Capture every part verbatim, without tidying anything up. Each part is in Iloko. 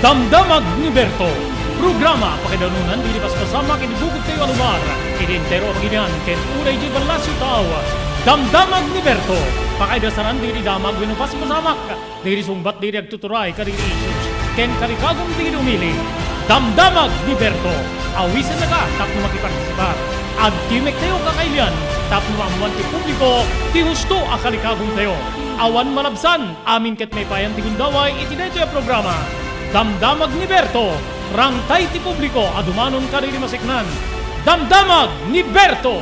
Damdamag ni Berto, programa pakaidanunan dagiti paspasamak iti bukod tayo a lugar, iti entero a pagilian ken uray iti ballasiw tao. Damdamag ni Berto, pakaidasaran dagiti damag wenno paspasamak, dagiti sungbat dagiti agtuturay kadagiti issues, ken kalikagum dagiti umili. Damdamag ni Berto, awisennaka tapno makipartisipar. Agtimek tayo kakailian tapno maammoan ti publiko ti husto a kalikagum tayo. Awan malabsan, amin ket maipayan ti gundaway iti daytoy a programa. Damdamag ni Berto, rangtay ti publiko a dumanon kadagiti maseknan. Damdamag ni Berto!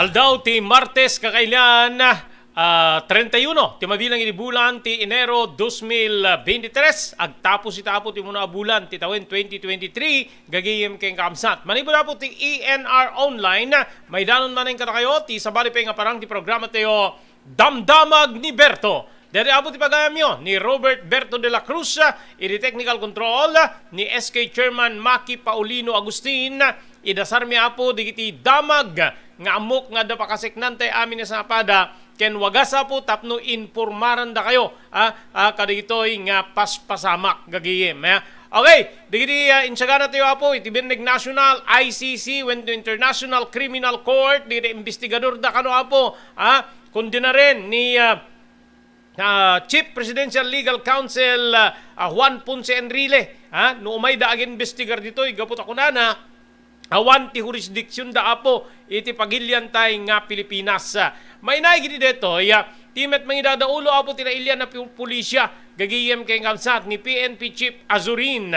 Aldaw ti Martes, kakailian, ah, treinta y uno ti mabilang iti bulan ti Enero dos mil veintitrés. Agtapos ita, Apo, ti umuna a bulan ti tawen twenty twenty-three, gagayem ken kakabsat. Manipud, Apo, ti E N R Online, maidanon manen kadakayo ti sabali pay nga parang ti programa tayo, Damdamag ni Berto. Daytoy, Apo, ti pagayamyo ni Robert Berto de la Cruz, ah, iti technical control, ah, ni S K Chairman Maki Paulino Agustin, idasarmi, Apo, dagiti damag nga ammok nga adda pakaseknantay amin a sangapada, ken wagas, Apo, tapno impormarandakayo, ah, ah, kadagitoy nga paspasamak, gagayem, ah. Okay, dagiti, ah, insiaganatayo, Apo, iti Benneg National, I C C, wenno International Criminal Court, dagiti investigadorda kano, Apo, ah, kundi na rin ni, ah, ah, Chief Presidential Legal Counsel, ah, ah, Juan Ponce Enrile, ah, no umayda agimbestigar ditoy, gapu ta kunana, awan ti jurisdiksionda, Apo, iti pagiliantay nga Pilipinas. Mainay gidi detoy, ah, ti met mangidadaulo, Apo, ti nailian a pu-, pulisia, gagayem ken kabsat ni P N P Chief Azurin.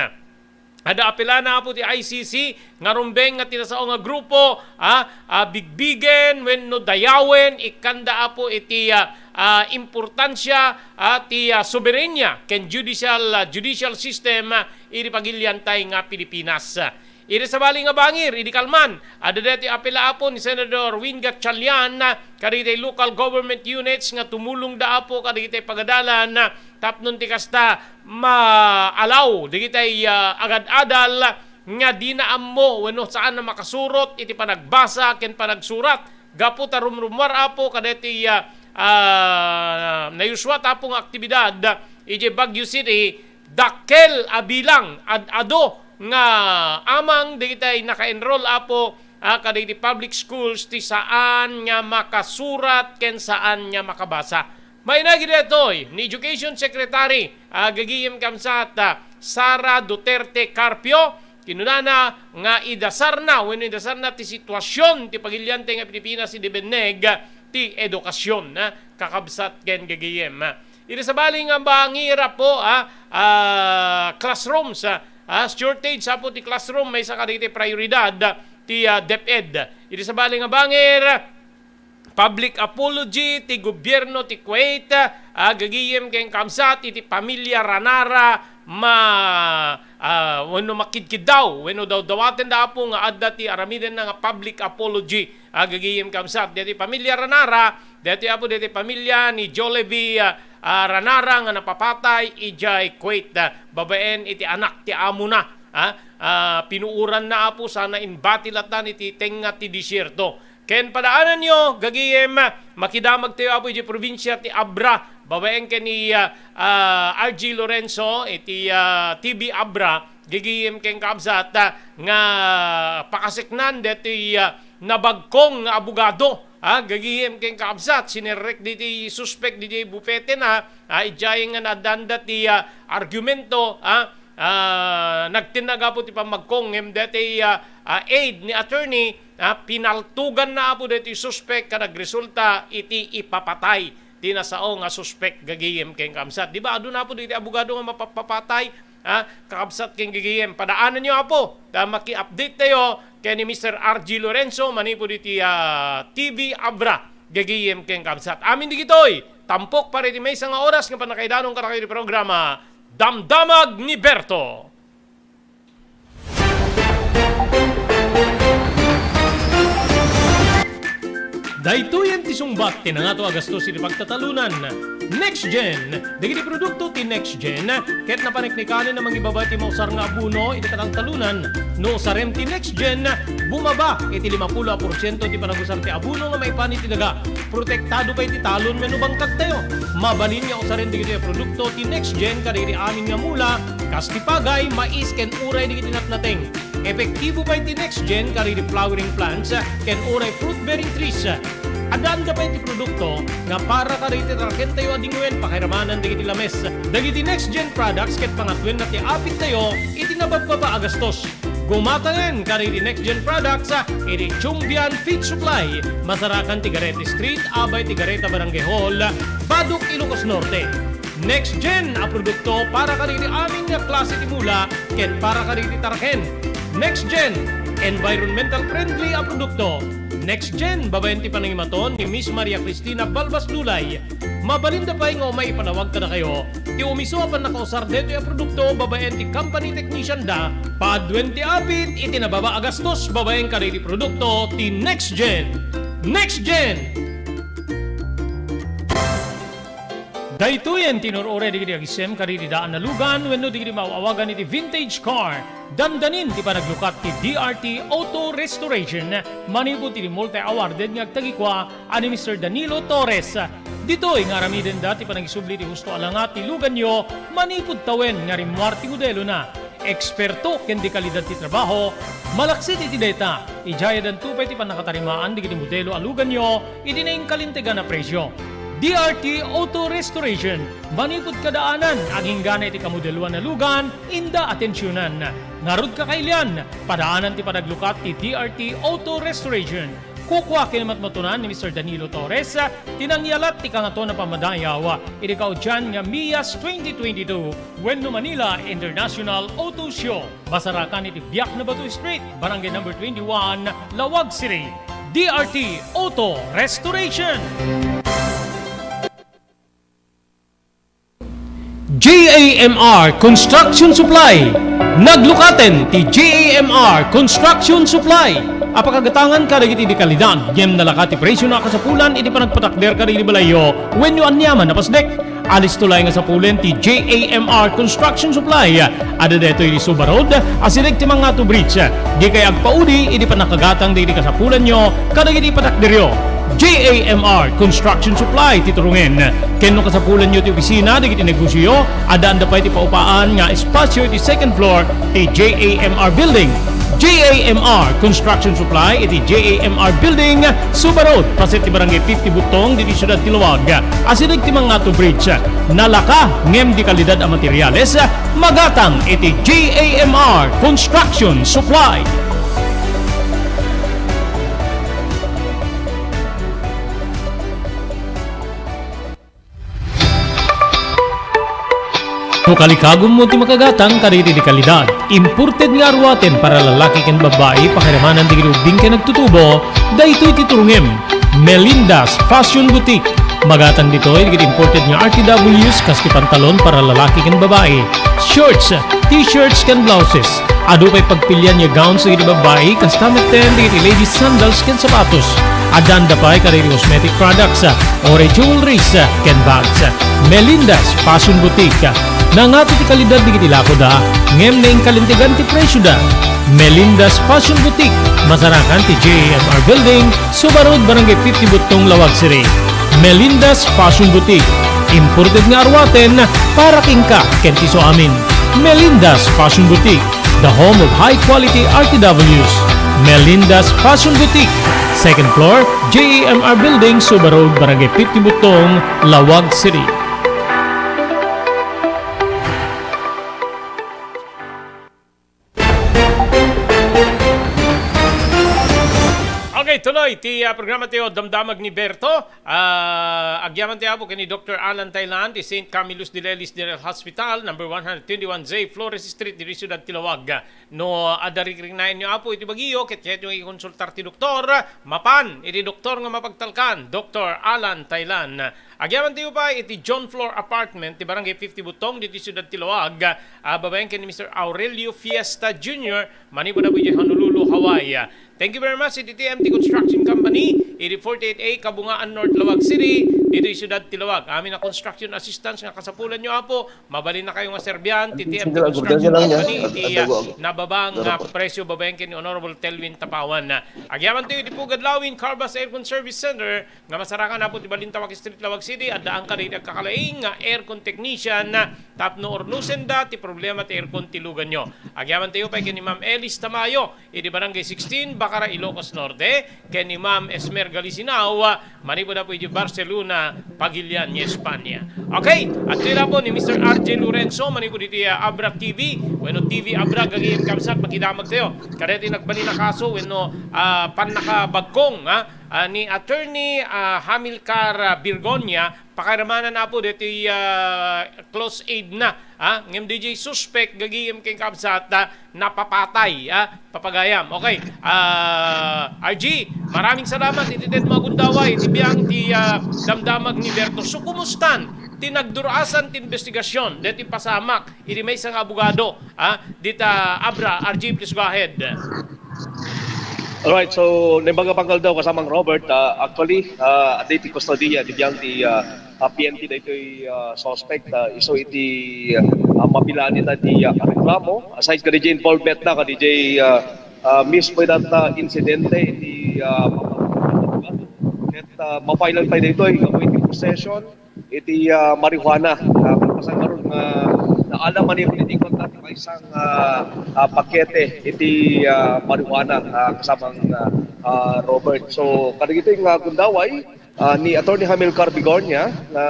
Adda apelana, Apo, ti I C C nga rumbeng nga ti nasao nga grupo, ah, ah, bigbigen wenno dayawen ikkanda, Apo, iti, ah, ah, importansia, ah, ti, ah, soberania ken judicial, ah, judicial system, ah, iti pagiliantay nga Pilipinas. Iti sabali nga bangir, idi kalman, adda daytoy apela, Apo, ni Senador Win Gatchalian, ah, kadagiti local government units nga tumulongda, Apo, kadagiti pagadalan, ah, tapno ti kasta maalaw dagiti, ah, agad-adal nga dina ammo wenno saan a makasurot iti panagbasa ken panagsurat. Gapu ta rumrumuar, Apo, kadagiti, ah, ah, nayusua, Apo, nga aktibidad idiay Baguio City, dakkel a bilang, ad-adu nga amang dagiti naka-enroll, Apo, ah, kadagiti public schools ti saan nga makasurat ken saan nga makabasa. Mainay gidi daytoy ni Education Secretary, ah, gagayem kabsat, ah, Sara Duterte Carpio, kinunana nga idasarna wenno idasarna ti situasion ti pagiliantay nga Pilipinas idi benneg ti edukasion, ah, kakabsat ken gagayem. Iti sabali nga bangir, Apo, ah, ah, classrooms, ah, ah, shortage, Apo, ti classroom, maysa kadagiti prioridad ti, ah, DepEd. Iti sabali nga bangir, public apology ti gobierno ti Kuwait, ah, gagayem ken kabsat iti pamilia Ranara ma-, ah, wenno makidkiddaw, wenno dawdawatenda, Apo, nga adda ti aramidenna nga public apology, ah, gagayem kabsat. Daytoy pamilia Ranara, daytoy, Apo, daytoy pamilia ni Jollibee, ah, ah, Ranara nga napapatay idiay Kuwait, ah, babaen iti anak ti amona, ah, ah, pinuoranna, Apo, sana inbati lattan iti tengnga ti desierto. Ken padaananyo, gagayem, makidamagtayo, Apo, idiay probinsia ti Abra, babaen ken ni, ah, ah, R G Lorenzo, iti, ah, T V Abra, gagayem ken kabsat, ah, nga pakaseknan daytoy, ah, nabagkong nga abogado, ah, gagayem ken kabsat, sinerrek diti suspek diti bufete na, ah, idiay nga naadanda ti, ah, argumento, ah, ah, nagtinnag, Apo, ti pammagkong, ngem daytoy, ah, ah, aid ni attorney, ah, pinaltuganna, Apo, daytoy suspek ket nagresulta iti ipapatay ti nasao nga suspek, gagayem ken kabsat. Di ba, aduna, Apo, dagiti abogado nga mapapapatay, ah, kakabsat ken gagayem. Padaananyo, Apo, ta maki-update tayo ken ni Mister R G Lorenzo manipud iti, ah, T V Abra, gagayem ken kabsat. Amin dagitoy, tampok para iti maysa nga oras nga pannakaidanon kadakayo ti programa, Damdamag ni Berto. Daytoyen ti sungbat ti nangato a gastos iti pagtatalunan. Next Gen. Dagiti produkto ti Next Gen ket napaneknekanen a mangibaba ti mausar nga abono iti panagtalunan. No usarem ti Next Gen, bumaba iti limapulo a porsiento ti panagusar ti abono nga maipan iti daga. Protektado pay ti talon wenno bangkagtayo. Mabalin nga usaren dagitoy a produkto ti Next Gen kadagiti amin nga mula, kas ti pagay, mais, ken uray dagiti natnateng. Epektibo pay ti Next Gen kadagiti flowering plants ken uray fruit-bearing trees. Addaanda pay ti produkto nga para kadagiti tarakentayo a dingwen pakairamanan dagiti lames. Dagiti Next Gen products ket pangatuenna ti apittayo iti nababbaba a gastos. Gumatangen kadagiti Next Gen products iti Chumbian Feed Supply, masarakan ti Gareta Street, abay ti Gareta Barangay Hall, Badoc, Ilocos Norte. Next Gen a produkto para kadagiti amin nga klase ti mula ken para kadagiti taraken. Next Gen, environmental friendly a produkto. Next Gen, babaen ti panangimaton ni Miss Maria Cristina Balbas Lulay. Mabalinda pay nga umay ipanawag kadakayo ti umiso a pannakausar daytoy a produkto babaen ti company technician da. Paduen ti apit iti nababa a gastos babaen kadagiti produkto ti Next Gen. Next Gen! Daytoyen ti nur-uray dagiti agisem kadagiti daan a lugan wenno dagiti maaw-awagan iti vintage car. Dandanin ti panaglukat ti D R T Auto Restoration manipud iti multi-awarded nga agtagikua a ni Mister Danilo Torres. Ditoy nga aramidenda ti panangisubli ti husto a langa ti luganyo manipud tawen nga rimmuar ti modelona. Eksperto ken dekalidad ti trabaho, malaksid iti dayta, idiay addanto pay ti pannakatarimaan dagiti modelo a luganyo iti nainkalintegan a presio. D R T Auto Restoration, manipud kadaanan, aginggana iti kamodeloan a lugan, inda atensionan. Ngarud, kakailian, padaanan ti panaglukat ti D R T Auto Restoration. Kukua ken matmatunan ni Mister Danilo Torres ti nangyalat ti Kangatoan a Pammadayaw iti kaudian nga MIAS twenty twenty-two wenno Manila International Auto Show. Masarakan iti Biak na Bato Street, Barangay Number twenty-one, Laoag City. D R T Auto Restoration. J A M R Construction Supply. Naglukaten ti J A M R Construction Supply a pakagatangan kadagiti dekalidad ngem nalaka ti presiona a kasapulan iti panagpatakder kadagiti balayyo wenno aniaman a pasdek. Alisto laeng a sapulen ti J A M R Construction Supply. Adda daytoy iti Suba Road, asideg ti Mangato Bridge. Dikay agpaudi iti pannakagatang dagiti kasapulanyo kadagiti ipatakderyo. J A M R Construction Supply ti turongen. Ken no kasapulanyo ti opisina dagiti negosioyo, addaanda pay ti paupaan nga espasio iti second floor ti J A M R Building. J A M R Construction Supply iti J A M R Building, Suba Road, paset ti Barangay fifty Buttong, ditoy siudad ti Laoag. Asideg ti Mangato Bridge. Nalaka ngem dekalidad a materiales, magatang iti J A M R Construction Supply. No kalikagummo ti makagatang kadagiti dekalidad, imported nga aruaten para lalaki ken babbai, pakiramanan dagiti ubbing ken agtutubo, daytoy ti turongem. Melinda's Fashion Boutique. Magatang ditoy dagiti imported nga R T Ws kas ti pantalon para lalaki ken babbai, shorts, t-shirts ken blouses. Adu pay pagpilian nga gowns dagiti babbai, kasta metten dagiti ladies sandals ken sapatos. Addaanda pay kadagiti cosmetic products, uray jewelries, ken bags. Melinda's Fashion Boutique. Nangato ti kalidad dagiti lakoda, ngem nainkalintegan ti presioda. Melinda's Fashion Boutique, masarakan ti J A M R Building, Suba Road, Barangay fifty Buttong, Laoag City. Melinda's Fashion Boutique. Imported nga aruaten para kenka ken ti isuamin. Melinda's Fashion Boutique, the home of high quality R T Ws. Melinda's Fashion Boutique, second floor, J A M R Building, Suba Road, Barangay fifty Buttong, Laoag City. Okay, tuloy ti, ah, programa tayo, Damdamag ni Berto. Ah, agyaman ti Apo ken ni Doktor Alan Thailand, ti Saint Camillus de Lellis General Hospital, number one hundred twenty-one Z Flores Street, diri siudad ti Laoag. No adda rikriknaenyo, Apo, iti bagiyo, ket kayatyo nga ikonsultar ti doktor, mapan iti doktor nga mapagtalkan, Doktor Alan Thailand. Agyaman tayo pa iti John Floor Apartment ti Barangay fifty Butong ditoy siudad ti Laoag, ah, babaen ken ni Mister Aurelio Fiesta Junior, manipud apo idiay Honolulu, Hawaii. Thank you very much iti T M T Construction Company, iti forty-eight A Kabungaan North, Laoag City, ditoy siudad ti Laoag. Amin a construction assistance nga kasapulanyo, Apo, mabalin na kayo nga serbian ti T M T Construction Company iti, ah, nababa nga presyo, babaen ken ni Honorable Telvin Tapawan. Agyaman tayo iti Pugad Lawin Carvas Aircon Service Center, nga masarakan, Apo, ti Balintawak Street, Laoag City. Addaan kadagiti agkakalaing nga aircon technician tapno urnosenda ti problema ti aircon ti luganyo. Agyaman tayo pay ken ni Ma'am Elis Tamayo, iti Barangay sixteen, Bacara, Ilocos Norte, ken ni Ma'am Esmer Galisinao, manipud apo iti Barcelona, Pagilian, Espanya. Okay, adtoy la po ni Mister R J Lorenzo, manipud iti, ah, Abra T V, wenno T V Abra, gagayem kabsat, makidamag tayo. Kadagiti nagbalin a kaso, wenno, ah, pannakabagkong, ah, ah, ni Attorney, ah, Hamilcar, ah, Birgonia, pakairamanan, Apo, ditoy, ah, close aid na, ah, ngem D J suspect, gagayem ken kabsat, ah, napapatay, ah, papagayam. Okay, ah, R G, maraming salamat iti ted mo a gundaway, iti biang ti, ah, damdamag ni Berto. So, kumustan ti nagdurasan ti investigasyon, deti pasamak, iti maysa nga abogado, ah, dita Abra, R G, please go ahead. Alright, so naimbag a pangkaldaw, kasamang Robert, ah, actually, ah, adda iti kustodiya iti biang ti, ah, ah, P N P daytoy, ah, suspect, ah, isu iti, ah, mabilin ita ti, ah, reklamo. Aside kadi jay involvement na, kadi jay, ah, ah, mismo ita, ah, insidente iti, ah, ket, ah, mafilean pay daytoy, gapu iti possession iti, ah, marijuana. Ah, kalpasan ngarud nga naalam man iti kota ti maysa nga, ah, pakete iti, ah, marijuana, ah, kasamang, ah, ah, Robert. So, kadagitoy nga gundaway, ah, ni Attorney Hamilcar Bigornia nga,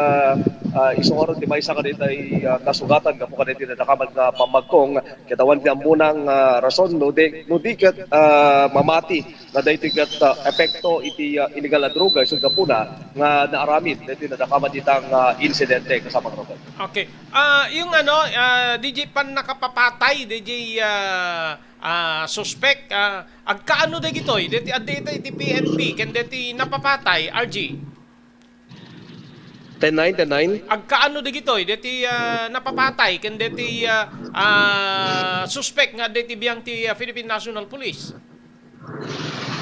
ah, isu ngarud ti maysa kadagitoy, ah, nasugatan gapu kadagiti nadakamat nga pammagkong ket awan ti ammona nga rason no di, no di ket, ah, mamati nga daytoy ket, ah, epekto iti, ah, illegal a droga isu gapuna nga naaramid daytoy nadakamat ita nga insidente, kasamang Robert. Okay. Ah, yung ano, ah, D J, pannakapapatay, D J, ah, ah, suspect, ah, agkaano dagitoy? Deti adda ita iti P N P, ken deti napapatay, R G? Ten nine, ten nine. Agkaano dagitoy? Deti, ah, napapatay, ken deti, ah, ah, suspect nga deti biang ti, ah, Philippine National Police?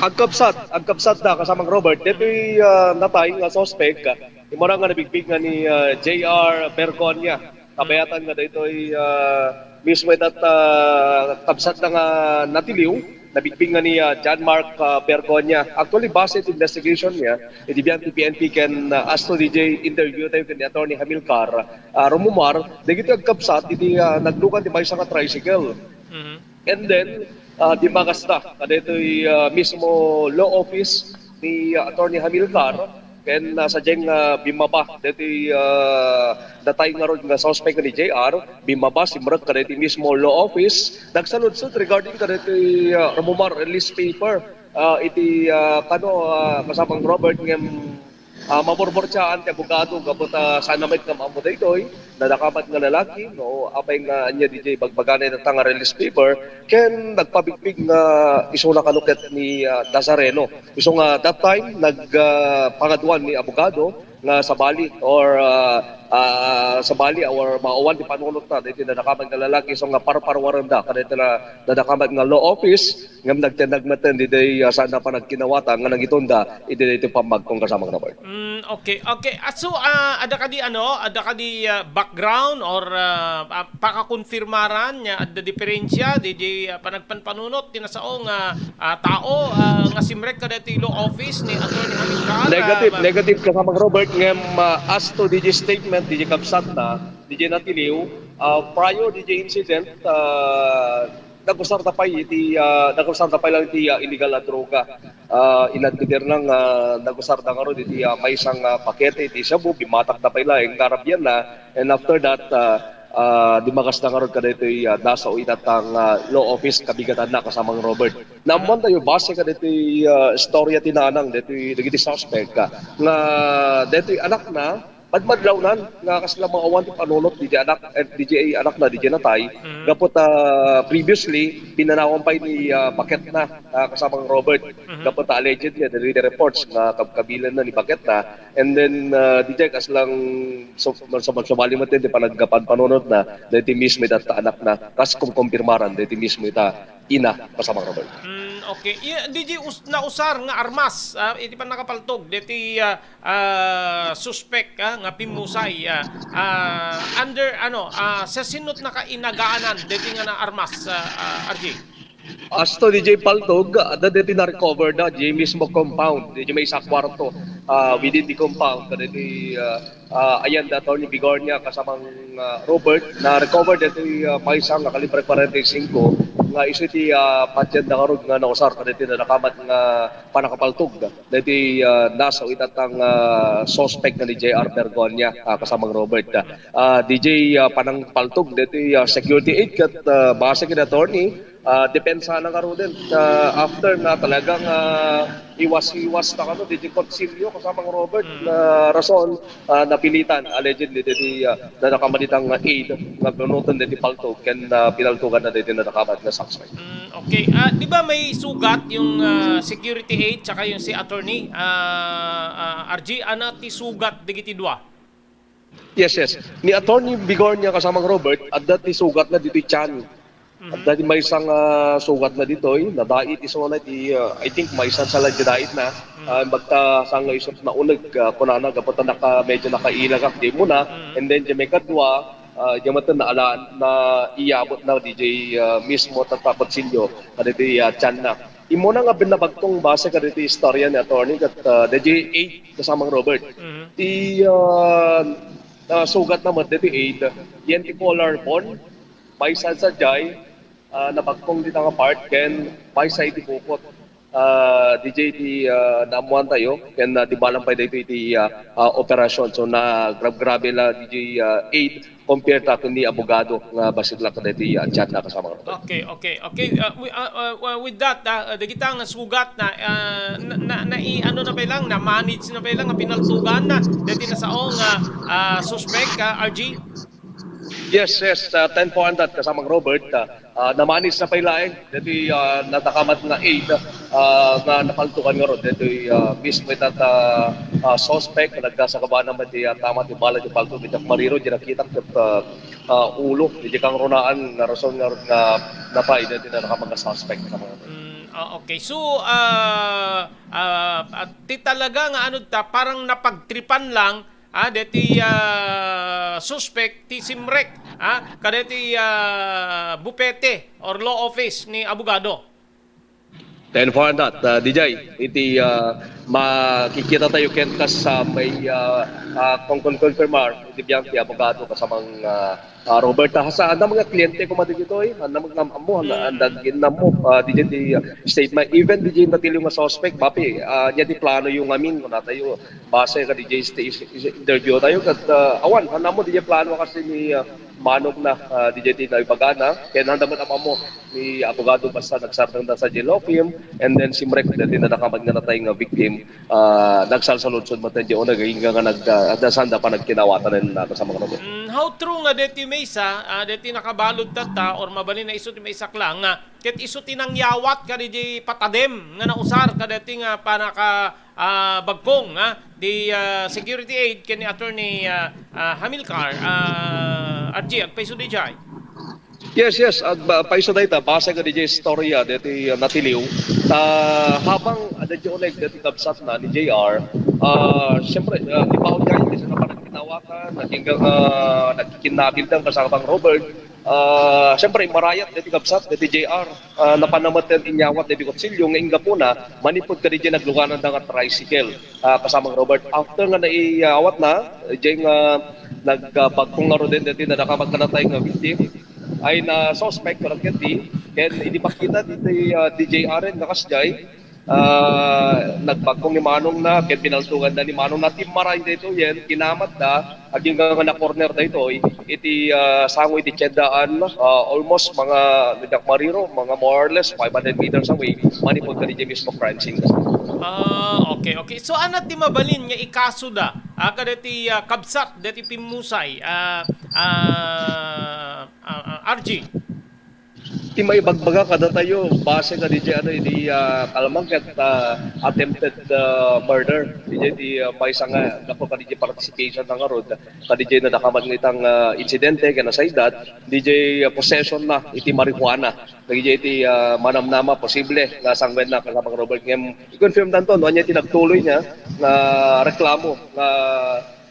Agkabsat, agkabsat da, kasamang Robert. Detoy, ah, natay nga suspect, ah, immuna nga nabigbig nga ni, ah, J R Bergonia. Kabayatan nga daytoy, ah, mismo ita, ah, kabsat na nga natiliw, nabigbig nga ni, ah, John Mark, ah, Bergonia. Actually, base iti investigation niya, iti biang ti P N P ken, ah, as to D J interview tayo ken ni Attorney Hamilcar, ah, Rumumar, dagiti agkabsat iti, ah, naglugan ti maysa nga tricycle. Mhm. And then, ah, dimagasda kadaytoy, ah, mismo law office ni, ah, Attorney Hamilcar, ken, ah, sadiay nga bimmaba daytoy, ah, natay ngarud nga suspect ni J R, bimmaba, simrek kadaytoy mismo law office, nagsaludsod regarding kadaytoy, ah, Rumumar release paper, ah, iti, ah, kano, ah, kasamang Robert, ngem ah, maburburtiaan ti abogado gapu ta saan met nga maammo daytoy, nadakamat nga lalaki, no, apay nga ania D J bagbagana ita nga release paper, ken nagpabigbig nga isuna kano ket ni, ah, Nazareno. Isu nga that time, nag, ah, pangaduan ni abogado nga sabali or, ah, ah, sabali or maawan ti panunotna daytoy nadakamat nga lalaki, isu nga parparuarenda kadaytoy na nadakamat nga law office, ngem nagtendang metten diday, ah, saan a panagkinawatan nga nangitunda iti daytoy pammagkong, kasamang Robert. Mm, okay, okay. Ah, so, ah, adda kadi, ano, adda kadi, ah, background or, ah, ah, pakakonfirmaran nga adda diferensya diday, ah, panagpanpanunot ti nasao nga, ah, tao, ah, nga simrek kadaytoy law office ni Attorney Hamilcar, ah, negative, ma- negative, kasamang Robert, ngem, ah, as to diday statement diday kabsatna, diday natiliw, ah, prior diday incident, ah, nagusarda pay iti, ah, nagusarda pay lang iti, ah, illegal a droga. Ah, inadmitirna nga nagusarda ngarud iti, ah, maysa nga pakete iti shabu, bimmatakda pay laeng nga arabianna, and after that, ah, ah, dimagasda ngarud kadaytoy, ah, nasao ita nga law office kabigatanna, kasamang Robert. Naammoantayo base kadaytoy, ah, istorya ti nanang daytoy dagiti suspect, ah, nga daytoy anakna, Madmadlawnan nga kasla maawan ti panunot didiay anak, eh, didiay anakna, didiay natay, Mhm. gapu ta previously, pinanawan pay ni, ah, baketna, ah, kasamang Robert. Mhm. Gapu ta allegedly, dagiti reports nga kabkabilanna ni baketna. And then, ah, didiay kaslang so-, so-, sabali met ti panaggapan panunotna, dagiti mismo itatta anakna, kas kumkumpirmaran, dagiti mismo ita ina, kasamang Robert. Mm, okay. Iya, didiay us-, nausar nga armas, ah, iti pannakapaltog, dagiti, ah, ah, suspek, ah, nga pimmusay, ah, ah, under, ano, ah, sa sinot nakainagaanan deti nga na armas, ah, ah, R J? As to didiay paltog, adda deti na-recover da, didiay mismo compound, didiay maysa a kwarto, ah, within the compound, kadeti, ah, ah, ayan da Attorney Bigornia kasamang, ah, Robert, na-recover deti, ah, maysa nga kalibre forty-five nga isu ti, ah, patyan da ngarud nga nausar kadeti nadakamat nga pannakapaltog. Daytoy, ah, nasaw itattang, ah, suspect nga ni J R Bergonia, ah, kasamang Robert. Ah, D J, ah, panangpaltog daytoy, ah, security aid ket, ah, base ken attorney, ah, depensa na ngaruden, ah, after nga talagang, ah, iwas-iwas na kano, daytoy kutsilyo kasamang Robert, Mm. na rason, ah, napilitan, allegedly, daytoy, ah, na nakamaditang nga aid nga bunoten daytoy paltog ken, ah, pinaltogan na daytoy nadakamat nga suspect. Mm, okay. Ah, di ba may sugat yung, ah, security aid tsaka yung si attorney, ah, ah, R G? Ano ti sugat dagiti dua? Yes, yes. Ni Attorney Bigornia kasamang Robert, adda ti sugat na ditoy tiyan. Mhm. Adda ti maysa nga sugat na ditoy, nadait isu na ti, ah, I think maysa sa lang ti dait na. Mm. Ah, bagta saan nga isut nauneg, ah, kunana, gapu ta naka-, medyo nakailagak di muna. Mm. And then, di may kadua, ah, di matan na alaan, na iyabot na D J, ah, mismo tatta kutsilyo, kaditi, ah, tiyan na. Imuna nga binabagtong base kaditi istorya ni attorney ket, ah, D J eight kasamang Robert. Mhm. Ti, ah, ah, sugat na met diti aid, yan ti collarbone, maysa sadiay, ah, nabagtong dita nga part, ken maysa iti bukot. Ah, D J ti, ah, naammuan tayo, ken, ah, di balang pay daytoy iti, ah, ah, operasyon. So, na grab-grabe la D J, ah, aid, compare ta ken ni abogado nga bassit la kadaytoy, ah, chat na kasama ko. Okay, okay, okay. Ah, wi-, ah, ah, ah, with that, ah, ah, dagita nga sugat na, ah, na, na, na i-, ano na pay lang, na-manage na pay lang, nga pinaltugan na, daytoy nasaong, ah, ah, suspect, ah, R G? Yes, yes, ah, ten four hundred, kasamang Robert, ah, ah, na-manage na pay laeng, daytoy, ah, nadakamat nga aid, ah, nga napaltukan ngarud, daytoy, ah, mismo ita, ah, ah, suspect, nga nagkasagabaan na met ti, ah, tama ti bala ti paltog, iti mariro, di nakita, ket, ah, ah, ulo, iti kangrunaan, nga rason nga, nga napay, daytoy nadakamat nga suspect, kasamang Robert. Mm, ah, okay. So, ah, ah, at ti talaga nga ano ta, parang napagtripan lang, ah, deti, ah, suspek ti simrek, ah, kadeti, ah, bupete or law office ni abogado. Ten four hundred, ah, D J, iti, ah, makikita tayo ken kas, ah, may, ah, ah, kon-, kon-, konfirmar iti biag ti abogado kasamang, ah, ah, Robert. Ah, sa, anda mga kliyente koma dagitoy, anda mga ammo, anda, Mm. anda ginnam mo, ah, D J ti, ah, statement. Even D J natiliw nga suspect, mapi, ah, nia ti plano yung amin, kunatayo. Base ka D J sta-, is-, is-, interview tayo ket, ah, awan, handa mo D J plano kasi ni, ah, Manong na, ah, D J ti naibagana, ken handa mo naman mo ni abogado basta nagsardeng da sa J L O P M, and then simrek deti nadakamat nga natay nga victim, ah, nagsalsaludsod met deti una, gainga nga nag-, ah, adda sanda pa nagkinawatan na sa mga robot. Mm, how true nga deti maysa, ah, deti nakabalud tatta, or mabalin na isu ti maysak lang, nga ket isu ti nangyawat kaditi patadem nga nausar kadeti nga panaka, ah, bagkong, ah, di, ah, security aid ken ni Attorney, ah, ah, Hamilcar, ah, R G, agpayso D J. Yes, yes, ag-, ba-, payso dayta, base kaditi istorya deti, ah, natiliw. Ta habang adda di uneg deti kabsat na ni J R, ah, siyempre, ah, di ba, kaya kasi na parang kinawatan, naging, ah, nagkikinabildang kasama pang Robert, Ah, siyempre, marayat deti kabsat, deti J R. Ah, napan na met ti inyawat deti kutsilyo nga inggapuna, manipud kaditi nagluganan da nga tricycle, ah, kasamang Robert. After nga naiyawat na, diay nga nagbagkong ngaruden deti nadakamat nga natay nga victim, ay na suspect, correct, ken di, ken idi makita deti, ah, D J R N nga kasdiay, ah, nagbagkong ni Manong na, ken pinaltugan da ni Manong na, timmaray daytoy, yen, kinamat da, agingga nga na-corner daytoy, iti, ah, sango iti tiendaan, ah, almost mga, no diak mariro, mga more or less five hundred meters away, manipud kaditi mismo crime scene. Ah, okay, okay. So, ano ti mabalin nga ikaso da? a, kadagiti, ah, kabsat dagiti pimmusay, ah, ah, ah, ah, R G. Ti maibagbaga kadatayo, base kadi diay, ano, idi, ah, kalman ket, ah, attempted, ah, murder. Diay ti, ah, maysa nga gapu kadi diay participation na ngarud, kadi diay nadakaman nga itang, ah, insidente, ken aside that, diay, ah, possession na iti marijuana. Dagiti iti, ah, manamnama, posible nga sangwenna, Kasamang Robert, ngem i-confirm danto no ania ti nagtuloy niya nga reklamo nga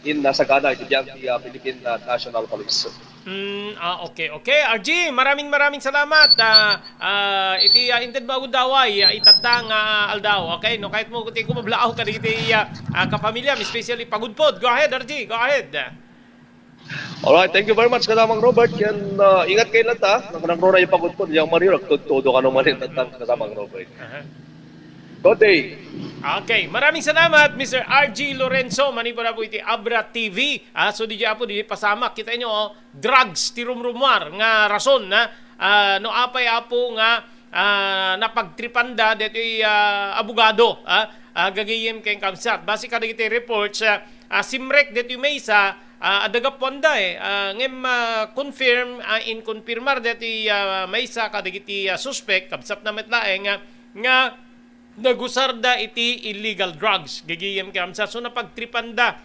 in nasagana iti biag ti, ah, Philippine, ah, National Police. Mm, ah, okay, okay. R G, maraming, maraming salamat. Ah, ah, iti, ah, inted maagdaway, ah, itatta nga, ah, aldaw. Okay, no, kayatmo ti kumablaaw kadagiti, ah, ah, kapamilya, especially Pagudpod. Go ahead, R G. Go ahead. Alright, thank you very much, Kasamang Robert. Ken, ah, ingat kayo latta. Nang, nang rora yung pagudpod, yung mariro, tudtudo ka naman yung tatang Kasamang Robert. Aha. Good day. Okay, maraming salamat, Mister R G Lorenzo. Manipod apo iti Abra T V. Ah, so, di apo, di pasamak. Kita nyo, oh, drugs, ti rumrumuar nga rason, ha? Ah, no apay apo nga, ah, napagtripanda detoy, ah, abogado, ah, ah, gagayem ken kabsat. Base kadagiti reports, ah, ah, simrek detoy maysa, ah, adda gapuanda, eh. Ah, ngem, ah, confirm, ah, inkonfirmar detoy, ah, maysa kadagiti, ah, suspek, kabsatna met laeng, ah, nga nagusarda iti illegal drugs. Gagayem ken kabsat. So, napagtripanda.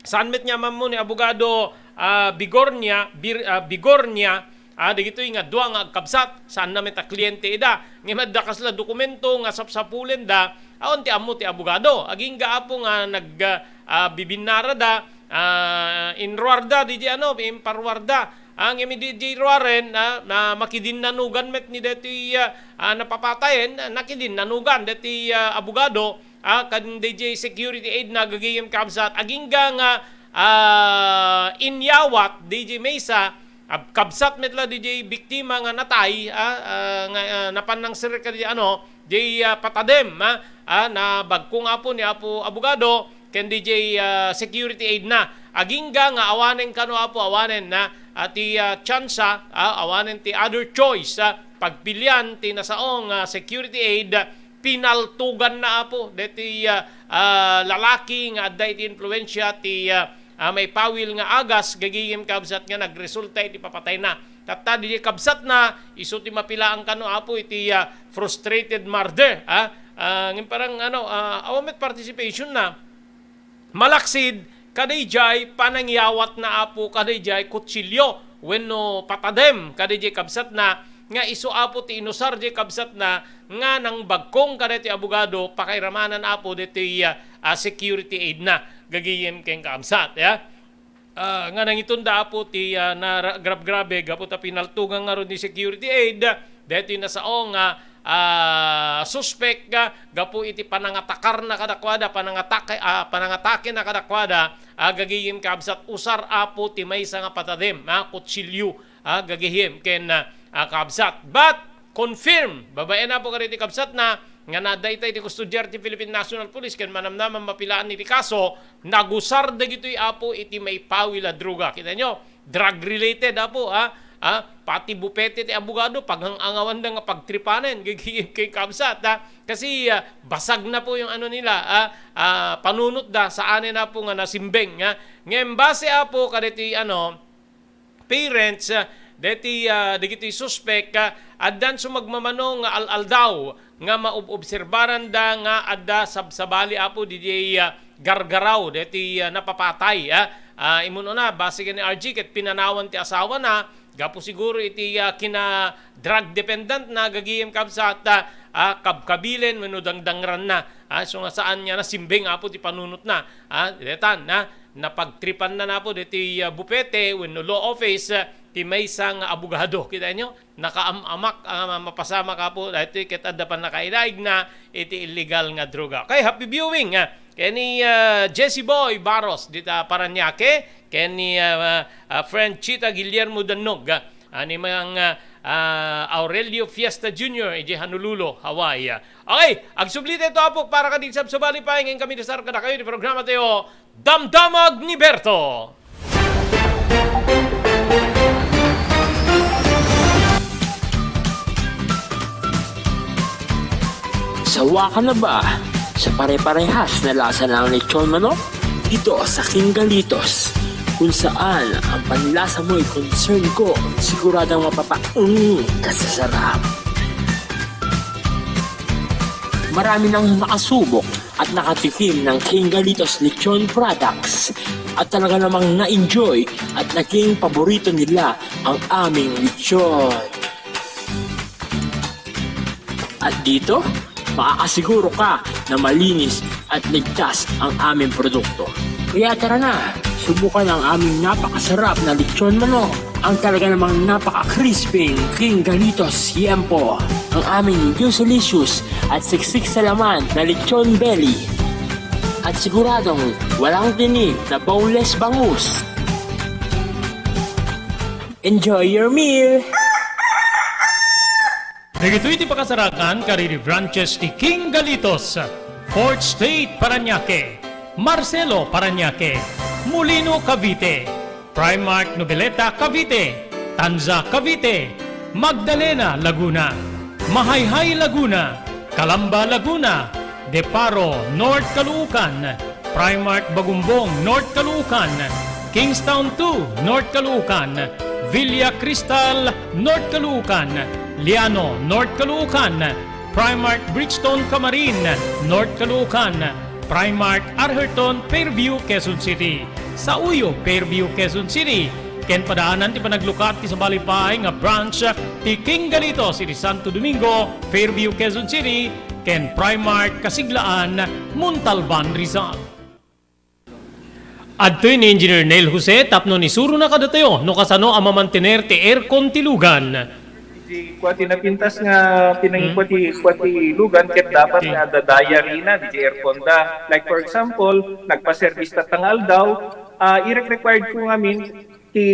Saan met nga ammo ni abogado, ah, Bigornia, Bir-, ah, Bigornia, ah, dagitoy nga dua nga agkabsat, saanna met a kliente ida. Ngem adda kasla dokumento nga sapsapulenda, awan ti ammo ti abogado. Agingga apo nga nag, ah, bibinnarada, ah, inruarda, di, di ano, imparuarda. Ah, ngem idi, di ruaren, ah, na makidinnanugan met ni deti, ah, ah, napapatayen, ah, nakidinnanugan deti, ah, abogado, ah, ken D J security aid na gagayem kabsat. Agingga nga, ah, inyawat D J Mesa, ah, kabsat met la D J biktima nga natay, ah, ah, nga, ah, napan nangser kadi ano, D J, ah, patadem, ah, ah, na bagkong apo ni Apo Abogado, ken D J, ah, security aid na. Agingga nga awanen kano Apo, awanen na, ah, ti, ah, tsansa, ah, awanen ti other choice, ah, pagpilian ti nasaong, ah, security aid, pinaltugan na Apo deti, ah, ah, lalaki nga adda iti influensya ti, ah, ah, maipawil nga agas gagayem kabsat nga nagresulta iti papatayna. Tatta, di kabsatna, isu ti mapilaang kano Apo iti, ah, frustrated murder, ah. Ah, ngem parang, ano, ah, awan met participation na. Malaksid, kadaydiay panangyawat na Apo, kadaydiay kutsilyo wenno patadem, kadaydiay kabsatna, nga isu Apo ti inusar diay kabsatna nga nangbagkong kadaytoy abogado, pakairamanan Apo daytoy, ah, ah, security aid na gagayem ken kabsat, ya. Ah, nga nangitunda Apo ti, ah, na ra-, grab-grabe gapu ta pinaltugan ngarud ni security aid daytoy nasaong nga, ah, suspek, ah, gapu iti panangatakarna kadakuada, panangatak-, ah, panangatakena kadakuada, ah, gagayem kabsat, usar Apo ti maysa nga patadem, ah, kutsilyo, ah, gagayem ken, ah, ah, kabsat. But confirm, babaen Apo kadaytoy kabsatna, nga nadda itay ti kustodiar ti Philippine National Police ken manamnaman mapilaan iti kaso, nagusar dagitoy Apo iti maipawil a droga. Kita nyo? Drug-related, Apo, ha? Ha? Pati bupete ti abogado, pagang-angawanda nga pagtripanen, gagayem ken kabsat, ha? Kasi, ah, basag na po yung ano nila, ha? Ah, panunot da, saanen na po nga nasimbeng, ha? Ngem base, Apo, kaditi, ano, parents, ah, deti, ah, dagiti suspek, ah, addan sumagmamano nga al-aldaw nga maob-obserbaranda nga adda sabsabali, Apo, didiay, ah, gargaraw deti, ah, napapatay, ah. Ah, imun una, base ken ni R G, ket pinanawan ti asawana, gapu siguro iti, ah, kina drug dependent na gagayem kabsat, ah, ah, kabkabilen wenno dangdangranna. Ah, so nga saan nga nasimbeng, Apo, ti panunotna. Ah, detan, ah, napagtripanna, Apo, deti, ah, bupete wenno law office, ah, ti maysa nga abogado. Kita nyo? Nakaam-amak, ah, mapasamak, Apo, daytoy ket adda pannakainaigna iti illegal nga droga. Okay, happy viewing, ah, kenni, ah, Jesse Boy Baros, dita Parañaque, kenni, ah, ah, friend Chita Guillermo Dannog, ah, ni Mang, ah, ah, Aurelio Fiesta Junior, iti Honolulu, Hawaii, ah. Okay, agsubli tayo, Apo, para kadi sabsabali pa, ngem kami dasar kadakayo ti programa tayo, Damdamag ni Berto. Sawa ka na ba sa pare-parehas na lasa ng lechon manok? Dito sa King Galitos, kung saan ang panlasa mo'y concern ko, siguradong mapapaung ka sa sarap. Marami nang nakasubok at nakatikim ng King Galitos Lechon products at talaga namang na-enjoy at naging paborito nila ang aming lechon. At dito, makakasiguro ka na malinis at ligtas ang aming produkto. Kaya tara na, subukan ang aming napakasarap na lechon manok, ang talaga namang napaka-crispy King Galitos Yempo, ang aming juicelicious at siksik sa laman na lechon belly, at siguradong walang tinik na boneless bangus. Enjoy your meal! Dagitoy ti pakasarakan kadagiti branches ti King Galitos, Fourth Street, Parañaque, Marcelo, Parañaque, Molino, Cavite, Primark, Noveleta, Cavite, Tanza, Cavite, Magdalena, Laguna, Mahayhay, Laguna, Calamba, Laguna, Deparo, North Caloocan, Primark Bagumbong, North Caloocan, Kingstown two, North Caloocan, Villa Cristal, North Caloocan, Liano, North Caloocan, Primark Bridgestone Camarin, North Caloocan, Primark Arherton, Fairview, Quezon City, Sauyo, Fairview, Quezon City, ken padaanan ti panaglukat ti sabali pay nga branch ti King Galitos iti Santo Domingo, Fairview, Quezon City, ken Primark Kasiglaan, Montalban, Rizal. Adtoy ni Engineer Neil Jose tapno isurona kadatayo no kasano a mamantener ti aircon ti lugan. Di kua ti napintas nga pinangikua ti, kua ti lugan ket dapat nga adda diary na, di aircon da. Like for example, nagpa-service tatta nga aldaw, ah, irek-required ko ngamin ti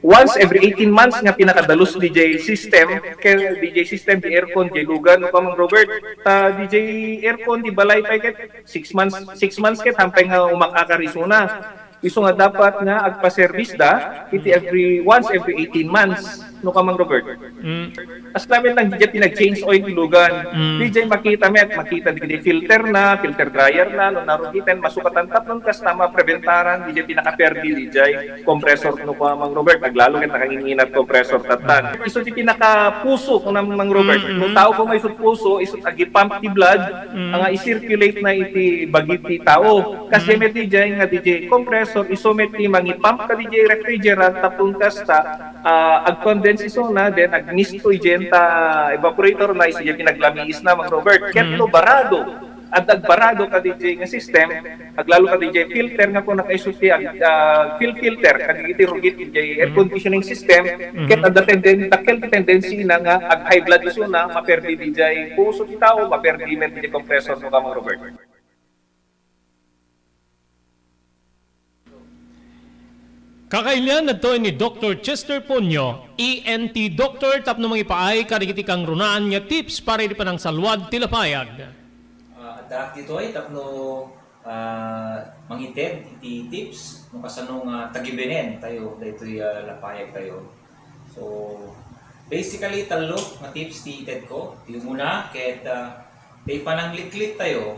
once every eighteen months nga pinakadalus D J system, kay D J system, di aircon, di lugan, no, Kamang Robert. Ta D J aircon, di balay pay ket six months, six months ket hampay nga umakakar isuna. Isu nga dapat nga agpa-service da, iti every, once every eighteen months, no, Kamang Robert. Mm. As namin lang, didiay pinag-change oil ti lugan. Mm. Didiay makita met, makita didiay filter na, filter dryer na, no, narugiten, masukatan tapnon kasta, mapreventaran, didiay pinakaperdi, didiay compressor, no, Kamang Robert, aglalo ket nakanginginat compressor tatan. Isu ti pinakapuso, no, Mang Robert. Mm, mm. No tao ko may isut puso, isut agipump ti blood, mm, nga i-circulate na iti bagi ti tao. Kasi, mm, met didiay nga didiay compressor, isu met ti mangipump ka didiay refrigerant, tapon kasta, ah, ag-condense isuna, then agmisto idiay ta evaporator na, isu diay pinaglamiis na, Mang Robert. Ket, mm, no barado, adda agbarado ka didiay nga system, aglalo ka didiay filter nga kuna kaisu ti ag-, ah, fil-, filter, kadagiti rugit didiay air conditioning system, mm, ket adda tenden-, dakkel ti tendency na nga ag-high blood isuna, maperdi didiay puso ti tao, maperdi met didiay compressor, no, Kamang Robert. Kakailian, adtoy ni Doktor Chester Ponyo, E N T doctor, tapno mangipaay kadagiti kangrunaan nga tips para iti panangsalwad ti lapayag. Ah, addaak ditoy tapno, ah, mangited iti tips no kasano nga tagibenen tayo daytoy, ah, lapayag tayo. So, basically, tallo nga tips ti ited ko. Ti umuna, ket, ah, ti panangliklik tayo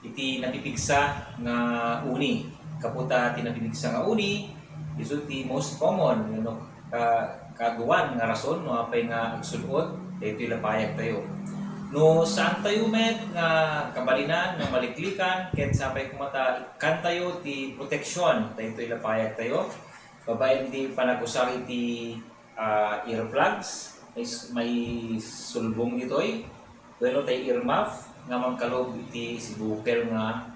iti napipigsa nga uni. Gapu ta ti napipigsa nga uni, isu ti most common, no, ka-, kaaduan nga rason no apay nga agsud-ot daytoy lapayag tayo. No saan tayo met nga kabalinan nga maliklikan, ket sapay koma ta ikkan tayo ti proteksyon daytoy lapayag tayo. Babaen ti panag-usar iti, ah, earplugs, may s-, may sulbong ditoy, wenno tay earmuff nga mangkalub iti sibukel nga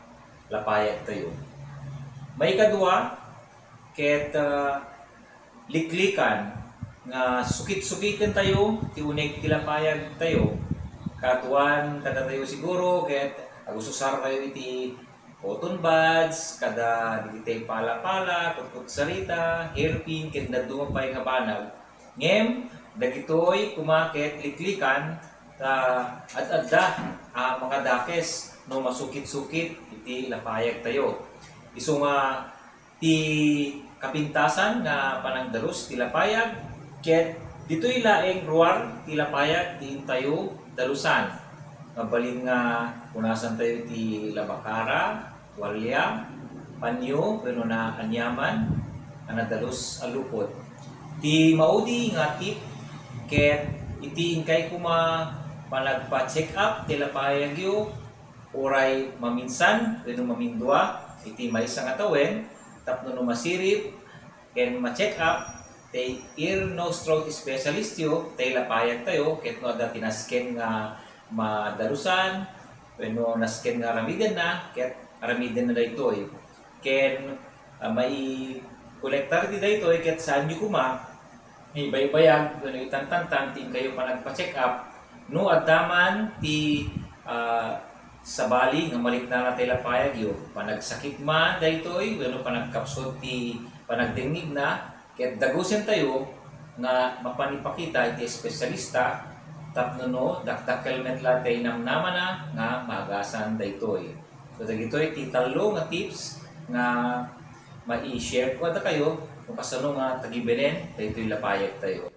lapayag tayo. Maikadua, ket, ah, liklikan nga sukit-sukiten tayo ti uneg ti lapayag tayo. Kaaduan kadatayo siguro, ket agususar tayo iti cotton buds, kada dagiti pala-pala, kutkutsarita, hairpin, ken dadduma pay nga banag. Ngem, dagitoy koma ket liklikan ta ad-adda a makadakes no masukit-sukit iti lapayag tayo. Isu nga ti kapintasan nga panangdalus ti lapayag, ket ditoy laeng ruar ti lapayag ti intayo dalusan. Mabalin nga punasan tayo ti labakara, tualya, panyo wenno naaniaman a nadalus a lupot. Ti maudi nga tip ket iti inkay koma panagpa-check up ti lapayagyo, uray maminsan wenno mamindua iti maysa nga tawen, tapno no masirib ken ma-check up ti ear, nose, throat specialist yo, ti lapayagtayo, ket no adda ti nasken nga madalusan wenno nasken nga aramidenna, ket aramidenna daytoy. Ken, ah, maikolektar ti daytoy ket saanyo koma ibaybayag wenno itantantan ti inkayo panagpa-check up no adda man ti, ah, sabali nga maliknana ti lapayagyo, panagsakit man daytoy wenno panagkapsut ti panagdengngegna, ket dagusentayo nga mapan ipakita iti espesyalista tapno no dakdakkel met la ti namnamana nga maagasan daytoy. So, dagitoy ti tallo nga tips nga mai-share ko kadakayo no kasano nga tagibelen daytoy lapayagtayo.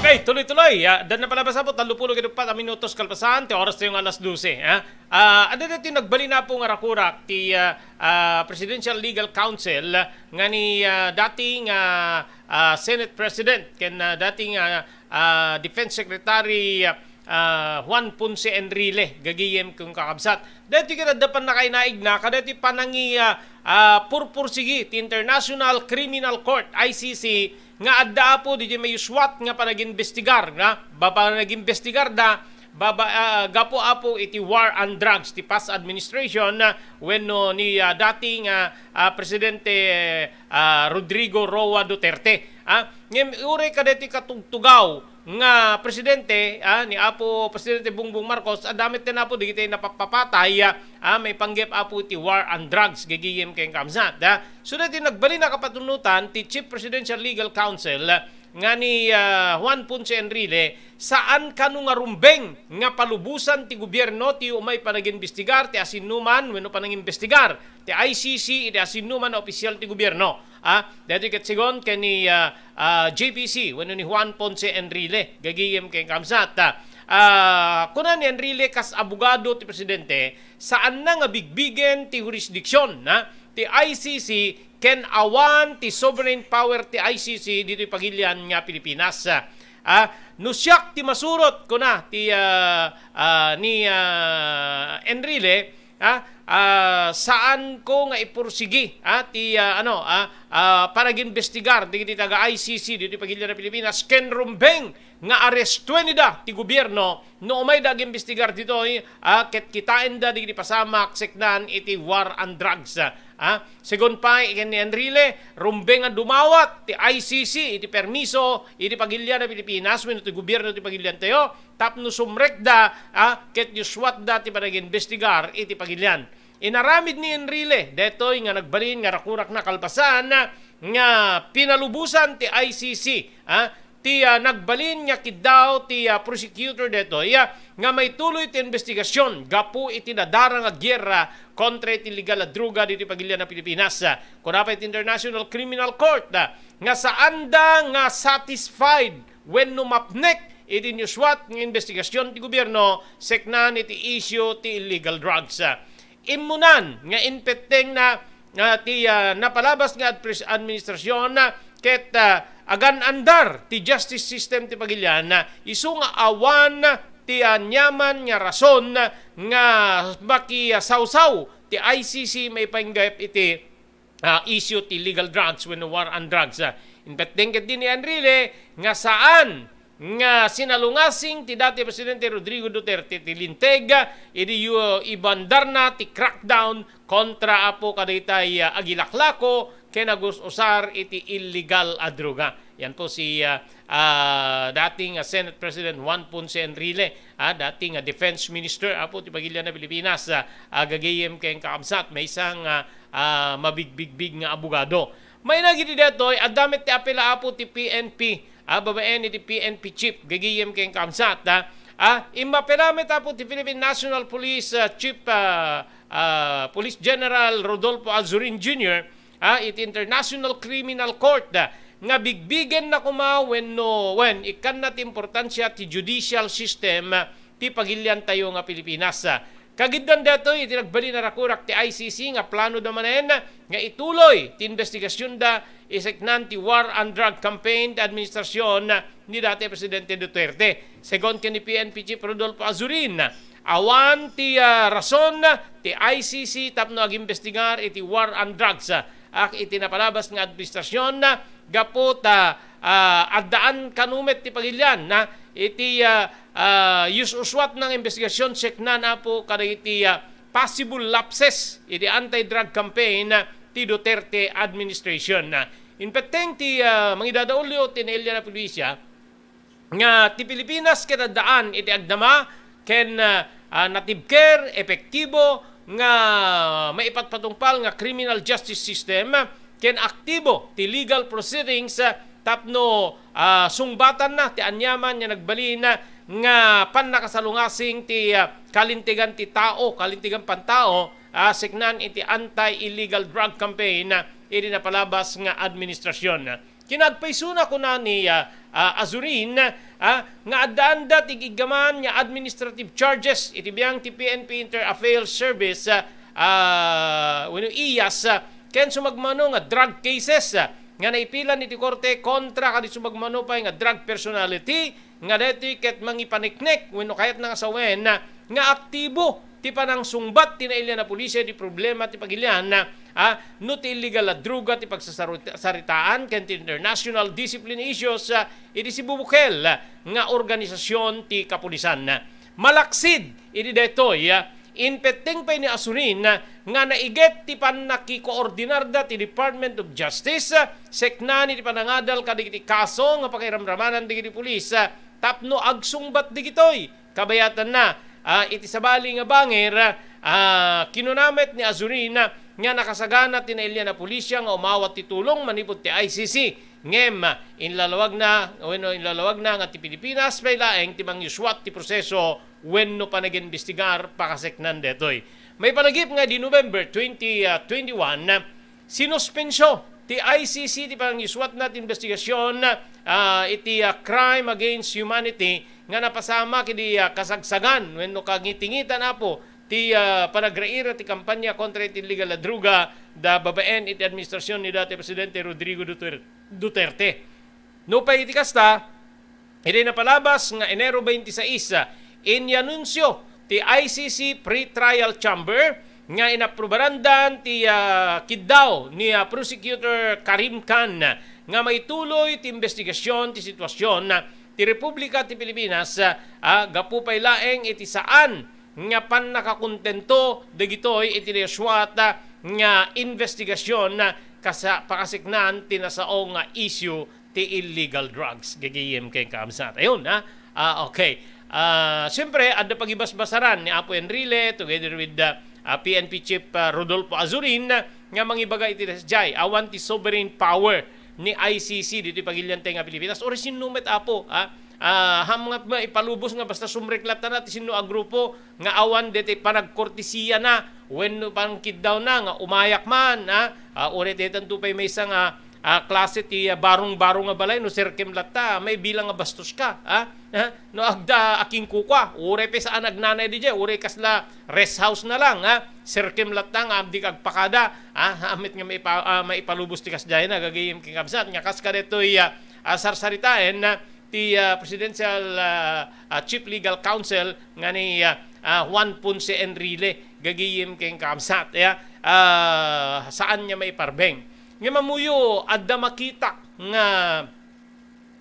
Okay, tuloy-tuloy. Ah, dan na pala basta po, tallo pulo ket uppat a minutos kalpasan, ti oras tayo nga alas dose, ha? Ah, adda daytoy nagbalin, Apo, nga rakurak ti, ah, ah, Presidential Legal Counsel nga ni, ah, dating, ah, ah, Senate President ken, ah, dating, ah, ah, Defense Secretary, ah, ah, Juan Ponce Enrile, gagayem ken kakabsat. Daytoy ket adda pannakainaigna kadaytoy panangi-, ah, ah, purpursigi ti International Criminal Court, I C C, nga adda, Apo, diay mayuswat nga panagimbestigar, na? Ba-, panagimbestigarda, baba-, ah, gapu, Apo, iti war on drugs ti past administration, ah, wenno ni, ah, dating, ah, ah, Presidente, ah, Rodrigo Roa Duterte. Ah, ngem uray kadaytoy katugtugaw nga presidente, ah, ni Apo Presidente Bongbong Marcos, adda met ti, Apo, dagiti napapapatay, ah, ah, maipanggep, Apo, iti war on drugs, gagayem ken kakabsat, ah. So, daytoy nagbalin a kapatunotan ti Chief Presidential Legal Counsel, ah, nga ni, ah, Juan Ponce Enrile, saan kano nga rumbeng nga palubosan ti gobierno ti umay panagimbestigar ti asinnuman wenno panangimbestigar ti I C C iti asinnuman a opisyal ti gobierno. Ah, daytoy ket segun ken ni, ah, ah, J P C wenno ni Juan Ponce Enrile, gagayem ken kakabsat. Ah, kuna ni Enrile, kas abogado ti presidente, saanna nga bigbigen ti jurisdiction, ah, ti I C C ken awan ti sovereign power ti I C C ditoy pagilian nga Pilipinas. Ah, no siak ti masurot, kuna ti, ah, ah, ni, ah, Enrile, ah, ah, saanko nga ipursigi, ah, ti, ah, ano, ah, ah, panagimbestigar dagiti taga I C C ditoy pagilian a Pilipinas ken rumbeng nga arestuenida ti gobierno no umayda agimbestigar ditoy, ah, ket kitaenda dagiti pasamak seknan iti war on drugs. Ah, segun pay ken ni Enrile, rumbeng a dumawat ti I C C iti permiso iti pagilian a Pilipinas wenno ti gobierno ti pagiliantayo, tapno sumrekda, ah, ket yuswatda ti panagimbestigar iti pagilian. Inaramid ni Enrile daytoy nga nagbalin nga rakurak na kalpasan nga pinalubosan ti I C C, ah, ti, ah, nagbalin nga kiddaw ti, ah, prosecutor daytoy, ah, nga maituloy ti imbestigasyon gapu iti nadarang a giyera kontra iti illegal a droga ditoy pagilian a Pilipinas. Ah, kuna pay ti International Criminal Court, ah, nga saanda nga satisfied wenno mapnek iti inyuswat nga imbestigasyon ti gobierno seknan iti isyu ti illegal drugs. Immunan nga impetteng na, ah, ti, ah, napalabas nga adpres-, administrasyon, ah, ket, ah, agan-andar ti justice system ti pagilian, ah, isu nga awan ti, ah, aniaman nga rason nga makisawsaw ti I C C maipanggep iti ah, isyu ti illegal drugs wenno war on drugs. Ah, impetteng ketdi ni Enrile nga saan nga sinalungasing ti dati Presidente Rodrigo Duterte ti linteg idi yu-, ibandarna ti crackdown kontra, Apo, kadaytay, ah, agilaklako ken agus-usar iti illegal a droga. Yan po si, ah, ah, dating, ah, Senate President Juan Ponce Enrile, ah, dating, ah, Defense Minister, Apo, ti pagilian a Pilipinas, ah, ah, gagayem ken kakabsat, maysa nga, ah, mabigbigbig nga abogado. Mainag iti daytoy, adda met ti apela, Apo, ti P N P, ah, babaen iti P N P chief, gagayem ken kakabsat, ah. Ah, immapela met, Apo, ti Philippine National Police, ah, Chief, ah, ah, Police General Rodolfo Azurin Junior, ah, iti International Criminal Court, ah, nga bigbigenna koma wenno, wen, ikkanna ti importansia ti judicial system, ah, ti pagiliantayo nga Pilipinas. Kagiddan daytoy iti nagbalin a rakurak ti I C C nga plano da manen nga ituloy ti investigasionda iseknan ti war on drug campaign ti administrasyon ni dati Presidente Duterte. Segun ken ni P N P Chief Rodolfo Azurin, awan ti, ah, rason ti I C C tapno agimbestigar iti war on drugs, ah, iti napalabas nga administrasyon, ah, gapu ta, ah, addaan kano met ti pagilian, ah, iti, ah, ah, us-, usuat nga investigasyon seknan, apo, kadagiti, ah, possible lapses iti anti-drug campaign, ah, ti Duterte administration. Impetteng ti, ah, mangidadaulyo ti nailian a pulisia nga ti Pilipinas ket addaan iti agdama ken, ah, ah, natibker, epektibo nga maipatpatungpal nga criminal justice system ken aktibo ti legal proceedings, ah, tapno, ah, sungbatanna ti aniaman nga nagbalin, ah, nga pannakasalungasing ti, ah, kalintegan ti tao, kalintegan pantao, ah, seknan iti anti-illegal drug campaign, ah, idi napalabas nga administrasyon. Kinagpaysona, kuna ni, ah, ah, Azurin, ah, nga addaanda ti igiggaman nga administrative charges iti biang ti P N P Inter Affairs Service, ah, ah, wenno iyas, ah, ken sumagmamano nga drug cases, ah, nga naipilan iti korte kontra kadi sumagmamano pay nga drug personality, nga daytoy ket mangipaneknek wenno kayatna nga sawen, ah, nga aktibo ti panangsungbat ti nailian a pulisia iti problema ti pagilian, ah, no ti illegal a droga ti pagsasarut-, saritaan ken ti international discipline issues, ah, iti Cebu Bukel, ah, nga organisasyon ti kapulisan. Malaksid iti daytoy, ah, impetteng pay ni Azurin, ah, nga naiget ti pannakikoordinarda ti Department of Justice, ah, seknan iti panangadal kadagiti kaso nga pakairamramanan dagiti pulis, ah, tapno agsungbat dagitoy. Kabayatanna, ah, iti sabali nga bangir, ah, kinuna met ni Azurin, ah, nga nakasagana ti nailian a pulisia nga umawat ti tulong manipud ti I C C. Ngem, ah, inlalawagna, wenno inlalawagna nga ti Pilipinas pay laeng ti mangyuswat ti proseso wenno panagimbestigar pakaseknan daytoy. Maipanagip nga idi November twenty, ah, twenty-one, sinuspensyo ti I C C ti panangisuatna ti investigasyon, ah, iti, ah, crime against humanity nga napasamak idi, ah, kasagsagan wenno kangitingitan, apo, ti, ah, panagraira ti kampanya kontra iti illegal a droga da babaen iti administrasyon ni dati Presidente Rodrigo Duter-, Duterte. Nupay iti kasta, idi napalabas nga Enero twenty-six, inyanunsyo ti I C C pretrial chamber nga inaprubarandan ti, ah, kiddaw ni, ah, Prosecutor Karim Khan nga maituloy ti investigasyon ti sitwasyon, ah, ti Republika ti Pilipinas, ah, gapu pay laeng iti saan nga pannakakontento dagitoy iti nayuswat, ah, nga investigasyon, ah, kasa-, pakaseknan ti nasao nga isyu ti illegal drugs. Gagayem ken kakabsat. Ayun, ha? Ah, okay. Ah, siyempre, adda pagibasbasaran ni Apo Enrile together with the, ah, P N P Chief, ah, Rodolfo Azurin, ah, nga mangibaga iti dasjay, awan ti sovereign power ni I C C ditoy pagiliantay nga Pilipinas. Uray sinno met, Apo, ha? Ah, ham nga maipalubos nga basta sumrek latta na ti sinno a grupo nga awan deti panagkortesiyana wenno pangkiddawna nga umayak man, ha? Ah, uray daytanto pay maysa nga ah, klase ti, ah, barong-barong nga balay no serkem latta, maibilang nga bastoska, ah? Ah, no agda a kingkukua, uray pay saan agnanay diay, uray kasla rest house na lang, ah? Serkem latta nga agdi agpakada, ah? Amet nga maipa-, ah, maipalubos ti kasdiay na, gagayem ken kabsat, nga kas kadaytoy, ah, ah, sarsaritaen, ah, ti, ah, Presidential, ah, ah, Chief Legal Counsel nga ni, ah, ah, Juan Ponce Enrile, gagayem ken kabsat, ya, ah, saan nga maiparbeng. Ngem ammoyo, adda makitak nga,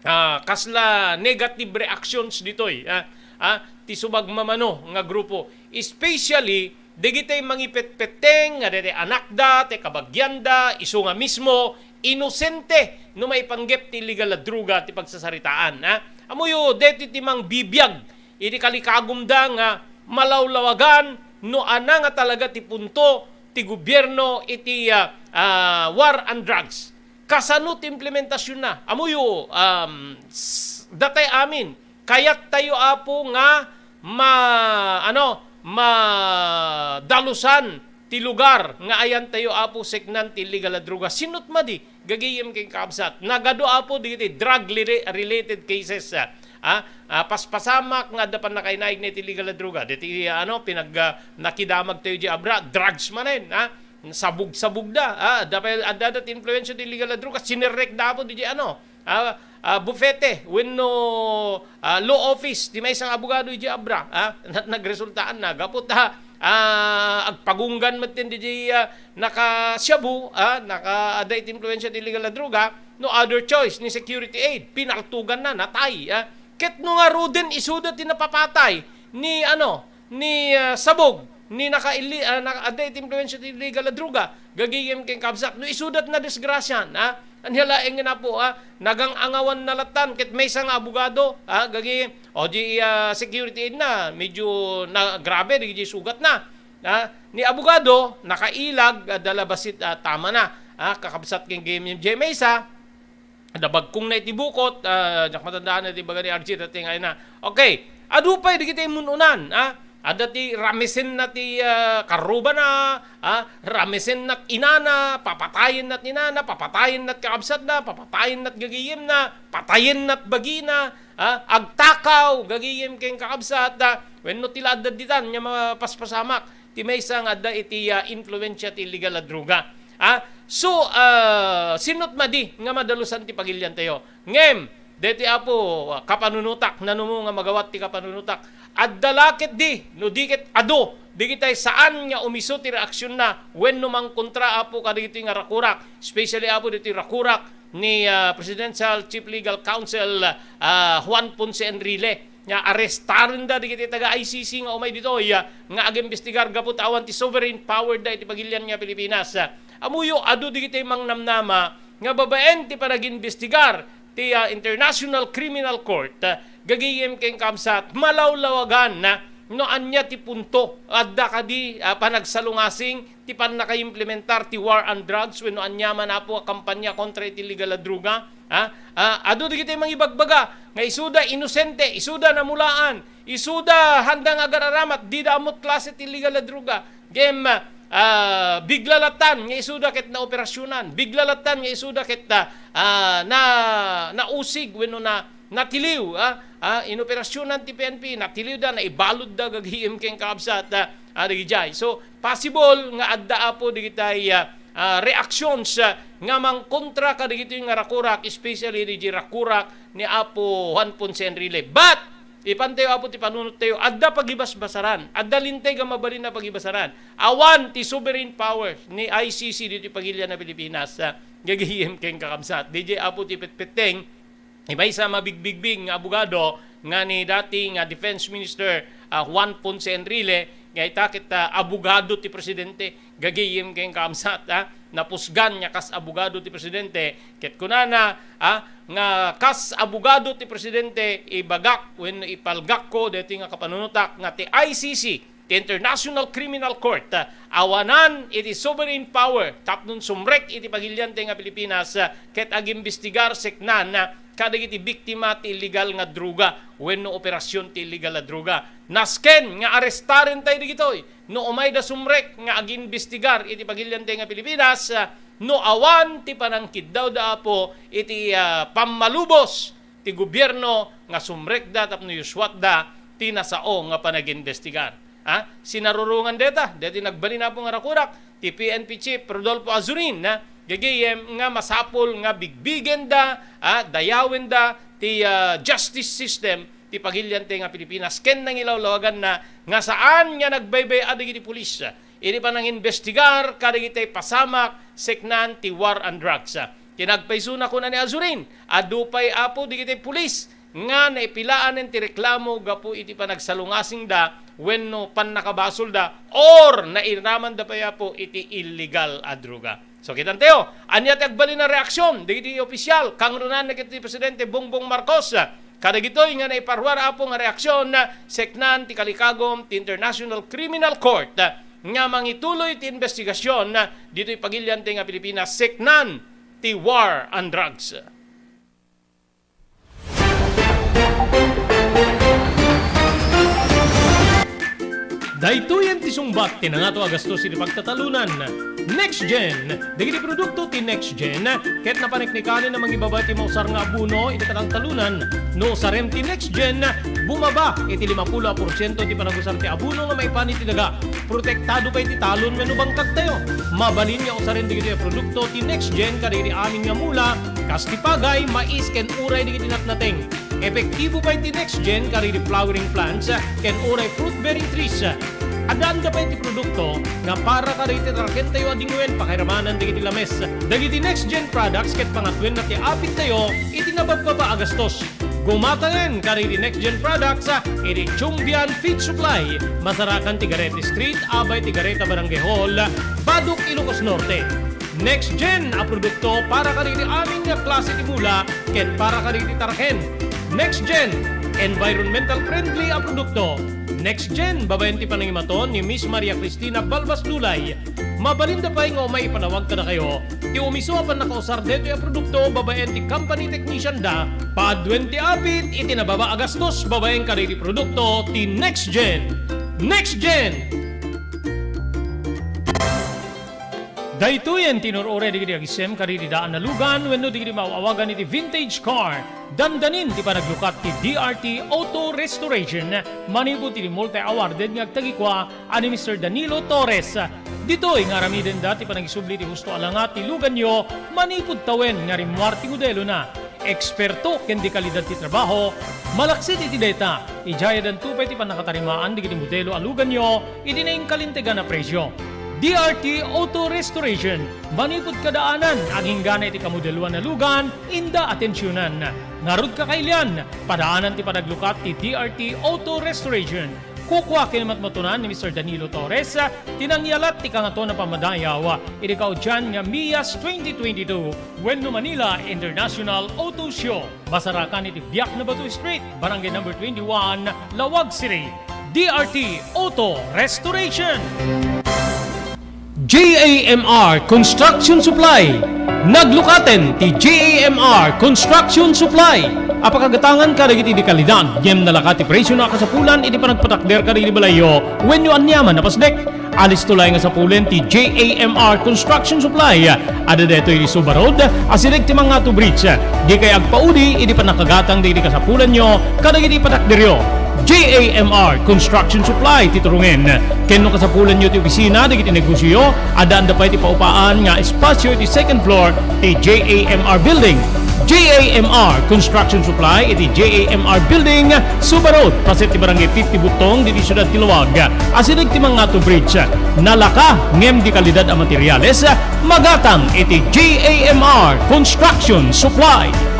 ah, kasla negative reactions ditoy, ah, ah, ti sumagmamano nga grupo, especially dagiti mangipetpetteng nga dagiti anakda, ti kabagianda, isu nga mismo, inosente no maipanggep ti illegal a droga ti pagsasaritaan, ah. Ammoyo, deti ti mangbibiag iti kalikagumda nga malawlawagan no ania nga talaga ti punto ti gobierno iti, ah, ah, war on drugs. Kasano ti implementasionna? Ammoyo, um, s-, datay amin, kayattayo, Apo, nga ma-, ano, madalusan ti lugar nga ayantayo, Apo, seknan ti illegal a droga. Sinno ti madi? Gagayem ken kakabsat, nagadu apo dagiti drug rela-, related cases, ah. Ah, ah, paspasamak nga adda pannakainaigna iti illegal a droga. Dagiti, ah, ano, pinag, ah, nakidamag tayo di abra, drugs manen, ah. Sabog-sabog da, ah, adda pa, adda, adda ti influensya ti illegal a droga, sinerrek da apo di, di, ano, ah, ah, bufete, wenno, ah, law office, ti maysa nga abogado iti abra, ah, nagresultaan na, gapu ta, ah, agpagunggan met ti, di, ah, naka-shabu, ah, naka-, adda iti influensya ti illegal a droga, no other choice, ni security aid, pinaltugan na, natay, ah. Ket no ngaruden, isuda ti napapatay, ni, ano, ni, ah, sabog, ni naka-, ah, naka-, adda iti influensya ti illegal a droga, gagayem ken kabsat, no isuda ti nadisgrasya, ah, ania laeng nga napo, ah, nagang-angawan na latan, ket maysa nga abogado, ah, gagayem, o di, ah, security aid na, medyo na, grabe, di, di sugat na, ah, ni abogado, nakailag, ah, dalabasit, ah, tama na, ah, kakabsat ken gayem, maysa, adda bagkong na iti bukot, ah, diak matandaan ti baga ni R G, dati nga ina. Okay, adu pay dagiti immun-unan, ah. Adda ti ramesen na ti, ah, karrubana, ah, ramesen na inana, papatayen na inana, papatayen na kakabsatna, papatayen na gagayemna, patayen na bagina, ah, agtakaw, gagayem ken kakabsat, ah, wenno ti la adda ditan nga mapaspasamak ti maysa nga adda iti, ah, influensya ti illegal a droga. Ah, so, ah, sinot madi nga madalusan ti pagiliantayo? Ngem, deti apo, ah, kapanunotak, nanumo nga magawat ti kapanunotak. Adda la ketdi, no di ket adu, digitay saan nga umisu ti reaksionna, wenno mangkontra apo kadagitoy nga rakurak, especially apo ditoy rakurak ni, ah, Presidential Chief Legal Counsel, ah, Juan Ponce Enrile. Nga arestarenda dagiti taga I C C nga umay ditoy, ah, nga agimbestigar gapu ta awan ti sovereign power da iti pagilian nga Pilipinas. Ah, ammoyo, adu dagiti mangnamnama nga babaen ti panagimbestigar ti, ah, International Criminal Court, ah, gagayem ken kabsat, malawlawagan, ah, no ania ti punto, adda kadi, ah, panagsalungasing ti pannakaimplementar ti war on drugs wenno aniaman apo a kampanya kontra iti illegal a droga, ha? Ah, adu dagiti mangibagbaga nga isuda inosente, isuda namulaan, isuda haanda nga agar-aramat, dida ammot klase ti illegal a droga. Ngem, ah, bigla latan nga isuda ket naoperasionan, bigla latan nga isuda ket, ah, ah, na, nausig wenno na, natiliw, ah, ah, inoperasionan ti P N P, natiliwda, naibaludda, gagayem ken kabsat, ah, ah, dagijay. So, possible nga adda apo digitay, ah, ah, reactions, ah, nga mangkontra kadagitoy nga rakurak, especially dagiti rakurak ni Apo Juan Ponce Enrile. But, ipantayo apo ti panunottayo, adda pagibasbasaran, adda linteg a mabalin a pagibasbasaran. Awan ti sovereign power ni I C C ditoy pagilian a Pilipinas, ah, gagayem ken kakabsat. Dagijay apo ti petpetteng, Ti maysa a mabigbigbig nga abogado nga ni dati nga Defense Minister, ah, Juan Ponce Enrile, nga ita ket, ah, abogado ti presidente, gagayem ken kabsat, ah, napusgan nga kas abogado ti presidente, ket kunana, ah, nga kas abogado ti presidente, ibagak wenno ipalgakko daytoy nga kapanunotak nga ti I C C, ti International Criminal Court, ah, awanan iti sovereign power tapno sumrek iti pagiliante nga Pilipinas, ah, ket agimbestigar seknan, ah, kadagiti biktima ti illegal nga droga wenno operasion ti illegal a droga. Nasken nga arestaren tayo digitoy no umayda sumrek nga agimbestigar iti pagiliante nga Pilipinas, ah, no awan ti panangkiddawda, Apo, iti, ah, pammalubos ti gobierno nga sumrekda tapno yusuatda ti nasao nga panagimbestigar. Ha? Sinarurongan deta, deti nagbalin, Apo, nga rakurak, ti P N P Chief Rodolfo Azurin, ha? Gagayem nga masapul nga bigbigenda, ha? Dayawenda ti, ah, justice system ti pagiliante nga Pilipinas ken nangilawlawaganna nga saan nga nagbaybay-a dagiti pulis iti panangimbestigar kadagiti pasamak seknan ti war on drugs. Kinagpaysona, kuna ni Azurin, adu pay, Apo, dagiti pulis nga naipilaanen ti reklamo gapu iti panagsalungasingda wenno pannakabasolda or nairamanda pay, Apo, iti illegal a droga. So, kitantayo, ania ti agbalin a reaksion dagiti opisyal, kangrunaan na ket ti Presidente Bongbong Marcos kadagitoy nga naiparuar, Apo, nga reaksion seknan ti kalikagum ti International Criminal Court nga mangituloy ti investigasion ditoy pagiliante nga Pilipinas seknan ti war on drugs. Daytoyen ti sungbat ti nangato a gastos iti pagtatalunan. NextGen. Dagiti produkto ti NextGen ket napaneknekanen a mangibaba ti mausar nga abono iti kataltalunan. No usarem ti NextGen, bumaba iti limapulo a porsiento ti panagusar ti abono nga maipan iti daga. Protektado pay ti talon wenno bangkagtayo. Mabalin nga usaren dagitoy a produkto ti NextGen kadagiti amin nga mula, kas ti pagay, mais, ken uray dagiti natnateng. Epektibo pay ti NextGen kadagiti flowering plants ken uray fruit-bearing trees. Addaanda pay ti produkto nga para kadagiti tarakentayo a dingwen pakairamanan dagiti lames. Dagiti NextGen products ket pangatuenna ti apittayo iti nababbaba a gastos. Gumatangen kadagiti NextGen products iti Chongbian Feed Supply, masarakan ti Garete Street, abay ti Gareta Barangay Hall, Badoc, Ilocos Norte. NextGen a produkto para kadagiti amin nga klase ti mula ken para kadagiti taraken. NextGen, environmental friendly a produkto. NextGen, babaen ti panangimaton ni Miss Maria Cristina Balbas Lulay. Mabalinda pay nga umay ipanawag kadakayo ti umiso a pannakausar daytoy a produkto babaen ti company technician da. Paaduen ti apit iti nababa a gastos babaen kadagiti produkto ti NextGen. NextGen! Daytoyen ti nur-uray dagiti agisem kadagiti daan a lugan wenno dagiti maaw-awagan iti vintage car. Dandanin ti panaglukat ti D R T Auto Restoration manipud iti multi-awarded nga agtagikua a ni Mister Danilo Torres. Ditoy nga aramidenda ti panangisubli ti husto a langa ti luganyo manipud tawen nga rimmuar ti modelona. Eksperto ken dekalidad ti trabaho, malaksid iti dayta, idiay addanto pay ti pannakatarimaan dagiti modelo a luganyo iti nainkalintegan a presio. D R T Auto Restoration, manipud kadaanan, aginggana iti kamodeloan a lugan, inda atensionan. Ngarud, kakailian, padaanan ti panaglukat ti D R T Auto Restoration. Kukua ken matmatunan ni Mister Danilo Torres ti nangyalat ti Kangatoan a Pammadayaw iti kaudian nga MIAS twenty twenty-two wenno Manila International Auto Show. Masarakan iti Biak na Bato Street, Barangay Number twenty-one, Laoag City. D R T Auto Restoration. J A M R Construction Supply. Naglukaten ti J A M R Construction Supply a pakagatangan kadagiti dekalidad ngem nalaka ti presiona a kasapulan iti panagpatakder kadagiti balayyo wenno aniaman a pasdek. Alisto laeng nga sapulen ti J A M R Construction Supply. Adda daytoy iti Suba Road, asideg ti Mangato Bridge. Dikay agpaudi iti pannakagatang dagiti kasapulanyo kadagiti patakderyo. J A M R Construction Supply ti turongen. Ken no kasapulanyo ti opisina dagiti negosioyo, addaanda pay ti paupaan nga espasio iti second floor ti J A M R Building. J A M R Construction Supply iti J A M R Building, Suba Road, paset ti Barangay fifty Butong, ditoy siudad ti Laoag. Asideg ti Mangato Bridge. Nalaka ngem dekalidad a materiales, magatang iti J A M R Construction Supply.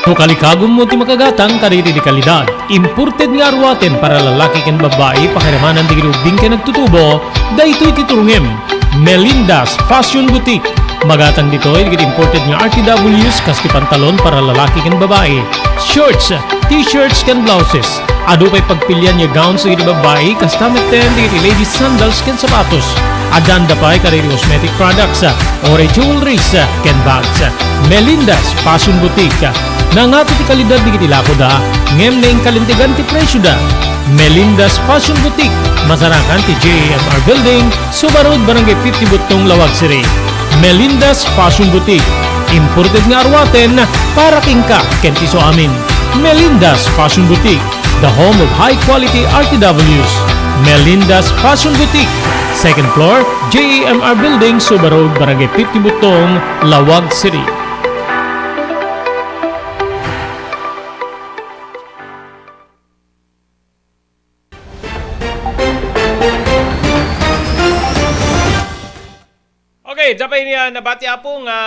No kalikagummo ti makagatang kadagiti dekalidad, imported nga aruaten para lalaki ken babbai, pakairamanan dagiti ubbing ken agtutubo, daytoy ti turongem. Melinda's Fashion Boutique. Magatang ditoy dagiti imported nga R T Ws kas ti pantalon para lalaki ken babbai, shorts, t-shirts ken blouses. Adu pay pagpilian nga gowns dagiti babbai, kasta metten dagiti ladies sandals ken sapatos. Addaanda pay kadagiti cosmetic products, uray jewelries, ken bags. Melinda's Fashion Boutique. Nangato ti kalidad dagiti lakoda, ngem nainkalintegan ti presioda. Melinda's Fashion Boutique, masarakan ti J A M R Building, Suba Road, Barangay fifty Butong, Laoag City. Melinda's Fashion Boutique. Imported nga aruaten para kenka ken ti isuamin. Melinda's Fashion Boutique, the home of high quality R T Ws. Melinda's Fashion Boutique, second floor, J A M R Building, Suba Road, Barangay fifty Butong, Laoag City. Okay, diay pay ni, ah, nabati, Apo, nga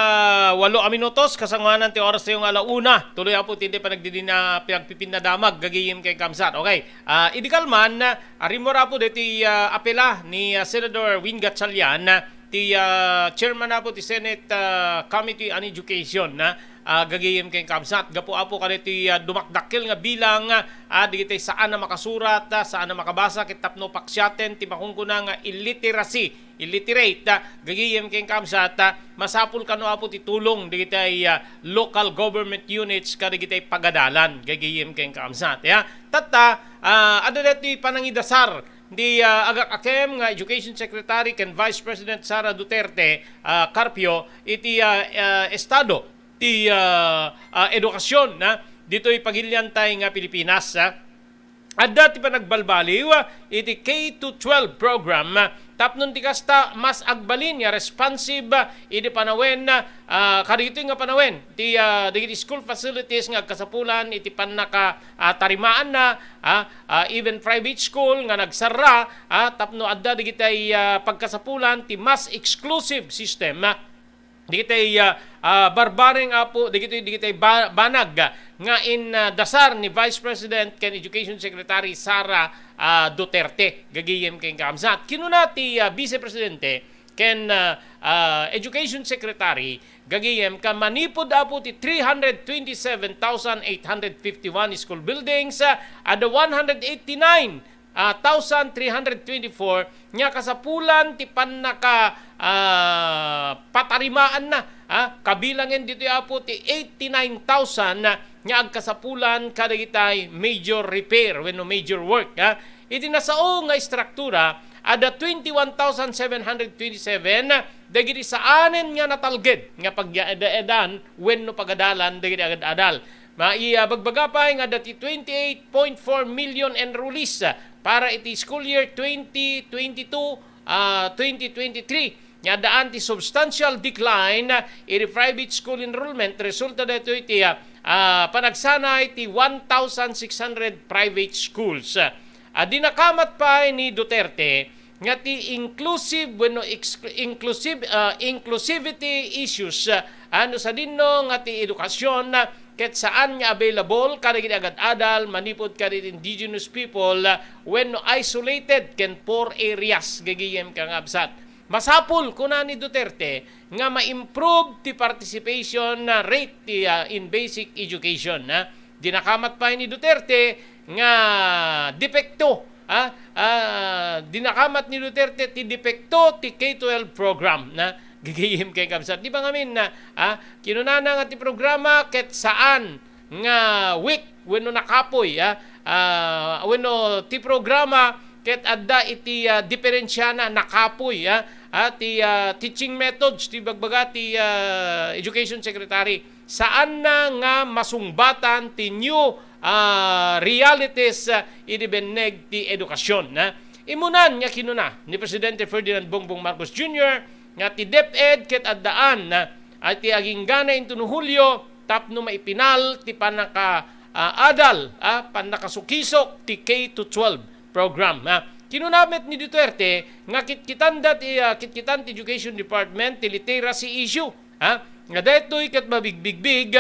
walo a minutos, kasangoanan ti oras tayo nga ala una. Tuloy, Apo, ti, ti panagdidin-, ah, pinagpipinadamag, gagayem ken kamsat. Okay, ah, idi kalman, ah, rimmuar, Apo, deti, ah, apela ni, ah, Senador Win Gatchalian, ah, ti, ah, chairman, Apo, ti Senate, ah, Committee on Education, ah, Ah, gagayem ken kabsat, gapu apo kadaytoy, ah, dumakdakkel nga bilang, ah, dagiti saan a makasurat, ah, saan a makabasa, ket tapno paksiaten ti makunkuna nga illiteracy, illiterate, ah, gagayem ken kabsat, ah, masapul kano apo ti tulong dagiti, ah, local government units kadagiti pagadalan, gagayem ken kabsat, ya. Tatta, ah, adda daytoy panangidasar ti, ah, agak-akem nga Education Secretary ken Vice President Sara Duterte, ah, Carpio iti, ah, ah, estado ti, ah, ah, edukasyon, ah, ditoy pagiliantay nga Pilipinas, ah. Adda ti panagbalbaliw, ah, iti K to twelve program, ah, tapno ti kasta mas agbalin nga responsive, ah, iti panawen, ah, kadagitoy nga panawen ti, ah, dagiti school facilities nga agkasapulan iti pannaka, ah, tarimaanna, ah, ah, even private school nga nagsarra, ah, tapno adda dagiti, ah, pagkasapulan ti mas exclusive system, ah, dagiti, ah, ah, barbareng apo, dagiti, dagiti ba-, banag, ah, nga in, ah, dasar ni Vice President ken Education Secretary Sara, ah, Duterte, gagayem ken kabsat. Kinuna ti, ah, Vice Presidente ken, ah, ah, Education Secretary, gagayem ken manipud apo ti three hundred twenty-seven thousand eight hundred fifty-one school buildings, ah, adda one hundred eighty-nine ah, thousand three hundred twenty-four nga kasapulan ti pannaka, ah, patarimaanna, ah, kabilangen ditoy apo ti eighty-nine thousand nga agkasapulan kadagitay major repair wenno major work, ah. Iti nasao nga istruktura, adda twenty-one thousand seven hundred twenty-seven dagiti saanen nga natalged nga pagyaedaedan wenno pagadalan dagiti agad-adal. Maibagbaga pay nga adda ti twenty-eight point four million enrollees, ah, para iti school year twenty twenty-two, ah, twenty twenty-three. Nga addaan ti substantial decline, ah, iti private school enrollment. Resulta daytoy ti, ah, ah, panagsanay ti one thousand six hundred private schools. Ah, dinakamat pay ni Duterte nga ti inclusive wenno ex-, inclusive, ah, inclusivity issues, ah, no sadino nga ti edukasyon, ah, ket saan nga available kadagiti agad-adal manipud kadagiti indigenous people, ah, wenno isolated ken poor areas, gagayem ken kabsat. Masapul, kuna ni Duterte, nga ma-improve ti participation, ah, rate ti, ah, in basic education, ah. Dinakamat pay ni Duterte nga depekto, ah, ah, dinakamat ni Duterte ti depekto ti K twelve program, na gagayem ken kabsat. Di ba ngamin na, ah, kinunana nga ti programa ket saan nga weak wenno nakapuy, ah, ah, wenno ti programa ket adda iti, ah, diferensiana, nakapuy, ah, ah, ti, ah, teaching methods ti bagbaga ti, ah, Education Secretary. Saanna nga masungbatan ti new, ah, realities, ah, idi benneg ti edukasyon, ah. Imunan nga kinuna ni Presidente Ferdinand Bongbong Marcos Junior nga ti DepEd ket addaan, ah, ti aginggana inton Hulio tapno maipinal ti pannaka, ah, adal, ah, pannakasukisok ti K to twelve program, ah. Kinuna met ni Duterte nga kitkitanda ti, ah, kitkitan ti Education Department ti literacy issue, ah, nga daytoy ket mabigbigbig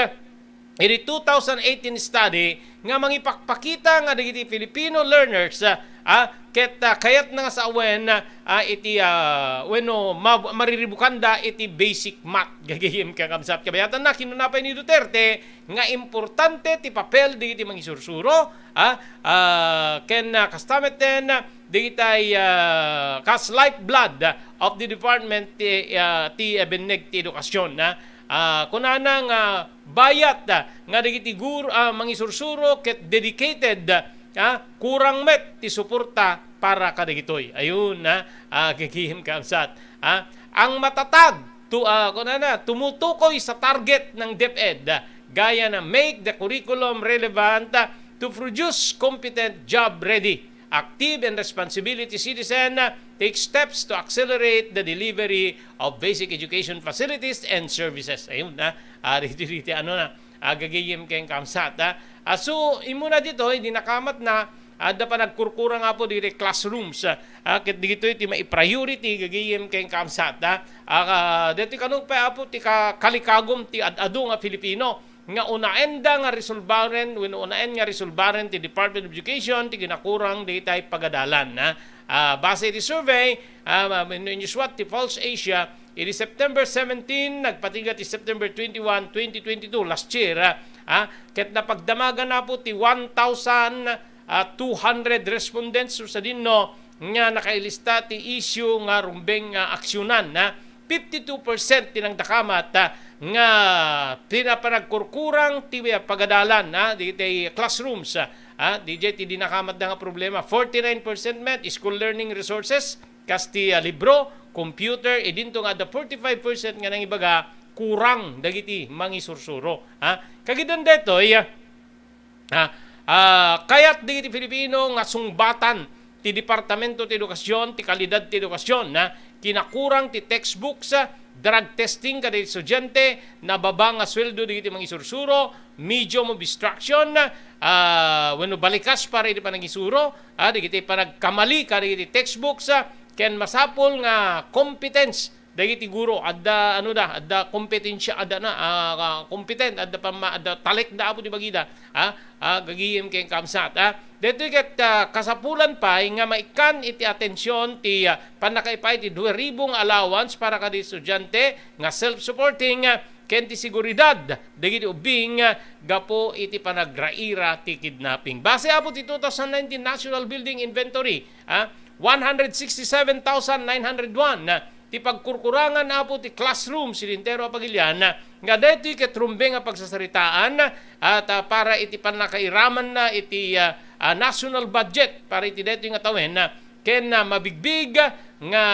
iti two thousand eighteen study nga mangipakpakita nga dagiti Filipino learners, ah, ah, ket, ah, kayatna nga sawen, ah, iti, ah, wenno ma-, mariribukanda iti basic math. Gagayem ken kabsat, kabayatanna, kinuna pay ni Duterte nga importante ti papel dagiti mangisursuro, ah, ah, ken, ah, kasta metten, ah, dagitay, ah, kas lifeblood of the department ti, ah, ti, ah, benneg ti edukasyon, ah. Ah, kunana nga bayat, ah, nga dagiti gur-, ah, mangisursuro ket dedicated, ah, kurang met ti suporta para kadagitoy. Ayun, ah, ah, gagayem ken kabsat, ah. Ang matatag, tu-, ah, kunana, tumutukoy sa target ng DepEd, ah, gaya na make the curriculum relevant, ah, to produce competent job ready, active and responsibility citizen, ah, take steps to accelerate the delivery of basic education facilities and services. Ayun, ah, ah, dito, dito, ano na, ah, gagayem ken kabsat, ah. Ah, so, imuna ditoy, dinakamatna, adda panagkurkura nga apo diri classrooms, ah, ket ditoy ti mai-priority, gagayem ken kabsat, ah. Ah, ditoy kano pay apo ti ka-, kalikagum ti ad-adu nga Filipino nga unaenda nga resolbaren, wenno unaen nga resolbaren ti Department of Education ti kinakurang daytay pagadalan, ha. Ah, base iti survey, ah, ma-, ma-, inyuswat ti Pulse Asia, Idi September seventeen, nagpatingga ti September twenty-one, twenty twenty-two, last year, ah, ah, ket napagdamagan apo ti one thousand, ah, two hundred respondents, so sadino nga nakailista ti issue nga rumbeng nga aksyonan, ah. Fifty-two percent ti nangdakamat, ah, nga pinapanagkurkurang ti, ah, pagadalan, ah, dagiti classrooms, ah, ah, diay ti dinakamatda nga problema. Forty-nine percent met, school learning resources, kas ti, ah, libro, computer, idinto nga adda forty-five percent nga nangibaga, kurang dagiti mangisursuro. Ha? Kagidan daytoy, ah, ah, kayat dagiti Filipino nga sungbatan ti Departamento ti Edukasyon, ti kalidad ti edukasyon, ha? Kinakurang ti textbooks, ah, drug testing kadagiti estudiante, nababa nga sueldo dagiti mangisursuro, medium of instruction, ah, wenno balikas para iti panangisuro, ah, dagiti panagkamali kadagiti textbooks, ah, ken masapul nga competence dagiti guro, adda, ano da, adda kompetensya, adda na, ah, ah, competent, adda pamma-, adda talekda apo ti bagida, ah, ah, gagayem ken kamsat, ah. Daytoy ket, ah, kasapulan pay nga maikkan iti atension ti, ah, pannakaipay ti dua ribu nga allowance para kadagiti estudiante nga self-supporting, ah, ken ti seguridad dagiti ubbing, ah, gapu iti panagraira ti kidnapping. Base apo ti two thousand nineteen National Building Inventory, ah, one hundred sixty-seven thousand nine hundred one, ah, ti pagkurkurangan apo ti classroom iti entero a pagilian, ah, nga daytoy ket rumbeng a pagsasaritaan, ah, ta para iti pannakairamanna iti, ah, ah, national budget para iti daytoy nga tawen, ah, ken, ah, mabigbig nga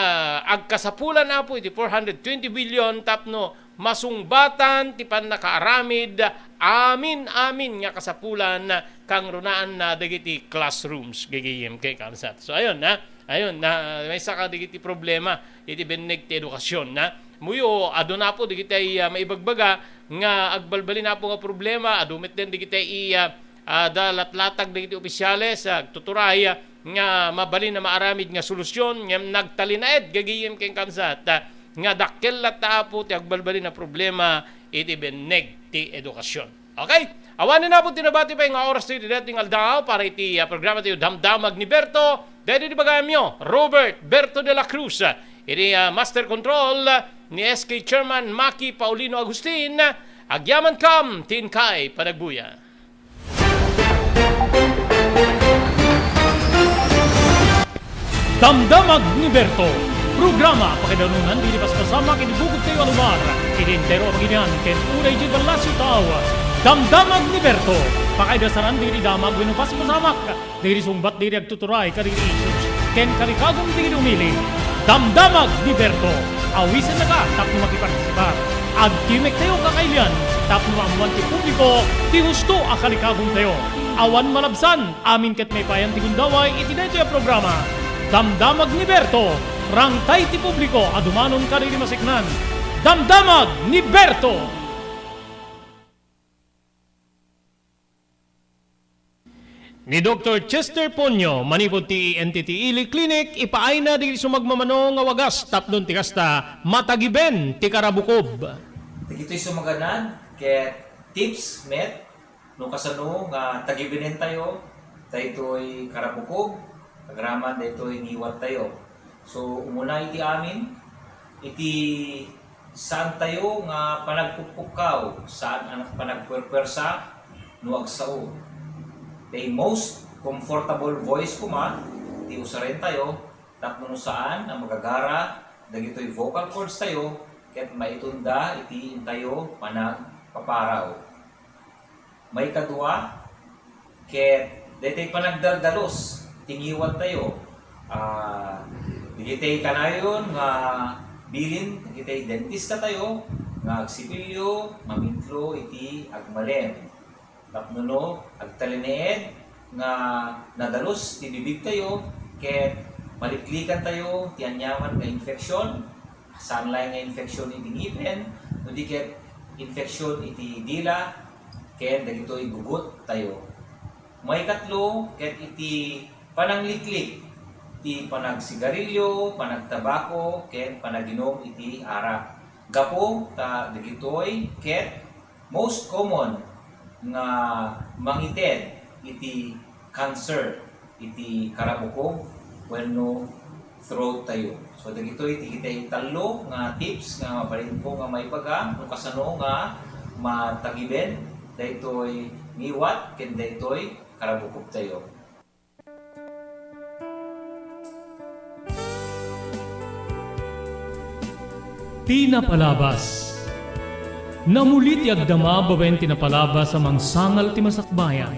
agkasapulan apo iti four hundred twenty billion tapno masungbatan ti pannakaaramid amin-amin nga kasapulan kangrunaanna dagiti classrooms, gagayem ken kamsat. So, ayun, ha? Ayun, na, maysa kadagiti problema iti benneg ti edukasyon, ha? Muyo, aduna apo dagiti, ah, maibagbaga nga agbalbalin apo nga problema, adu met den dagiti, ah, ah, da latlatag dagiti opisyales, ah, agtuturay, ah, nga mabalin a maaramid nga solusyon, ngem nagtalinaed gagayem ken kamsat, ah, nga dakkel latta apo ti agbalbalin a problema iti benneg ti edukasyon. Okay? Awanen apo ti nabati pay nga oras tayo iti daytoy nga aldaw para iti, ah, programa tayo Damdamag ni Berto. Daytoy ti bagayamyo, Robert Berto de la Cruz, ah, iti, ah, Master Control, ah, ni S K Chairman Maki Paulino Agustin. Agyamankam ti inkay panagbuya. Damdamag ni Berto, programa pakaidanunan dagiti paspasamak iti bukod tayo a lugar, iti entero a bagilian ken uray iti ballasiw tao. Damdamag ni Berto, pakaidasaran dagiti damag wenno paspasamak dagiti sungbat dagiti agtuturay kadagiti issues ken kalikagum dagiti umili. Damdamag ni Berto, awisennaka tapno makipartisipar. Agtimek tayo kakailian tapno maammoan ti publiko ti husto a kalikagum tayo. Awan malabsan, amin ket maipayan ti gundaway iti daytoy a programa. Damdamag ni Berto, rangtay ti publiko a dumanon kadagiti maseknan. Damdamag ni Berto! Ni Doktor Chester Ponyo, manipud ti E N T T Ili Clinic, ipaayna dagiti sumagmamano nga wagas tapno ti kasta, matagiben ti karabukob. Dagitoy sumaganad ket tips met no kasano nga tagibenen tayo daytoy karabukob, agraman daytoy ngiwat tayo. So, umuna iti amin, iti saan tayo nga panagpukpukkaw, saan a panagpuerpuersa no agsao. The most comfortable voice koma ti usaren tayo, tapno no saan a magagara dagitoy vocal cords tayo ket maitunda iti intayo panagpaparaw. Maikadua, ket daytoy panagdaldalus ti ngiwat tayo. Ah, dagitoy kanayon nga bilin dagitoy dentista tayo nga agsipilyo, mamitlo iti agmalem. Tapno no agtalinaed nga nadalus ti bibig tayo, ket maliklikan tayo ti aniaman nga infeksyon, saan laeng nga infeksyon iti ngipen, no di ket infeksyon iti dila, ken dagitoy gugut tayo. Maikatlo, ket iti panangliklik ti panagsigarilyo, panagtabako, ken panaginum iti arak. Gapu ta dagitoy ket most common nga mangited iti cancer iti karabukob wenno throat tayo. So, dagitoy ti kitay tallo nga tips nga mabalinko nga maibaga no kasano nga matagiben daytoy ngiwat ken daytoy karabukop tayo. Ti napalabas. Namuli ti agdama babaen ti napalabas a mangsangal ti masakbayan.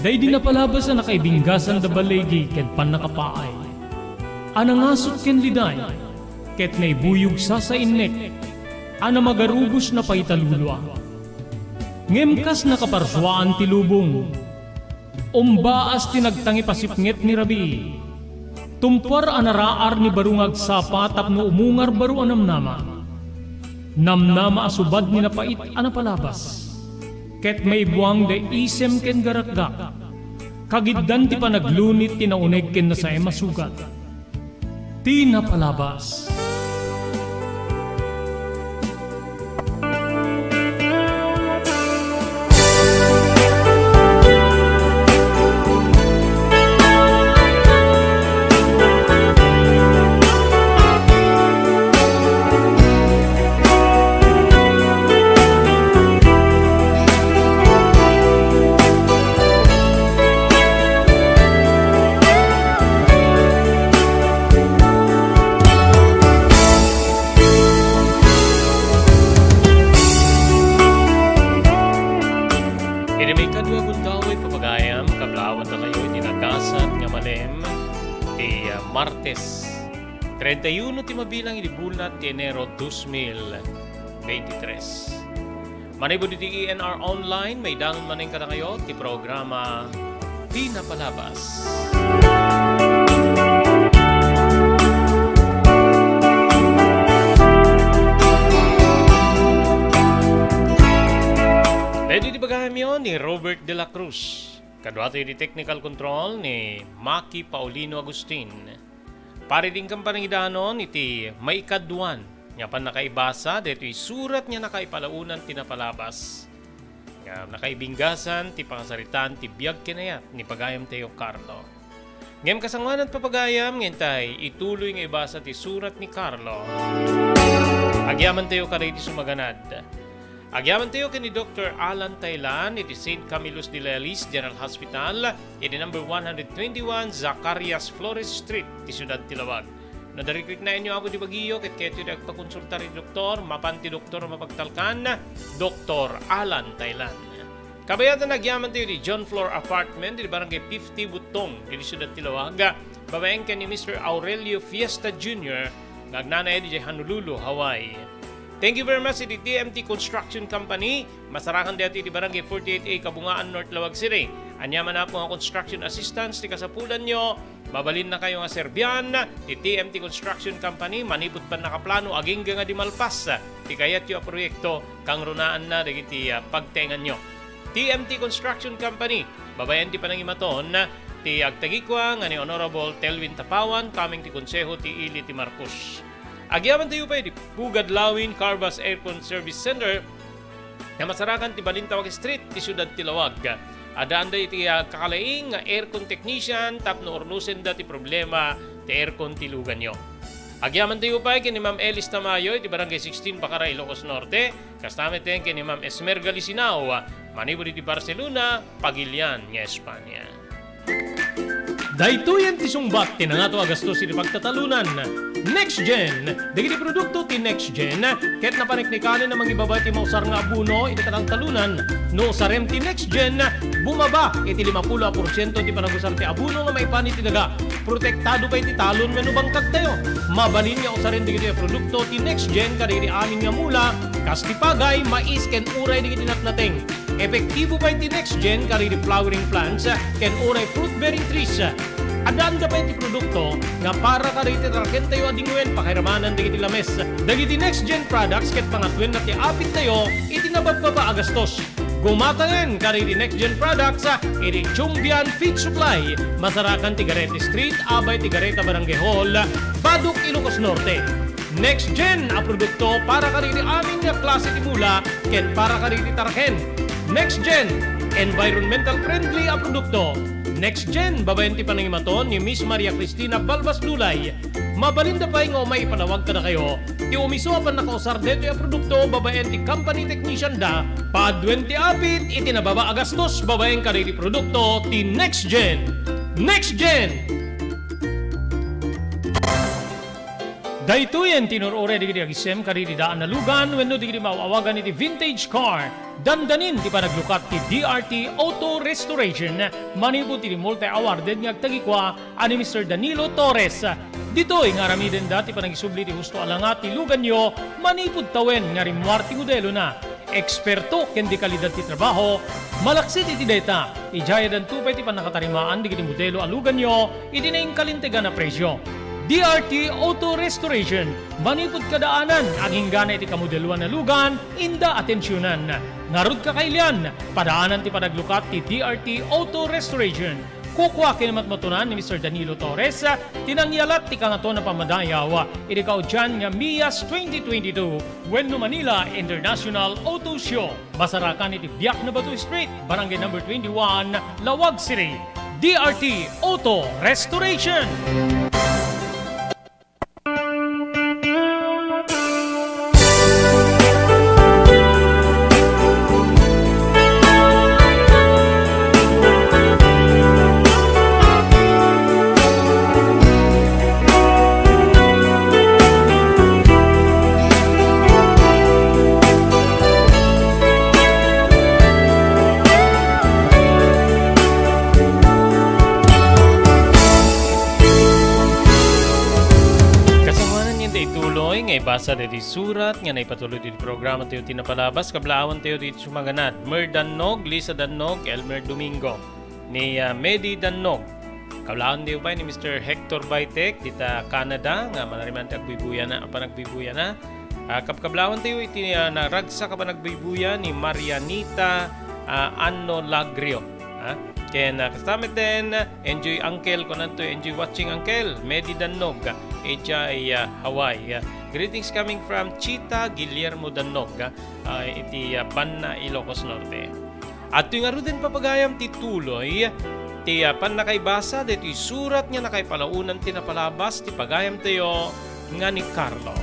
Daydi napalabas a nakaibinggasan da baligi ken pannakapaay, a nangasut ken liday, ket naibuyog sasainnek, a namagarubos na paitalulua. Ngem kas nakaparsuaan ti lubong, umbaas ti nagtangipasipnget ni rabii. Tumpuar a naraar ni baro nga agsapa tapno umungar baro a namnama. Namnama a subad ni napait a napalabas. Ket maibuang da isem ken garakgak. Kagiddan ti panaglunit ti nauneg ken nasaem a sugat. Ti napalabas. Iti maikadua a gundaway, papagayam, kablaawan dakayo iti nagasat nga malem ti, ah, Martes. Treinta y uno ti mabilang iti bunat ti Enero dos mil veintitrés. Manipud iti E N R Online, maidangan manen kadakayo ti programa Ti Napalabas. Daytoy ti bagamyo ni Robert de la Cruz. Kaduato iti technical control ni Maki Paulino Agustin. Pari, inkan panangidanon iti maikaduan nga pannakaibasa daytoy surat nga nakaipalaonan ti napalabas, nga nakaibinggasan ti pakasaritaan ti biag ken ayat ni pagayamtayo Carlo. Ngem kasangoanan, papagayam, nga intay ituloy nga ibasa ti surat ni Carlo. Agyamantayo kadagiti sumaganad. Agyamantayo ken ni Doktor Alan Taylan iti Saint Camillus de Leon General Hospital, iti number one hundred twenty-one Zacarias Flores Street, ti siudad ti Laoag. No narikriknaenyo amin ti bagiyo ket kayatyo ti agpakonsultar iti doktor, mapan ti doktor a mapagtalkan, Doktor Alan Taylan. Kabayatan, agyamantayo iti John Floor Apartment, iti Barangay fifty Buttong, iti siudad ti Laoag, babaen ken ni Mister Aurelio Fiesta Junior nga agnanayon idiay Honolulu, Hawaii. Thank you very much iti T M T Construction Company. Masarakan daytoy iti Barangay forty-eight A, Kabungaan, North Laoag City. Ania man a pay nga construction assistance ti kasapulanyo, mabalinnakayo nga serbian ti T M T Construction Company manipud pannakaplano agingga nga di malpas ti kayatyo a proyekto, kangrunaanna dagiti, ah, pagtaenganyo. T M T Construction Company, babaen ti panangimaton ti agtagikua nga ni Honorable Telwin Tapawan, kameng ti Konseho ti Ili ti Marcos. Agyamantayo pay iti Pugad Lawin Carvas Aircon Service Center nga masarakan ti Balintawak Street, ti siudad ti Laoag. Addaanda iti, ah, kakalaing nga aircon technician tapno urnosenda ti problema ti aircon ti luganyo. Agyamantayo pay ken ni Ma'am Elis Tamayo iti Barangay sixteen, Bacara, Ilocos Norte, kasta met ken ni Ma'am Esmerga Lisinao, manipud iti Barcelona, Pagilian nga Espania. Daytoyen ti sungbat ti nangato a gastos iti pagtatalonan. Next Gen. Dagiti produkto ti Next Gen ket napaneknekanen a mangibaba iti mausar nga abono iti kataltalonan. No usarem ti Next Gen, bumaba iti limapulo a porsiento ti panagusar ti abono nga maipan iti daga. Protektado pay ti talon wenno bangkagtayo. Mabalin nga usaren dagitoy a produkto ti Next Gen kadagiti amin nga mula, kas ti pagay, mais, ken uray dagiti natnateng. Epektibo pay ti Next Gen kadagiti flowering plants ken uray fruit-bearing trees. Addaanda pay ti produkto nga para kadagiti tarakentayo a dingwen pakairamanan dagiti lames. Dagiti Next Gen products ket pangatuenna ti apittayo iti nababbaba a gastos. Gumatayen kadagiti Next Gen products iti Chumbian Feed Supply, masarakan ti Garete Street, abay ti Gareta Barangay Hall, Badoc, Ilocos Norte. Next Gen a produkto para kadagiti amin nga klase ti mula ken para kadagiti taraken. Next Gen, environmental friendly a produkto. Next Gen, babaen ti panangimaton ni Miss Maria Cristina Balbas Lulay. Mabalinda pay nga umay ipalawag kadakayo ti umiso a pannakausar detoy a produkto babaen ti company technician da, paduen ti apit iti nababa a gastos babaen kadagiti produkto ti Next Gen. Next Gen! Daytoyen ti inur-uray dagiti agisem kadagiti daan a lugan wenno dagiti maaw-awagan iti vintage car. Dandanin ti panaglukat ti D R T Auto Restoration manipud iti multi-awarded nga agtagikua a ni Mister Danilo Torres. Ditoy nga aramidenda ti panagisubli ti husto a langa ti luganyo manipud tawen nga rimmuar ti modelona. Eksperto ken dekalidad ti trabaho, malaksid iti dayta, idiay addanto pay ti pannakatarimaan dagiti modelo a luganyo iti nainkalintegan a presio. D R T Auto Restoration, manipud kadaanan, aginggana iti kamodeloan a lugan, inda atensionan. Ngarud, kakailian, padaanan ti panaglukat ti D R T Auto Restoration. Kukua ken matmatunan ni Mister Danilo Torres ti nangyalat ti Kangatoan a Pammadayaw iti kaudian nga MIAS twenty twenty-two wenno Manila International Auto Show. Masarakan iti Biak na Bato Street, Barangay Number twenty-one, Laoag City. D R T Auto Restoration. Kasangoanan nga ibasa daytoy surat nga naipatulod iti programa tayo ti napalabas, kablaawentayo ditoy sumaganad. Mer Dannog, Lisa Dannog, Elmer Domingo, ni, ah, Medi Dannog. Kablaawentayo pay ni Mister Hector Baitek, dita Canada, nga manariman ti agbuybuyana, a panagbuybuyana. Ah, kabkablaawantayo iti, ah, naragsak a panagbuybuya ni Marianita, ah, Anno Lagrio. Ah, ken, ah, kasta met den, enjoy uncle, kunanto, enjoy watching uncle, Medi Dannog, idiay, ah, Hawaii. Ah, greetings coming from Chita Guillermo Dannog, ah, iti, ah, Banna, Ilocos Norte. Adtoy ngaruden, papagayam, ti tuloy ti, ah, pannakaibasa daytoy surat nga nakaipalaonan ti napalabas ti pagayamtayo nga ni Carlo.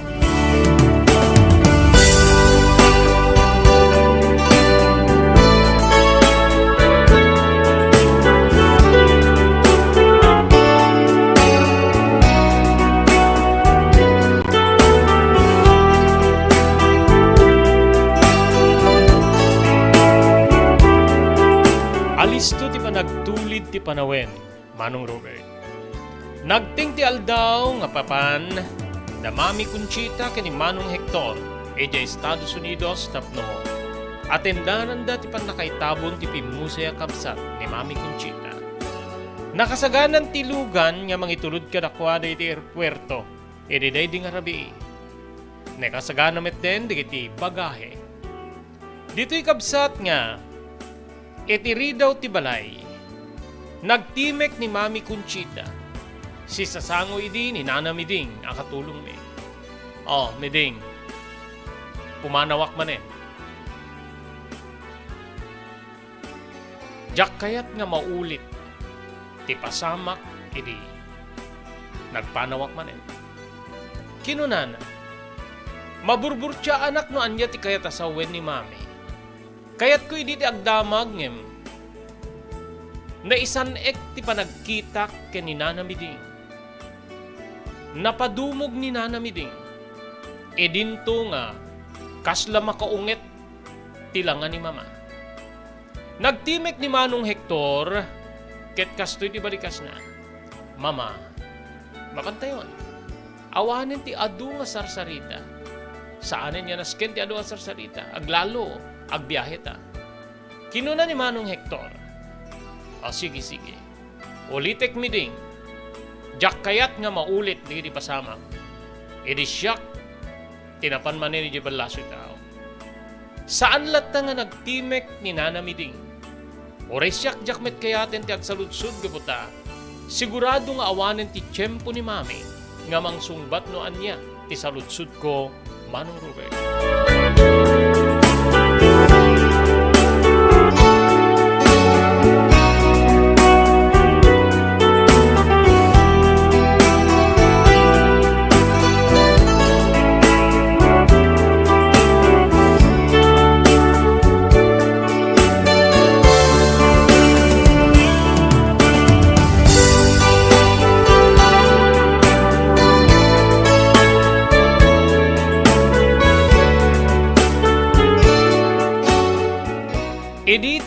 Alisto ti panagtulid ti panawen, Manong Robert. Nagteng ti aldaw nga papan da Mami Conchita ken ni Manong Hector idiay Estados Unidos tapno atendananda ti pannakaitabon ti pimmusay a kabsat ni Mami Conchita. Nakasaganan ti lugan nga mangitulod kadakuada iti airpuerto idi daydi nga rabii. Nakasagana metten dagiti bagahe. Ditoy kabsat nga iti ridaw ti balay, nagtimek ni Mami Conchita. Sisasango idi ni Nana Miding a katulongmi. "Oh, Miding, pumanawak manen. Diak kayat nga maulit ti pasamak idi." Nagpanawak manen. Kinunana, "Maburburtiaanak no ania ti kayat a sawen ni Mami. Kayatko idi ti agdamag ngem naisan-ek ti panagkitak ken ni Nana Miding. Napadumog ni Nana Miding. Idinto nga kasla makaunget ti langa ni Mama." Nagtimek ni Manong Hector ket kastoy ti balikasna, "Mama, mapantayon. Awanen ti adu nga sarsarita. Saanen nga nasken ti adu a sarsarita. Aglalo, agbiaheta." Kinuna ni Manong Hector, "O, sige, sige. Ulitek, Miding. Diak kayat nga maulit dagiti pasamak. Idi siak ti napan manen idiay ballasoy tao." Saan latta nga nagtimek ni Nana Miding. Uray siak, diak met kayaten ti agsaludsod gapu ta sigurado nga awanen ti tiempo ni Mami nga mangsungbat no ania ti saludsodko, Manong Robert.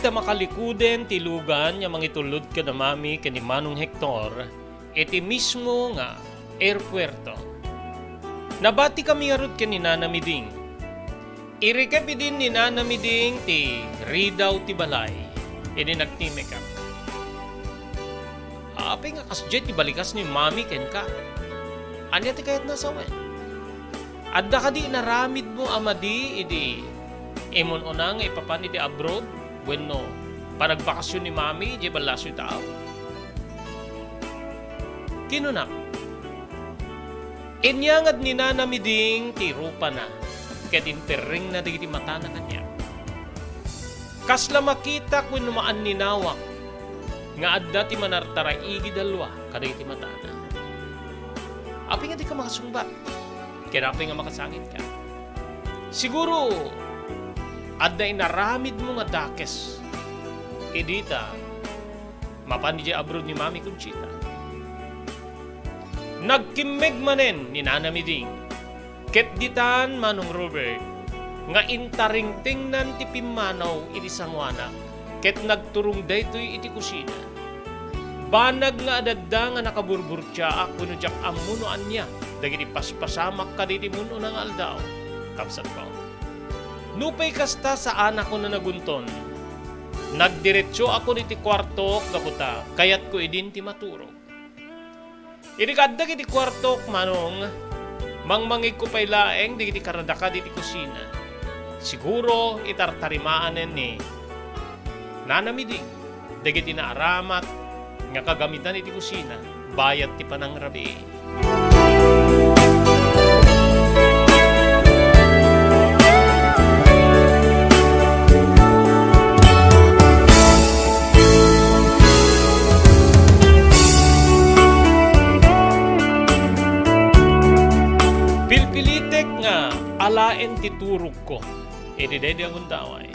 makalikoden ti lugan nga mangitulod kada Mami ken ni Manong Hector iti mismo nga airpuerto. Nabatikami ngarud ken ni Nana Miding. Irikep idin ni Nana Miding ti ridaw ti balay idi nagtimek. Apay nga kasdiay ti balikas ni Mami kenka? Ania ti kayatna a sawen? Adda kadi inaramidmo a madi idi imun-una nga ipapan iti abroad wenno panagbakasyon ni Mami idiay ballasoy taaw? Kinunak, inyangad ni Nana Miding ti rupana ket imperrengna dagiti matana kaniak. Kasla makitak wenno maanninawak nga adda ti manartaraigi dalua kadagiti matana. Apay nga dika makasungbat? Ken apay nga makasangitka? Siguro, adda inaramidmo nga dakes idi ta mapan idiay abroad ni Mami Conchita. Nagkimmeg manen ni Nana Miding. Ket ditan, Manong Robert, nga intaringtingnan ti pimmanaw iti sangoanak, ket nagturong daytoy iti kusina. Banag nga adda nga nakaburburtiaak wenno diak ammo no ania dagiti paspasamak kadagiti mun-una nga aldaw, kabsatko. Nupay kasta, saanakon a nagunton. Nagdiretsoakon iti kuartok gapu ta kayatko idin ti maturog. Idi kaaddak iti kuartok, Manong, mangmangegko pay laeng dagiti karadakad iti kusina. Siguro, itartarimaanen ni Nana Miding dagiti naaramat nga kagamitan iti kusina bayat ti panangrabii. Pilpilitek nga alaen ti turogko iti daydi a gundaway.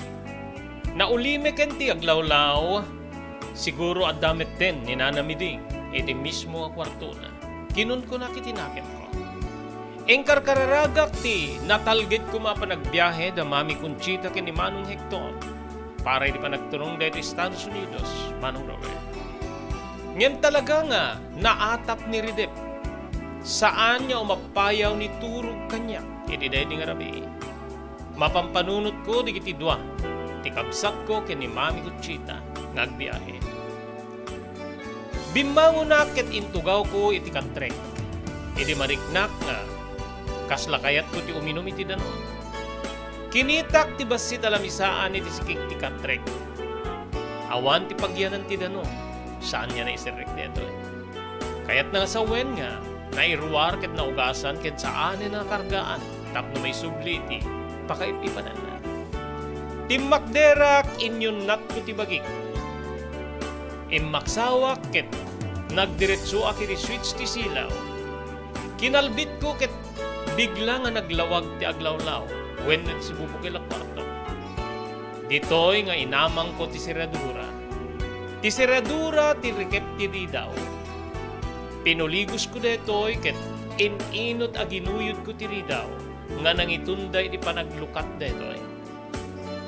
Naulimek ken ti aglawlaw, siguro adda metten ni Nana Miding iti mismo a kuartona. Kinunkunak iti nakemko. Inkarkararagak ti natalged koma a panagbiahe da Mami Conchita ken ni Manong Hector para iti panagturong daytoy Estados Unidos, Manong Robert. Ngem talaga nga naatap ni Redep. Saan nga umappayaw ni turog kaniak iti daydi nga rabii. Mapampanunotko dagiti dua, ti kabsatko ken ni Mami Conchita nga agbiahe. Bimmangonak ket intugawko iti katrek. Idi mariknak nga kasla kayatko ti uminum iti danum, kinitak ti bassit a lamisaan iti sikik ti katrek. Awan ti pagyanan ti danum, saan nga naiserrek daytoy. Kayatna nga sawen nga nairuar ket naugasan ket saanen a kargaan tapno maisubli iti pakaip-ipananna. Timmakderak, inyunnatko ti bagik. Immaksawak ket nagdiretsoak iti switch ti silaw. Kinalbitko ket bigla nga naglawag ti aglawlaw wenno ti sibubukel a kuarto. Ditoy nga inamangko ti seradura. Ti seradura ti rikep ti ridaw. Pinuligusko daytoy ket in-inut a ginuyodko ti ridaw nga nangitunda iti panaglukat daytoy.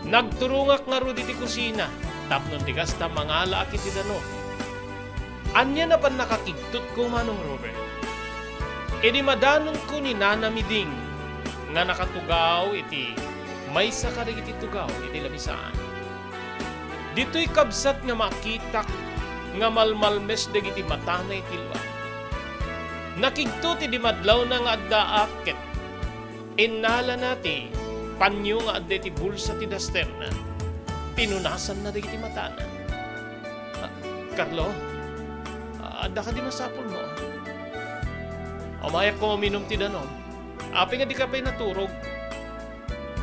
Nagturongak ngarud iti kusina tapno di kasta mangalaak iti danum. Ania a pannakakigtutko, Manong Robert? Idi madanonko ni Nana Miding nga nakatugaw iti maysa kadagiti tugaw iti lamisaan. Ditoy kabsat nga makitak nga malmalmes dagiti matana iti luar. Nakigtot idi madlawna nga addaak ket innalana ti panyo nga adda iti bulsa ti dasterna. Pinunasanna dagiti matana. "Ah, Carlo, adda kadi masapulmo? Umayak ko uminum ti danum. Apay nga dika pay naturog?"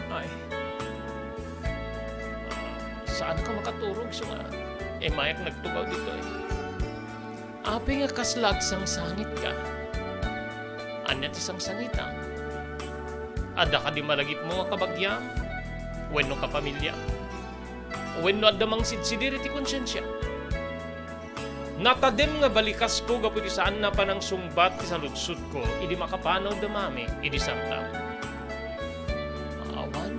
"Ay, ah, saan ka makaturog, isu nga imayak nagtugaw ditoy?" "Apay nga kasla agsangsangitka? Ania ti sangsangitam? Adda kadi malagipmo nga kabagiam? Wenno kapamiliam? Wenno adda mangsidsidir iti konsensiam?" Natadem nga balikasko gapu iti saan a panangsungbat ti saludsodko idi makapanaw da Mami idi sangtam. "Awan.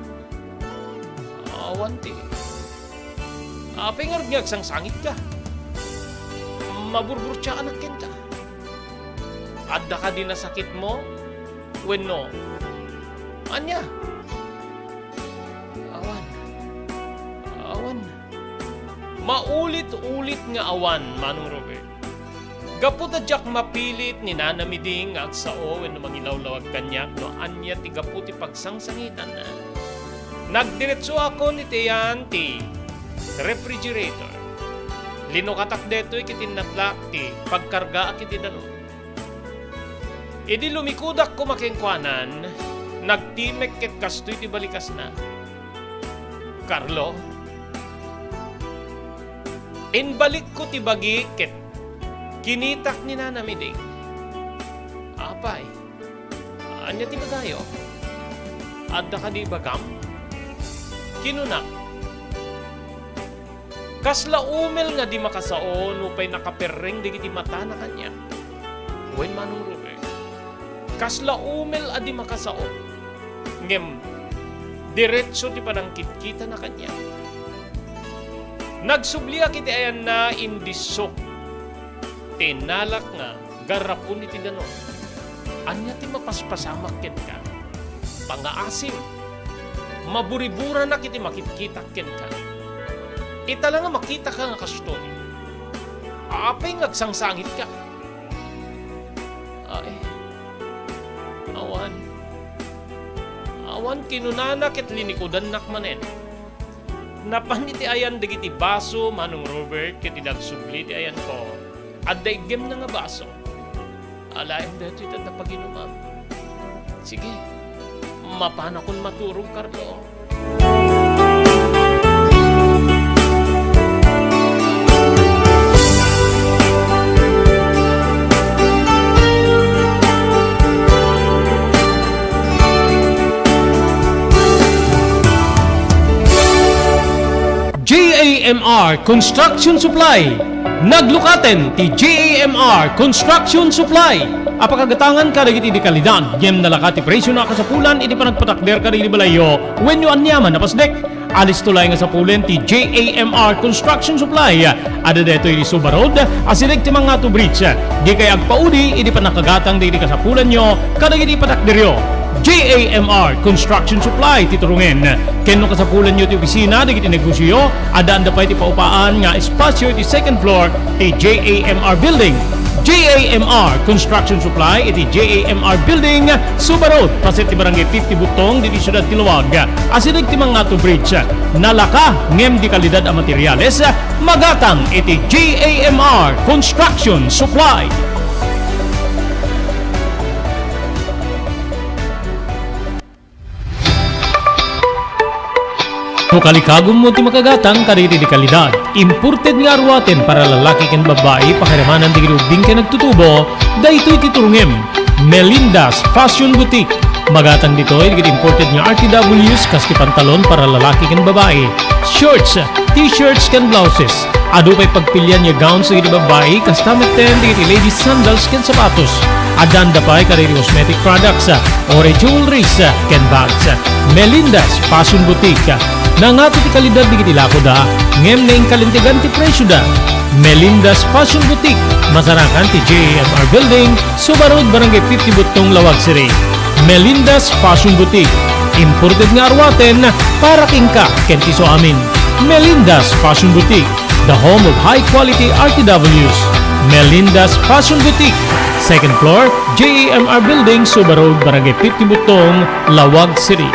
Awan ti, Apay ngarud nga agsangsangitka? Maburburtiaanak kenka. Adda kadi nasakitmo? Wenno, ania? Awan. Awan. Maulit-ulit nga awan, Manong Robert. Gapu ta diak mapilit ni Nana Miding nga agsao wenno mangilawlawag kaniak no ania ti gapu ti pagsangsangitanna. Nagdiretsoakon iti ayan ti refrigerator. Linukatak daytoy ket innatlak ti pagkargaak iti danum. Idi lumikudak koma kenkuanan, nagtimek ket kastoy ti balikasna. Carlo, imbalikko ti bagi ket kinitak ni Nana Miding. Apay, ania ti ibagayo? Adda kadi ibagam? Kinunak, kasla umel nga di makasao nupay nakaperreng dagiti matana kaniak. Wen, Manong Robert, kasla umel a di makasao, ngem diretso ti panangkitkitana kaniak. Nagsubliak iti ayanna, indissok ti innalak nga garrapon iti danum. Ania ti mapaspasamak kenka? Pangaasim. Maburiburanak iti makitkitak kenka. Ita la nga makitaka nga kastoy, apay nga agsangsangitka? Ay, awan. Awan, kinunana ket linikudannak manen. Napan iti ayan dagiti baso, Manong Robert, ket idi agsubli ti ayanko, adda iggemna nga baso. Alaem daytoy ti adda paginumam. Sige, mapanakon maturog, Carlo. J A M R Construction Supply. Naglukaten ti J A M R Construction Supply. Apakagatangan kadagiti di kalidad, ngem nalaka ti presio na kasapulan iti panagpatakder kadagiti balayyo wenno aniaman a pasdek. Alisto laeng nga sapulen ti J A M R Construction Supply. Adda daytoy iti Suba Road, asideg ti Mangato Bridge. Dikay agpaudi idi pannakagatang dagiti kasapulanyo kadagiti patakderyo. J A M R Construction Supply ti turungen. Ken no kasapulanyo ti opisina dagiti negosioyo, addaan da pay ti paupaan nga espasio iti second floor ti J A M R Building. J A M R Construction Supply iti J A M R Building, Suba Road, paset ti Barangay fifty Butong, ditoy siudad ti Laoag. Asideg ti Mangato Bridge. Nalaka ngem di kalidad a materiales, magatang iti J A M R Construction Supply. No kalikagummo ti makagatang kadagiti di kalidad, imported nga aruaten para lalaki ken babbai, pakiramanan dagiti ubbing ken nagtutubo, daytoy ti turungem. Melinda's Fashion Boutique. Magatang ditoy dagiti imported nga R T Ws kas ti pantalon para lalaki ken babbai, shorts, t-shirts ken blouses. Adu pay pagpilian nga gowns dagiti babbai, kasta metten dagiti ladies sandals ken sapatos. Addaanda pay kadagiti cosmetic products, uray jewelries, ken bags. Melinda's Fashion Boutique. Nangato ti kalidad dagiti lakoda, ngem naingkalintegan ti presioda. Melinda's Fashion Boutique, masarakan ti J A M R Building, Suba Road, Barangay fifty Butong, Laoag City. Melinda's Fashion Boutique, imported nga aruaten para kenka ken ti isuamin. Melinda's Fashion Boutique, the home of high quality R T Ws. Melinda's Fashion Boutique, second floor, J A M R Building, Suba Road, Barangay fifty Butong, Laoag City.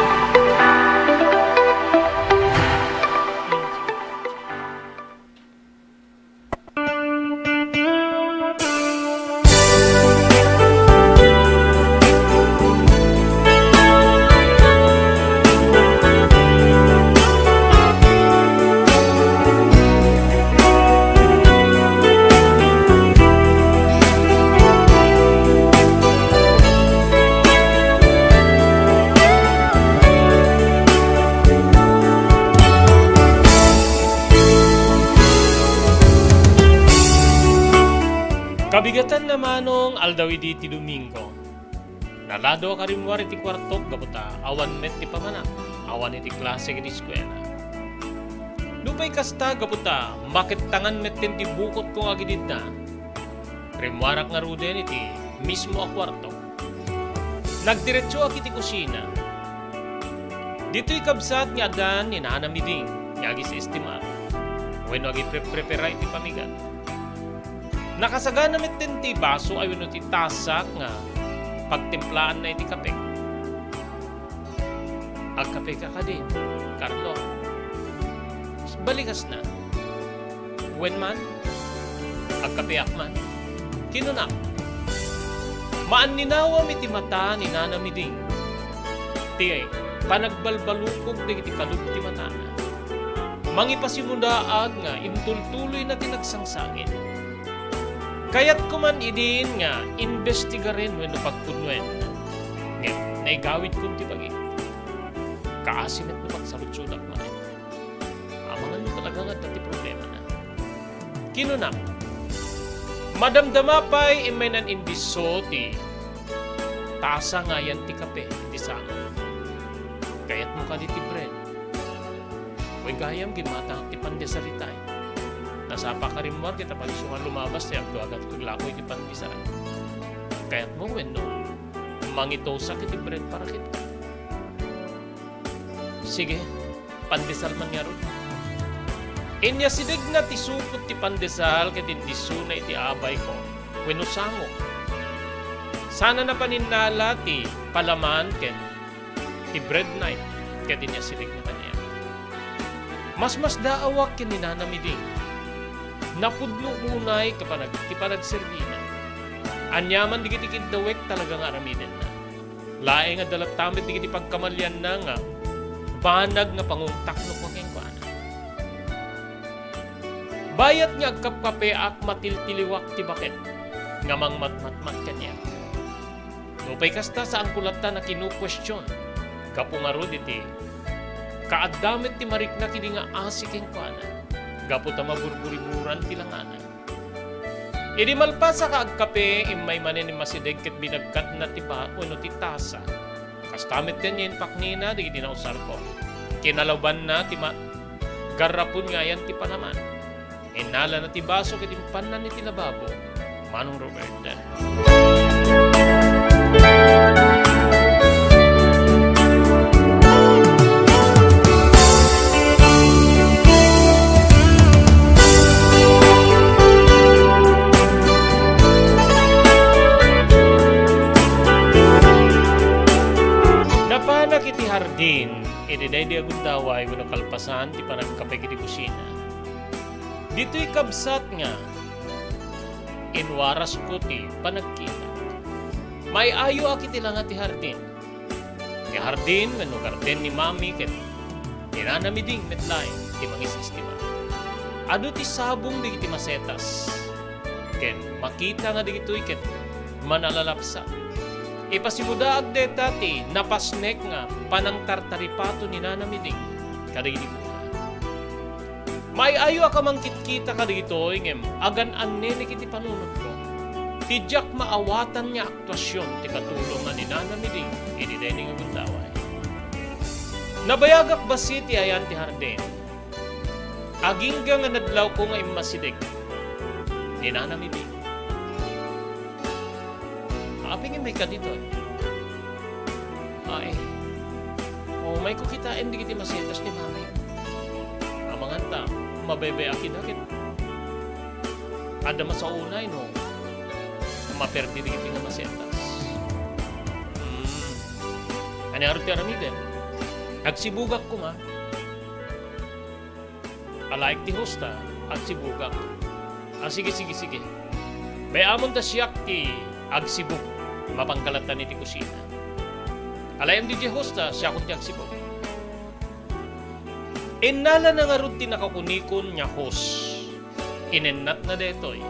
Kabigatanna, Manong, aldaw idi ti Domingo. Nalado a karimmuar iti kuartok gapu ta awan met ti pamanak, awan iti klase ken eskuela. No Apay kasta, gapu ta makettangan metten ti bukotko nga agididna, rimmuarak ngaruden iti mismo a kuarto. Nagdiretsoak iti kusina. Ditoy kabsat nga addan ni Nana Miding nga agiseestimar wenno agipreprepara iti pamigat. Nakasagana metten ti baso wenno ti tasa nga pagtimplaanna iti kape. "Agkapeka kadi, Carlo?" Balikasna, "Wen man, agkapeak man," kinunak. Maanninawam iti mata ni Nana Miding ti panagbalbalukog dagiti kalub ti matana. Mangipasimudaag nga intultuloyna ti nagsangsangit. Kayatko man idin nga imbestigaren wenno pagpudnoen. Ngem naigawidkon ti bagik. Kaasi met no pagsarudsodak manen. Amangan no talaga nga adda ti problemana. Kinunak, "Madamdama pay, immay nan-indisso ti tasa nga ayan ti kape iti sangok. Kayatmo kadi ti bread?" Wen gayam, gimmatangak ti pandesal itay. Nasapak a rimmuar ket apay isu nga lumabas ti agduagat aglako iti pandesal. Kayatmo wenno mangitosak iti bread para kenka? Sige, pandesal man ngarud. Inyasidegna ti supot ti pandesal ket indissona iti abayko wenno sangok. Sana napaninnala ti palaman ken ti bread knife ket inyasidegna kaniak. Masmasdaawak ken ni Nana Miding. Napudno unay ti panag-, ti panagserbina. Aniaman dagiti kiddawek talaga nga aramidenna. Laeng adda latta met dagiti pagkamalianna nga banag nga pangungtaknokko kenkuana. Bayat nga agkapkapeak, matiltiliwak ti baket nga mangmatmatmat kaniak. Nupay kasta, saanko latta nga kinukuestion gapu ngarud iti kaadda met ti marikna idi nga asi kenkuana gapu ta maburburiburan ti langana. Idi malpasak a agkape, immay manen immasideg ket binagkatna ti ba-, wenno ti tasa. Kasta met kaniak impaknina dagiti nausarko. Kinalabanna ti ma-, garrapon nga ayan ti palaman. Innalana ti baso ket impanna iti lababo. Manong Robert. Napanak iti hardin, idi daydi a gundaway wenno kalpasan ti panagkape iti kusina. Ditoy kabsat nga inwarasko ti panagkita. Maay-ayoak iti langa ti hardin. Ti hardin wenno garden ni Mami ket ni Nana Miding met laeng ti mangisistima. Adu ti sabong dagiti masetas ken makita nga dagitoy ket manalalapsat. Ipasimudaag dayta ti napasnek nga panangtartaripato ni Nana Miding kadagiti bunga. Maay-ayoak a mangkitkita kadagitoy ngem agan-annenek iti panunotko. Ti diak maawatan nga aktuasion ti katulongan ni Nana Miding idi daydi nga gundaway. Nabayagak bassit ti ayan ti hardin. Agingga nga nadlawko nga immasideg ni Nana Miding. Apay ngem mayka ditoy? Ay, umayko kitaen dagiti masetas ni Mami. Amangan ta, mabaybay-ak ida ket adda masaonay no maperdi dagiti nga masetas. Hmm. Ania ngarud ti aramidem? Agsibugak koma. Alaek ti hosta, agsibugak. Ah, sige, sige, sige. Bay-amon ta siak ti agsibug. Mapangkalatan iti kusina. Alaem diay hosta, siakon ti agsibug. Innalana ngarud ti nakakunikon nga hose. Inennatna daytoy.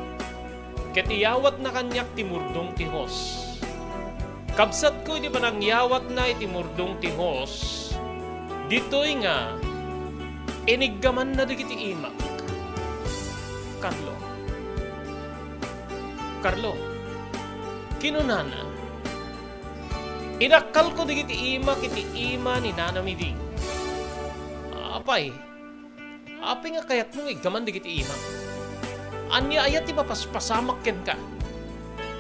Ket iyawatna kaniak ti murdong ti hose. Kabsatko iti panangyawatna iti murdong ti hose, ditoy nga iniggamanna dagiti imak. Carlo. Carlo. Kinunana, inakkalko dagiti imak iti ima ni Nana Miding. Apay, Apay nga kayatmo nga iggaman dagiti imak? Ania aya ti mapaspasamak kenka?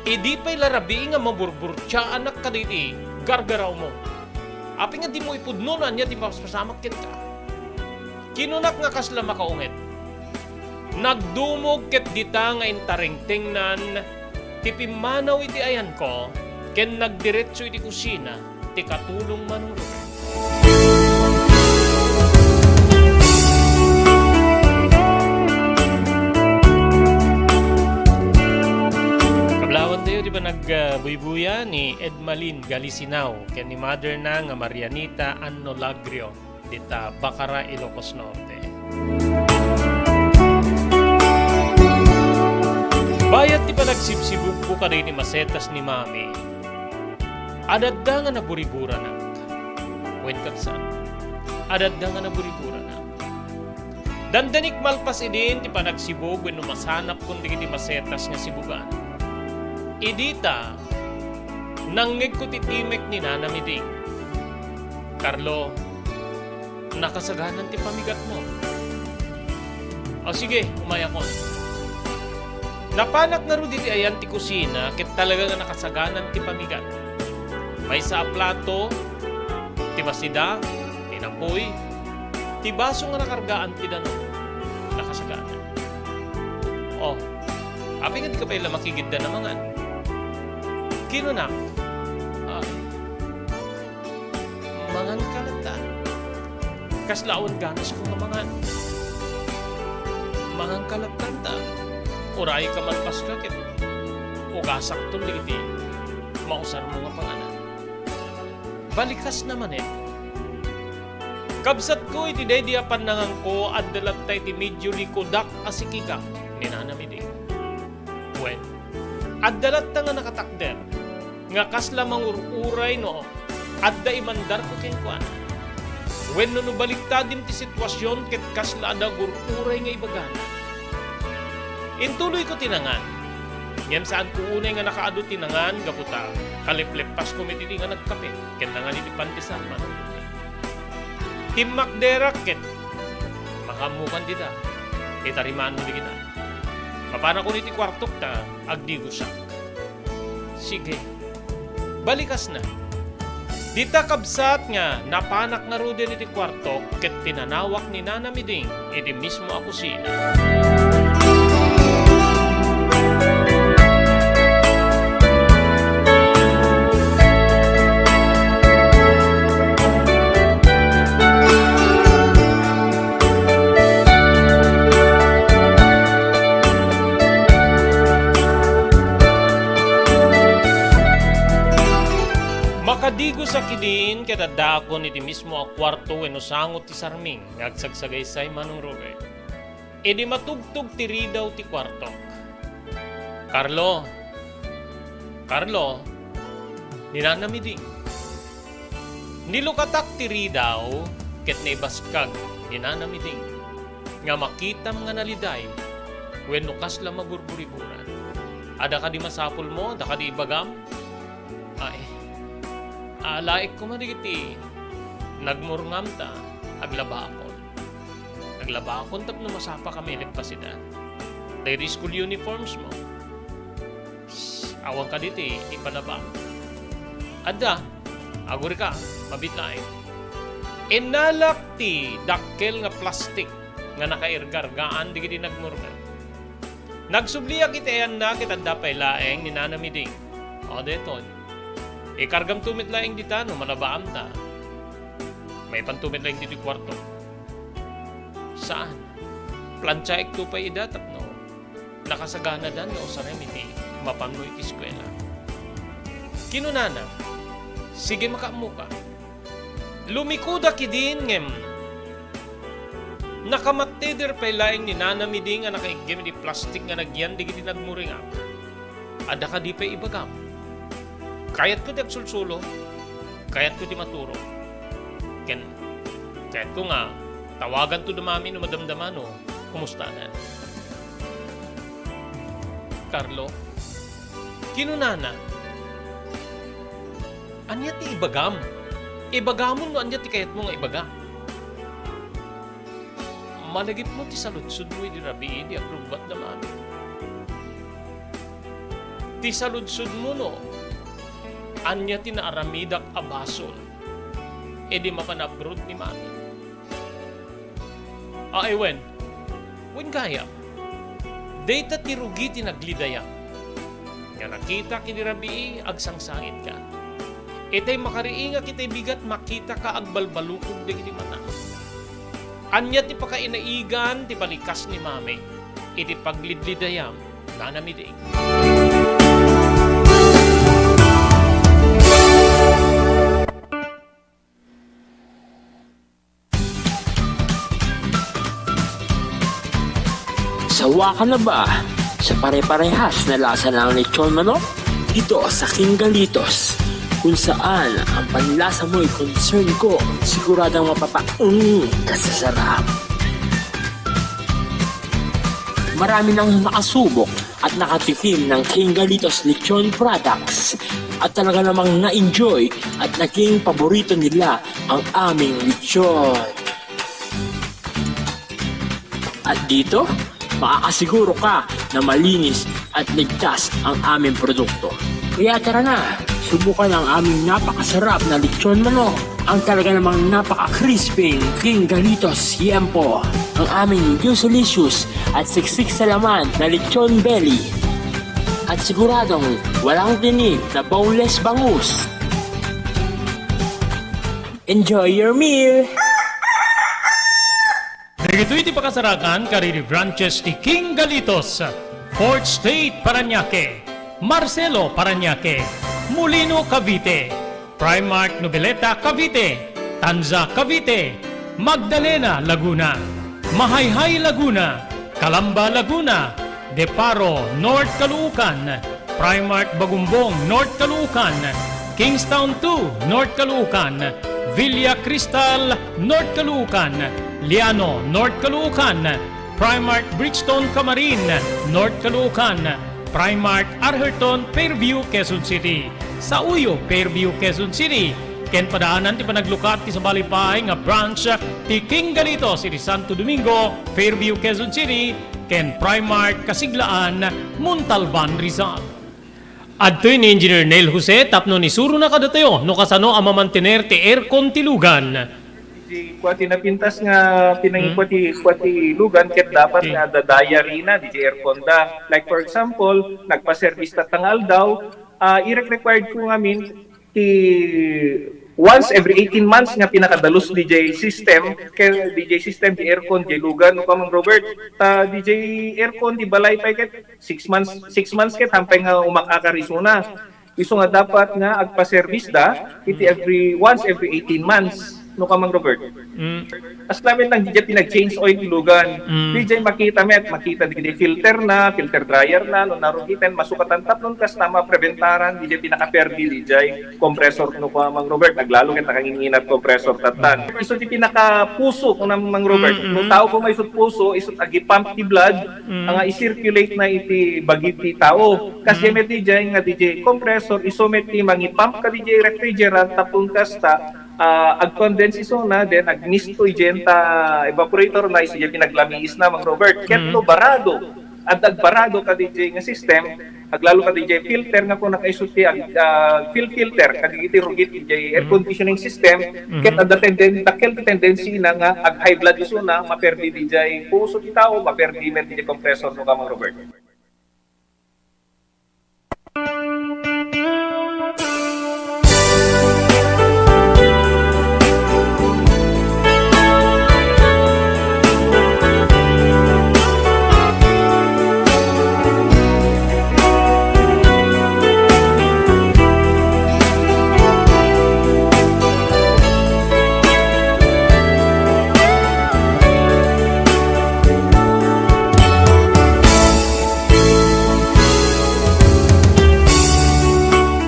Idi pay la rabii nga maburburtiaanak kadagiti gargarawmo, apay nga dimo ipudno no ania ti mapaspasamak kenka? Kinunak nga kasla makaunget. Nagdumog ket dita nga intarengtengnan ti pimmanaw iti ayanko ken nagdiretso iti kusina ti katulong Manong Ruben. Kablawantayo ti panagbuybuya ni Edmalin Galisinao ken ni mother na nga Marianita Anno Lagrio. Dita Bacara, Ilocos Norte. Bayat ti panagsibsibugko kadagiti masetas ni Mami, adda nga naburiburanak. Wen, kabsat, adda nga naburiburanak. Dandanik malpas idin ti panagsibug wenno masanapkon dagiti masetas nga sibugan. Idita, nangngegko ti timek ni Nana Miding. Carlo, nakasaganan ti pamigatmo. O sige, umayakon. Napanak ngarud iti ayan ti kusina ket talaga nga nakasaganan ti pamigat. Maysa a plato, ti masida, ti napoy, ti baso nga nakargaan ti danum. Nakasaganan. O, apay nga dika pay la makigiddan a mangan? Kinunak, a, manganka latta. Kasla awan ganasko nga mangan. Manganka latta ta urayka malpaska ket ugasakton dagiti mausarmo nga panganan. Balikasna manen. Kabsatko, iti daydi a pannanganko, adda latta iti medio likudak a sikika ni Nana Miding. Wen, adda latta nga nakatakder nga kasla mangur-uray no adda imandarko kenkuana. Wenno no baliktadim ti situasion ket kasla adda agur-uray nga ibagana. Intuloyko ti nangan. Ngem saanko unay nga nakaadu ti nangan gapu ta kalepleppasko met idi nga nagkape ket nangan iti pandesal, Manong Ruben. Timmakderak ket makaammokan dita. Itarimaanmo dagita. Mapanakon iti kuartok ta agdigosak. Sige. Balikasna. Dita, kabsat, nga napanak ngaruden iti kuartok ket pinanawak ni Nana Miding iti mismo a kusina. Makadigosak idin ket addaakon iti mismo a kuarto wenno sango ti sarming nga agsagsagaysay, Manong Ruben. Idi matugtog ti ridaw ti kuartok. "Carlo! Carlo!" ni Nana Miding. Nilukatak ti ridaw ket naibaskag ni Nana Miding nga makitam nga naliday wenno kasla magurburiburan. "Adda kadi masapulmo? Adda kadi ibagam?" "Ay, alaek koma dagiti nagmurngam ta aglabaakon. Aglabaakon tapno masapakami ileppas ida. Dagiti school uniformsmo, awan kadi ti ipalaba?" "Adda, agurika, mabiit laeng." Innalak ti dakkel nga plastik nga nakairgargaan dagiti nagmurngam. Nagsubliak iti ayanna ket adda pay laeng ni Nana Miding. "O, daytoy. Ikargamto met laeng dita no malabaam ta. Maipanto met laeng ditoy kuarto." "Saan. Plantiaekto pay ida tapno nakasaganadan nga usarem iti mapanmo iti eskuela." Kinunana, "Sige, makaammoka." Lumikudak idin ngem nakamatteder pay laeng ni Nana Miding a nakaiggem iti plastik nga nagyan dagiti nagmuringam. "Adda kadi pay ibagam? Kayatko ti agsulsulo. Kayatko ti maturog. Ken kayatko nga tawaganto da Mami no madamdama no kumustanan." "Carlo," kinunana, "ania ti ibagam? Ibagamon no ania ti kayatmo nga ibaga." Malagipmo ti saludsodmo idi rabii idi agrugguat da mami. Ti saludsodmo no ania ti naaramidak a basol idi mapan-abroad ni mami. Ay wen, wen gayam, dayta ti rugi ti naglidayam. Nga nakitak idi rabii, agsangsangitka. Itay makariingak itay bigat, makitaka agbalbalukog dagiti mata. Ania ti pakainaigan ti balikas ni mami iti paglidlidayam nanamidig? Sawa ka na ba sa pare-parehas na lasa ng lechon manok? Dito sa King Galitos, kung saan ang panlasa mo'y concern ko, siguradong mapapaung ka sa sarap. Marami nang nakasubok at nakatikim ng King Galitos Lechon Products at talaga namang na-enjoy at naging paborito nila ang aming lechon. At dito, makakasiguro ka na malinis at ligtas ang aming produkto. Kaya tara na, subukan ang aming napakasarap na lechon manok, ang talaga namang napaka-crispy King Galitos Yempo, ang aming juicy-licious at siksik sa laman na lechon belly. At siguradong walang tinik na boneless bangus. Enjoy your meal! Dagitoy ti pakasarakan kadagiti branches ti King Galitos, Fourth Street, Parañaque, Marcelo, Parañaque, Molino, Cavite, Primark, Noveleta, Cavite, Tanza, Cavite, Magdalena, Laguna, Mahayhay, Laguna, Calamba, Laguna, Deparo, North Caloocan, Primark Bagumbong, North Caloocan, Kingstown two, North Caloocan, Villa Cristal, North Caloocan, Liano, North Caloocan, Primark Brixton, Camarin, North Caloocan, Primark Arherton, Fairview, Quezon City, Sauyo, Fairview, Quezon City, ken padaanan ti panaglukat ti sabali pay nga branch ti King Galitos iti Santo Domingo, Fairview, Quezon City, ken Primark Kasiglaan, Montalban, Rizal. Adtoy ni Engineer Neil Jose tapno isurona kadatayo no kasano a mamantener ti aircon ti lugan. Di kua ti napintas nga pinangikua ti, kua ti lugan ket dapat nga adda diary na, di ti aircon da. Like for example, nagpa-service ta nga aldaw, ah, irek-required ko ngamin ti once every eighteen months nga pinakadalus di jay system, kay di jay system, di aircon, di lugan, no, Kamang Robert. Ta di jay aircon, di balay pay ket six months, six months ket hampay nga umakakar isuna. Isu nga dapat nga agpa-service da iti every, once every eighteen months, no, Kamang Robert. Mm. As lamin lang, di jay pinag-change oil ti lugan. Mm. Di jay makita met, makita di, di filter na, filter dryer na, no, narugiten, masukatan tapnon kasta mapreventaran, di jay pinakaperdi, di jay compressor, no, Kamang Robert, naglalo ket nakanginginat compressor tattan. Isu ti pinakapuso, no, Mang Robert. Mm, mm. No tao ko may isut puso, isut agi-pump ti blood, mm, nga i-circulate na iti bagi ti tao. Kas, mm, met di jay nga di jay compressor, isu met ti mangi-pump ka di jay refrigerant, tapno kasta, ah, ag-condense isuna, then agmisto idiay ta evaporator na, isu diay pinaglamiis na, Mang Robert. Ket, mm, no barado, adda agbarado ka di jay nga system, aglalo ka di jay filter nga kuna kaisu ti ag-, ah, fuel filter, kadagiti rugit di jay air conditioning system, mm, ket adda tenden-, dakkel ti tendency na nga ag-high blood isuna, maperdi di jay puso ti tao, maperdi met di jay compressor, no, Kamang Robert.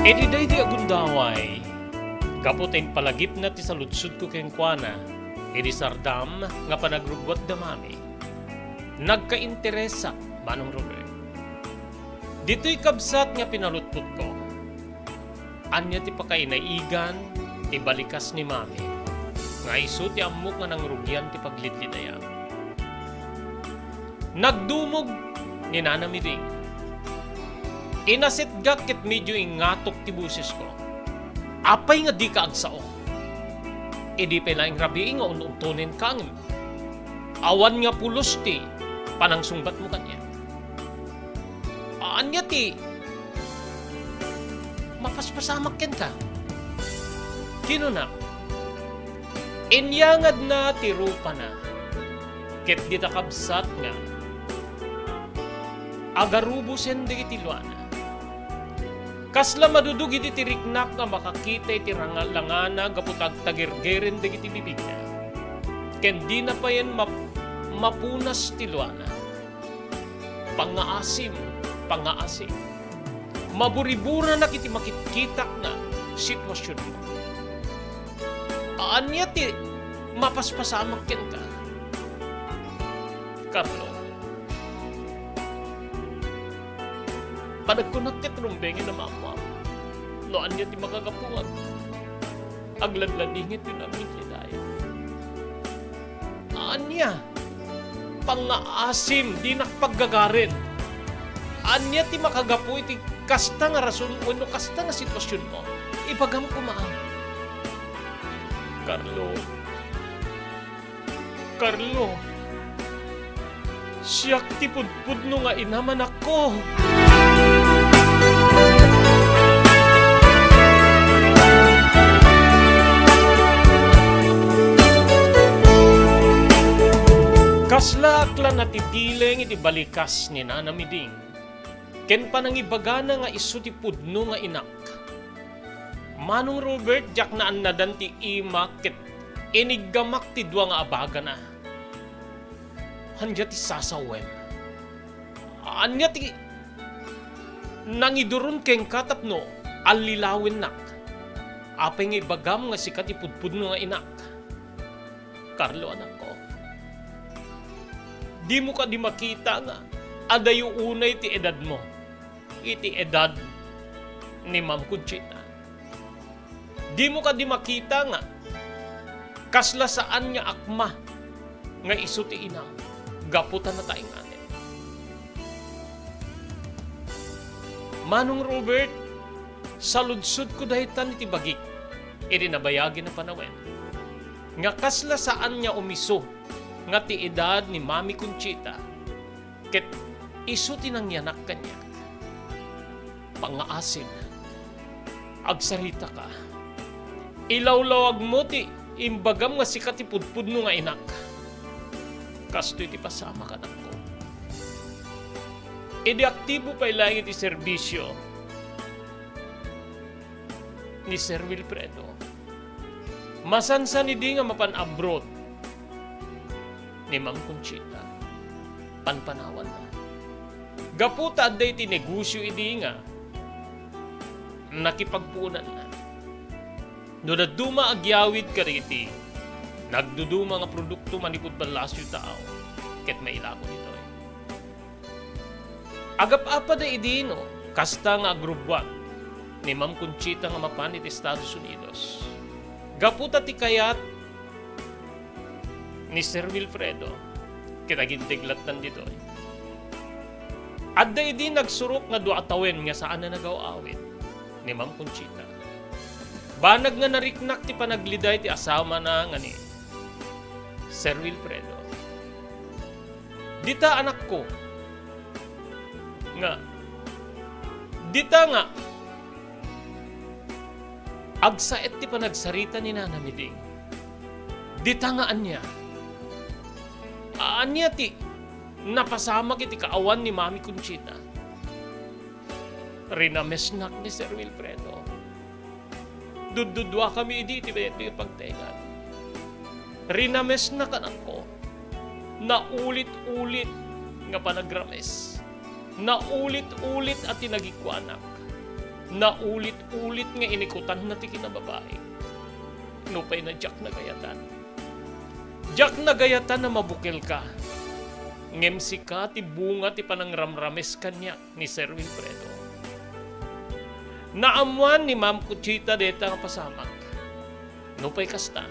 Iti daydi a gundaway, gapu ta impalagipna ti saludsodko kenkuana, idi sardam nga panagrugguat da mami, nagkainteresak, Manong Robert. Ditoy kabsat nga pinalutpotko, ania ti pakainaigan ti balikas ni mami nga isu ti ammok nga nangrugian ti paglidlidayam? Nagdumog ni Nana Miding. Inasetgak ket medio ingatok ti bosesko. Apay nga dika agsao? Idi pay laeng rabii nga un-untonenka ngem awan nga pulos ti panangsungbatmo kaniak. Ania ti mapaspasamak kenka? Kinuna, inyangadna ti rupana, ket dita kabsat nga agarubosen dagiti luana. Kasla madudog idi ti riknak nga makakita iti ranga-, langana gapu ta agtagergeren dagiti bibigna. Ken dina payen map-, mapunas ti luana. Pangngaasim, pangngaasim. Maburiburanak iti makitkitak nga situasionmo. Ania ti mapaspasamak kenka, Carlo? Panagkunak ket rumbeng a maammoam no ania ti makagapu nga agladladingit ti amin ti dayo. Ania? Pangngaasim, dinak paggagaren. Ania ti makagapu iti kasta nga rason wenno kasta nga situasionmo? Ibagam koma. Carlo. Carlo. Siak ti pudpudno nga inam, anakko. Kasla ak la natitileng iti balikas ni Nana Miding ken panangibagana nga isu ti pudno nga inak. Manong Robert, diak naannadan ti imak ket iniggamak ti dua nga abagana. Ania ti sasawem? Ania ti nangiduron kenka tapno allilawennak? Apay nga ibagam nga sika ti pudpudno nga inak? Carlo, anakko, dimo kadi makita nga adayo unay ti edadmo iti edad ni Ma'am Conchita? Dimo kadi makita nga kasla saan nga akma nga isu ti inam gapu ta nataenganen? Manong Robert, saludsodko daytan iti bagik idi nabayagin a panawen nga kasla saan nga umisu nga ti edad ni Mami Conchita ket isu ti nangyanak kaniak. Pangngaasim, agsaritaka. Ilawlawagmo ti imbagam nga sika ti pudpudno nga inak. Kastoy ti pasamak, anakko. Idi aktibo pay laeng iti serbisio ni Sir Wilfredo, masansan idi nga mapan abroad ni Ma'am Conchita. Panpanawanna. Gapu ta adda iti negosio idi nga nakipagpuonanna. No dadduma agyawid kadagiti nagduduma nga produkto manipud Palacio Tao, ket mailako ditoy. Agap-apada idi no kasta nga agrubbuak ni Ma'am Conchita nga mapan iti Estados Unidos. Gapu ta ti kayat ni Sir Wilfredo, ket agindeg lattan ditoy. Adda idi nagsurok nga dua a tawen nga saan a nagaw-awid ni Ma'am Conchita. Banag nga nariknak ti panagliday ti asawamna nga ni Sir Wilfredo. Dita, anakko, nga, dita nga, agsaet ti panagsarita ni Nana Miding. Dita nga ania? Ania ti napasamak iti kaawan ni Mami Conchita? Rinamesnak ni Sir Wilfredo. Dudduduakami idi iti daytoy a pagtaengan. Rinamesnak, anakko. Naulit-ulit nga panagrames. Naulit-ulit a tinagikuanak. Naulit-ulit nga inikutanna ti kinababaik. Nupay na diak nagayatan. Diak nagayatan a mabukelka. Ngem sika ti bunga ti panangramrames kaniak ni Sir Wilfredo. Naammoan ni Ma'am Conchita dayta nga pasamak. Nupay kasta,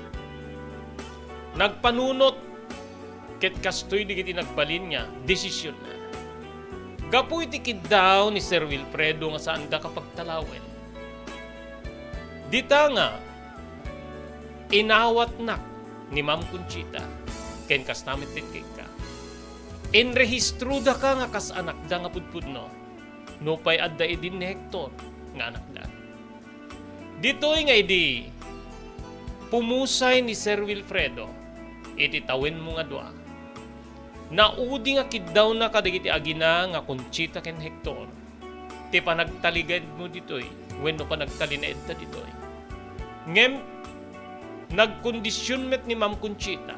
nagpanunot Ket kastoy dagiti nagbalin nga desisionna. Gapu iti kiddaw ni Sir Wilfredo nga saanda ka pagtalawen, dita nga inawatnak ni Ma'am Conchita, ken kasta met ket kenka. Inrehistrodaka nga kas anakda nga pudpudno, nupay adda idin ni Hector nga anakda. Ditoy nga idi pumusay ni Sir Wilfredo iti tawenmo nga dua, naudi nga kiddawna kadagiti agina nga Conchita ken Hector ti panagtalinaedmo ditoy wenno panagtalinaedta ditoy. Ngem nagkondision met ni Ma'am Conchita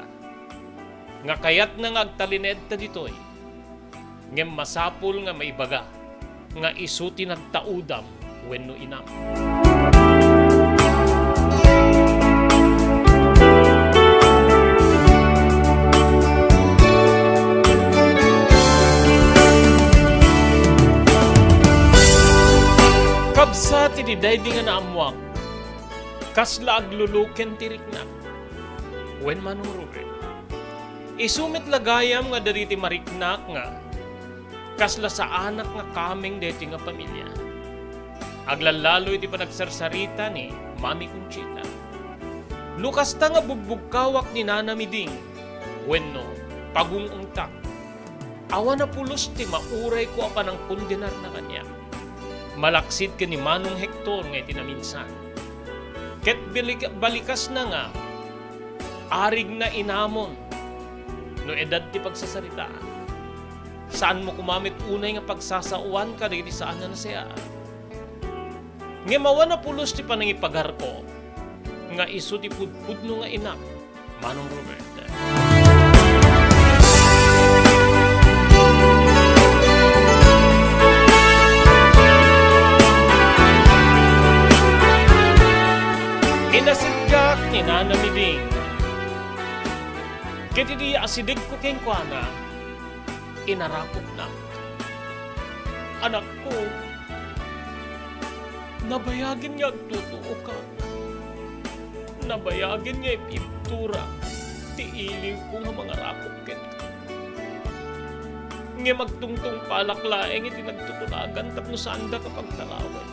nga kayatna nga agtalinaedta ditoy. Ngem masapul nga maibaga nga isu ti nagtaudam wenno inam. Kabsat, iti daydi nga naammuak, kasla agluluken ti riknak. Wen, Manong Ruben, isu met la gayam nga dagiti mariknak nga kasla saanak nga kameng daytoy nga pamilia. Aglallalo iti panagsarsarita ni Mami Conchita. No kasta nga bugbugkawak ni Nana Miding wenno pagung-ungtak, awan a pulos ti maurayko a panangkondenarna kaniak, malaksid ken ni Manong Hector nga iti naminsan. Ket balik-, balikasna nga arigna inamon no edad ti pagsasaritaan. Saanmo koma met unay nga pagsasaoan kadagiti saan a nasayaat. Ngem awan a pulos ti panangipagarko nga isu ti pudpudno nga inak, Manong Robert. Inasitgak ni Nana Miding. Ket idi asidegko kenkuana, inarakupnak. Anakko, nabayagen nga agtutuokak. Nabayagen nga ipibtura ti iliwko nga mangarakup kenka. Ngem agtungtungpalak laeng iti nagtutulagan tapno saandaka pagtalawen.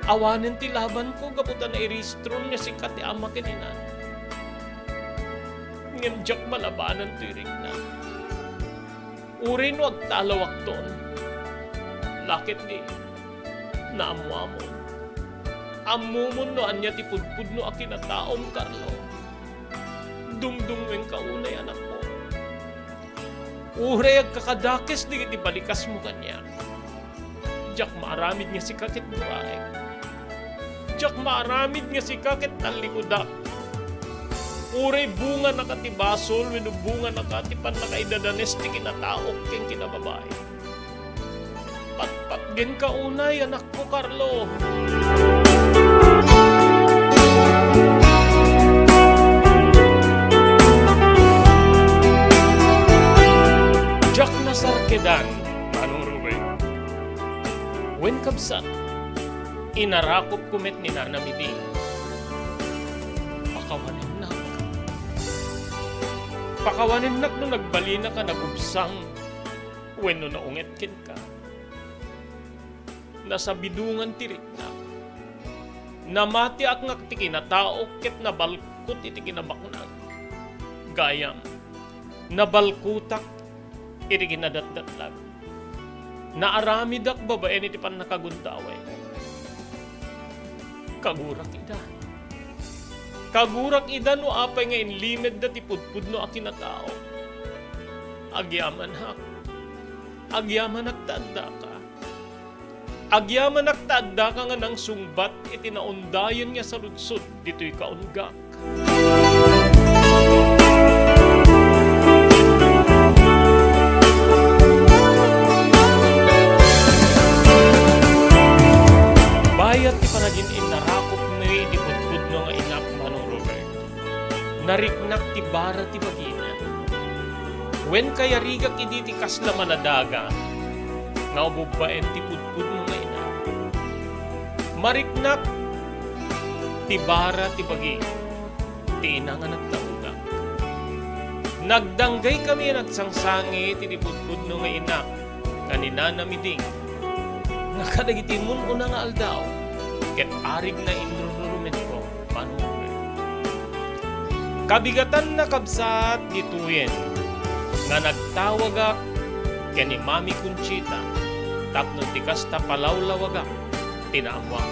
Awanen ti labanko gapu ta nairehistron nga sika ti ama ken ina. Ngem diak malabanan toy rikna. Uray no agtalawakton, la ketdi, naammoamon. Ammomon no ania ti pudpudno a kinataom, Carlo. Dumdumngengka unay, anakko. Uray agkakadakes dagiti balikasmo kaniak, diak maaramid nga sika ket duraek. Diak maaramid nga sika ket tallikudak. Uray bunganaka ti basol wenno bunganaka ti pannakaidadanes ti kinataok ken kinababain. Patpatgenka unay, anakko, Carlo. Diak nasarkedan, Manong Ruben. Wen, kabsat, inarakupko met ni Nana Midi. Pakawanennak. Pakawanennak no nagbalinaka nagubsang wenno naunget kenka. Nasabidongan ti riknak. Namatiak nga ti kinataok ket nabalkut iti kinabaknang. Gayam, nabalkutak iti kinadatdatlag. Naaramidak babaen iti pannakagundaway. Kagurak ida. Kagurak ida no apay nga inlimedda ti pudpudno a kinatao. Agyamanak. Agyamanak ta addaka. Agyamanak ta addaka nga nangsungbat iti naundayen nga saludsod ditoy kaunggak. Bayat ti panagin-innarakupmi iti pudpudno nga inak, Manong Robert. Nariknak ti bara ti bagina. Wen, kayarigak idi ti kasla maladaga nga ububbaen ti pudpudno nga ina. Mariknak ti bara ti bagi ti ina nga nagtaudak. Nagdanggaykami a nagsangsangit iti pudpudno nga inak nga ni Nana Miding, nga kadagiti mun-una nga aldaw, ket arigna inrururumenko manong. Kabigatanna, kabsat, ditoyen nga nagtawagak ken ni Mami Conchita tapno ti kasta palawlawagak ti naammoak.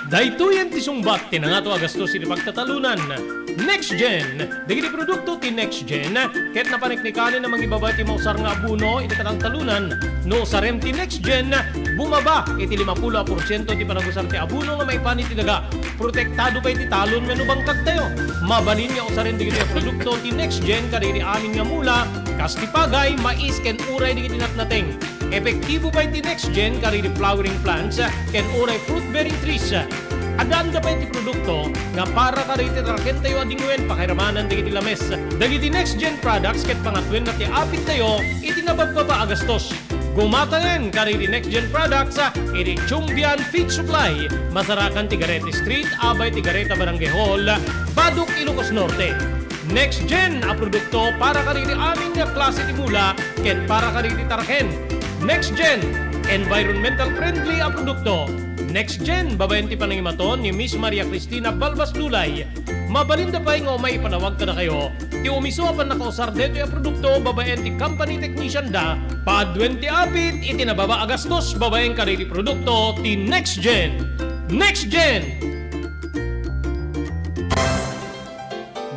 Daytoyen ti sungbat ti nangato a gastos iti pagtatalonan. Next Gen. Dagiti produkto ti Next Gen ket napaneknekanen a mangibaba ti mausar nga abono iti panangtalonan. No usarem ti Next Gen, bumaba iti limapulo a porsiento ti panagusar ti abono nga maipan iti daga. Protektado pay ti talon wenno bangkagtayo. Mabalin nga usaren dagiti produkto ti Next Gen kadagiti amin nga mula, kas ti pagay, mais, ken uray dagiti natnateng. Epektibo pay ti Next Gen kadagiti flowering plants ken uray fruit-bearing trees. Addaanda pay ti produkto nga para kadagiti tarakentayo a dingwen pakairamanan dagiti lames. Dagiti Next Gen products ket pangatwenna ti apittayo iti nababbaba a gastos. Gumatayen kadagiti Next Gen products iti Chumbian Feed Supply, masarakan ti Gareta Street, abay ti Gareta Barangay Hall, Badoc, Ilocos Norte. Next Gen a produkto para kadagiti amin nga klase ti mula ken para kadagiti taraken. Next Gen, environmental friendly a produkto. Next Gen, babaen ti panangimaton ni Miss Maria Cristina Balbas Lulay. Mabalinda pay nga umay ipanawag kadakayo ti umiso a pannakausar daytoy a produkto babaen ti company technician da, paduen ti apit iti nababa a gastos babaen kadagiti produkto ti Next Gen. Next Gen!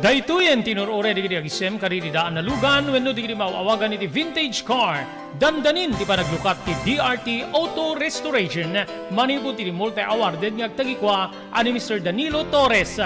Daytoyen ti inur-uray dagiti agisem kadagiti daan a lugan wenno dagiti maaw-awagan iti vintage car. Dandanin ti panaglukat ti D R T Auto Restoration manipud iti multi-awarded nga agtagikua a ni Mister Danilo Torres.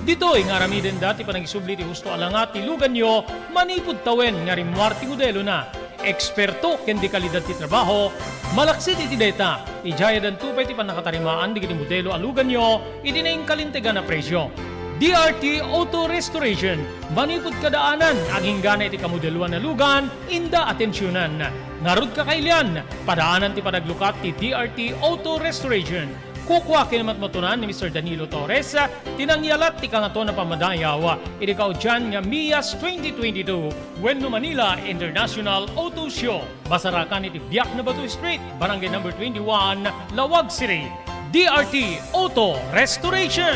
Ditoy nga aramidenda ti panagisubli ti husto a langa ti luganyo manipud tawen nga rimmuar ti modelona. Eksperto ken de kalidad ti trabaho, malaksid iti dayta, idiay addanto pay ti pannakatarimaan dagiti modelo a luganyo iti nainkalintegan a presio. D R T Auto Restoration, manipud kadaanan, aginggana iti kamodeloan a lugan, inda atensionan. Ngarud, kakailian, padaanan ti panaglukat ti D R T Auto Restoration. Kukua ken matmatunan ni Mister Danilo Torres ti nangyalat ti Kangatoan a Pammadayaw iti kaudian nga MIAS twenty twenty-two wenno Manila International Auto Show. Masarakan iti Biak na Bato Street, Barangay Number twenty-one, Laoag City. D R T Auto Restoration.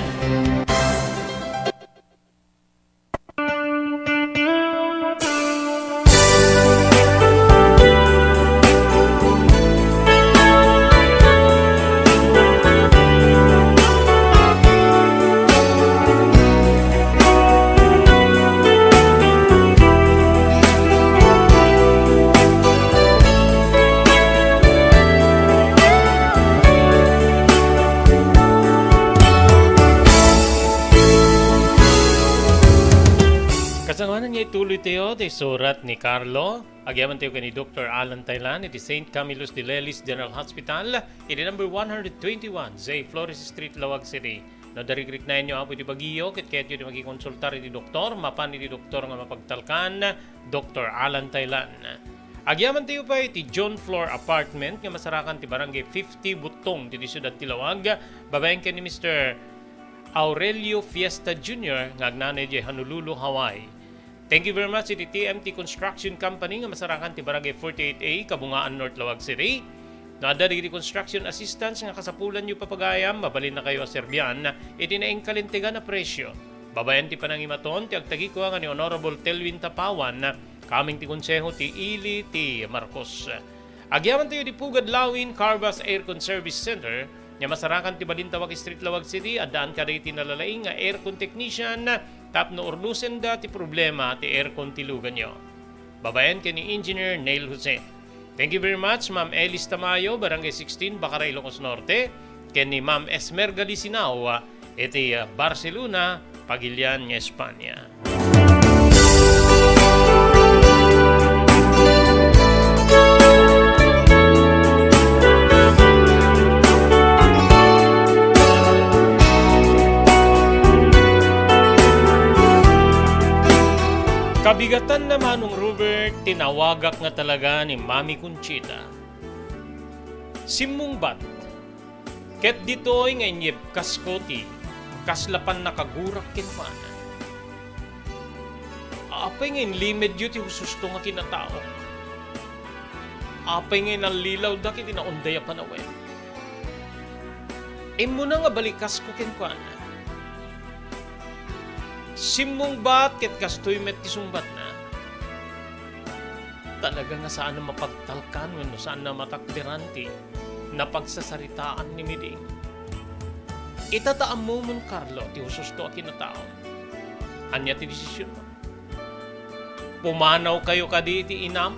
Kasangoanan nga ituloy tayo ti surat ni Carlo. Agyaman tayo ken ni Doktor Alan Taylan iti Saint Camillus de Lelis General Hospital, iti number one hundred twenty-one J Flores Street, Laoag City. No, darikrik na inyo, Apo, iti bagiyo, ket kayatyo ti makikonsultar iti doktor, mapan iti doktor nga mapagtalkan, Doktor Alan Taylan. Agyaman tayo pay iti John Floor Apartment nga masarakan ti Barangay fifty Buttong, iti siudad ti Laoag, babaen ken ni Mister Aurelio Fiesta Junior nga agnanayo idiay Honolulu, Hawaii. Thank you very much iti T M T Construction Company nga masarakan ti Barangay forty-eight A, Kabungaan, North Laoag City. No adda dagiti construction assistance nga kasapulanyo, papagayam, mabalinnakayo a serbian iti nainkalintegan a presio. Babaen ti panangimaton ti agtagikua nga ni Honorable Telvin Tapawan, kameng ti konseho ti Ili ti Marcos. Agyaman tayo iti Pugad Lawin Carvas Aircon Service Center, nga masarakan ti Balintawak Street, Laoag City, addaan kadagiti nalalaing nga aircon technician tapno urnusenda ti problema ti aircon ti luganyo. Babaen ken ni Engineer Neil Jose. Thank you very much, Ma'am Elis Tamayo, Barangay sixteen, Bacara, Ilocos Norte, ken ni Ma'am Esmerga Lisinao, iti, ah, Barcelona, Pagilian nga Espanya. Kabigatanna, Manong Robert, tinawagak nga talaga ni Mami Conchita. Simmungbat. Ket ditoy nga inyebkasko ti Kasla pannakagurak kenkuana. Apay nga inlimedyo ti hususto nga kinataok? Apay nga inallilawda iti naunday a panawen? Immuna nga balikasko kenkuana. Simmungbat ket kastoy met ti sungbatna. Talaga nga saan a mapagtalkan wenno saan a matakderan ti napagsasaritaan ni Miding. Ita ta ammomon, Carlo, ti hususto a kinataom. Ania ti desisionmo? Pumanawkayo kadi iti inam?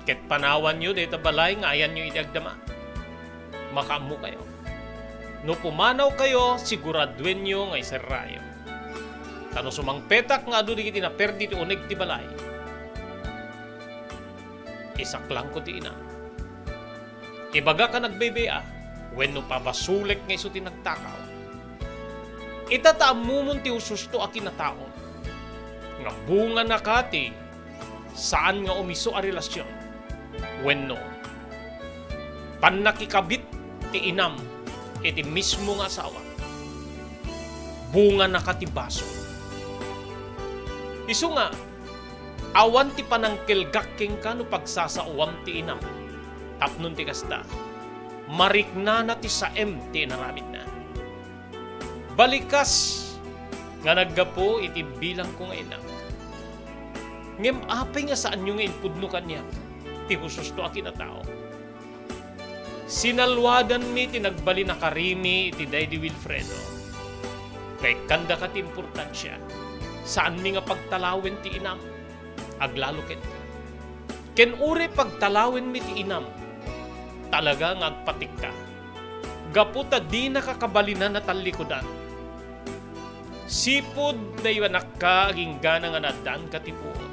Ket panawanyo dayta balay nga ayanyo iti agdama? Makaammokayo. No pumanawkayo, siguraduenyo nga iserrayo. Ta no sumangpetak nga adu dagiti naperdi ti uneg ti balay, isaklangko ti inam. Ibagak a nagbebe-a, wenno pabasolek nga isu ti nagtakaw. Ita ta ammomon ti hususto a kinataom, nga bunganaka ti saan nga umiso a relasion, wenno pannakikabit ti inam iti mismo nga asawa, bunganaka ti basol. Isu nga, awan ti panangkelgak kenka no pagsasaoam ti inam, tapno ti kasta, mariknana ti saem ti inaramidna. Balikas nga naggapu iti bilangko nga innak. Ngem apay nga saanyo nga impudno kaniak ti hususto a kinatao? Sinaluadanmi ti nagbalin a karimi iti daydi Wilfredo. Nga ikkandaka ti importansia, saanmi nga pagtalawen ti inam. Aglalo kenka. Ken uray pagtalawenmi ti inam, talaga nga agpatikka. Gapu ta dinaka kabalinan a tallikudan. Sipud nayanakka agingga nga naaddaanka ti puot.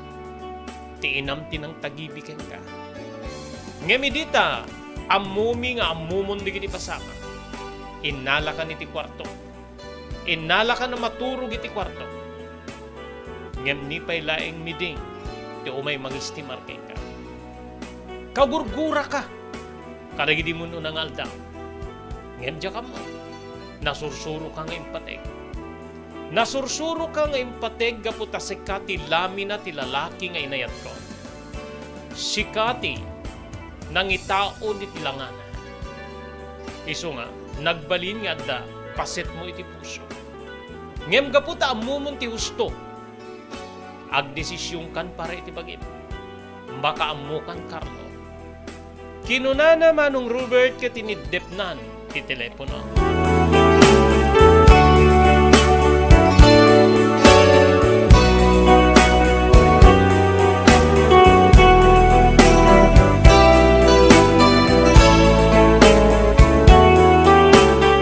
Ti inam ti nangtagibi kenka. Ngem idi ta ammomi nga ammomon dagiti pasamak, innalakan iti kuarto. Innalakan a maturog iti kuarto. Ngem ni pay laeng Miding ti umay mangistimar kenka. Kagurguraka kadagidi mun-una nga aldaw. Ngem diak ammo, nasursuroka nga impateg. Nasursuroka nga impateg gapu ta sika ti lamina ti lalaki nga inayatko. Sika ti nangitaud iti langana. Isu nga, nagbalin nga adda pasetmo iti puso. Ngem gapu ta ammomon ti husto, agdesisionkan para iti bagim. Makaammokan, Carlo. Kinunana Manong Robert ket iniddepnan ti telepono.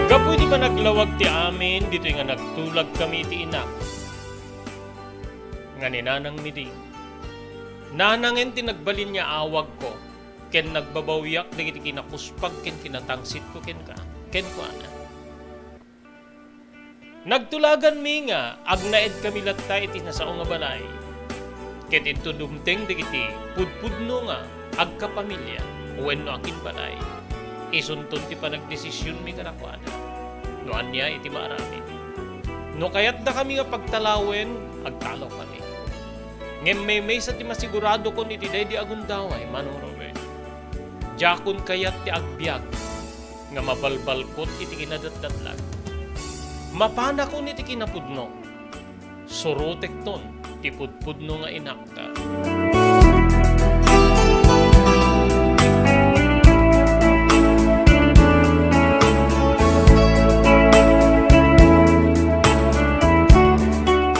Gapu iti panaglawag ti amin, ditoy nga nagtulagkami iti innak nga ni Nanang Miding. Nanangen ti nagbalin nga awagko, ken nagbabawiak dagiti kinakuspag ken kinatangsitko kenka, kenkuana. Nagtulaganmi nga agnaedkami latta iti nasao nga balay, ket inton dumteng dagiti pudpudno nga agkapamilya wenno akinbalay, isunton ti panagdesisionmi kadakuada no ania iti maaramid. No kayatdakami nga pagtalawen, agtalawkami. Ngem maymaysa ti masiguradokon iti daydi a gundaway, Manong Robert. Diakon kayat ti agbiag nga mabalbalkot iti kinadatdatlag. Mapanakon iti kinapudno. Surotekton ti pudpudno nga inakta.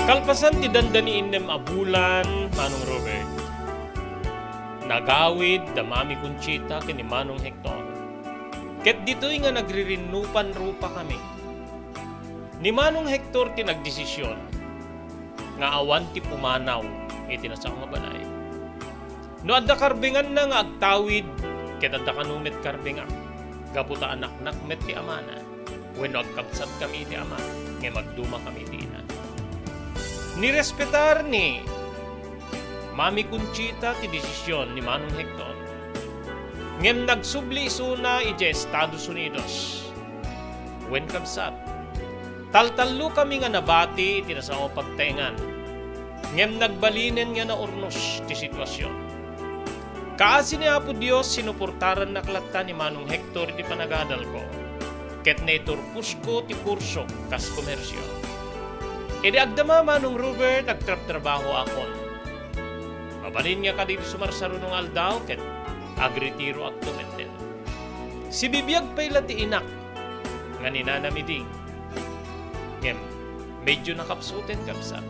Kalpasan ti dandani innem a bulan, Manong Robert, nagawid da Mami Conchita ken ni Manong Hector. Ket ditoy nga nagririnnupan rupakami. Ni Manong Hector ti nagdesision nga awan ti pumanaw iti nasao nga balay. No adda karbenganna nga agtawid, ket adda kano met karbengak, gapu ta anaknak met ti amana, wenno agkabsatkami iti ama, ngem agdumakami iti ina. Nirespetar ni Mami Conchita ti desision ni Manong Hector. Ngem nagsubli isuna idiay Estados Unidos. Wen, kabsat, Taltallokami nga nabati iti nasao a pagtaengan, ngem nagbalinen nga naurnos ti situasion. Kaasi ni Apo Dios, sinuportarannak latta ni Manong Hector iti panagadalko, ket naiturposko ti kursok kas komersio. Idi agdama, Manong Robert, agtrabtrabahoakon. Mabalin nga kadagiti sumarsaruno nga aldaw ket agretiroakto metten. Sibibiag pay la ti inak nga ni Nanang Miding. Ngem, medio nakapsuten, kabsat.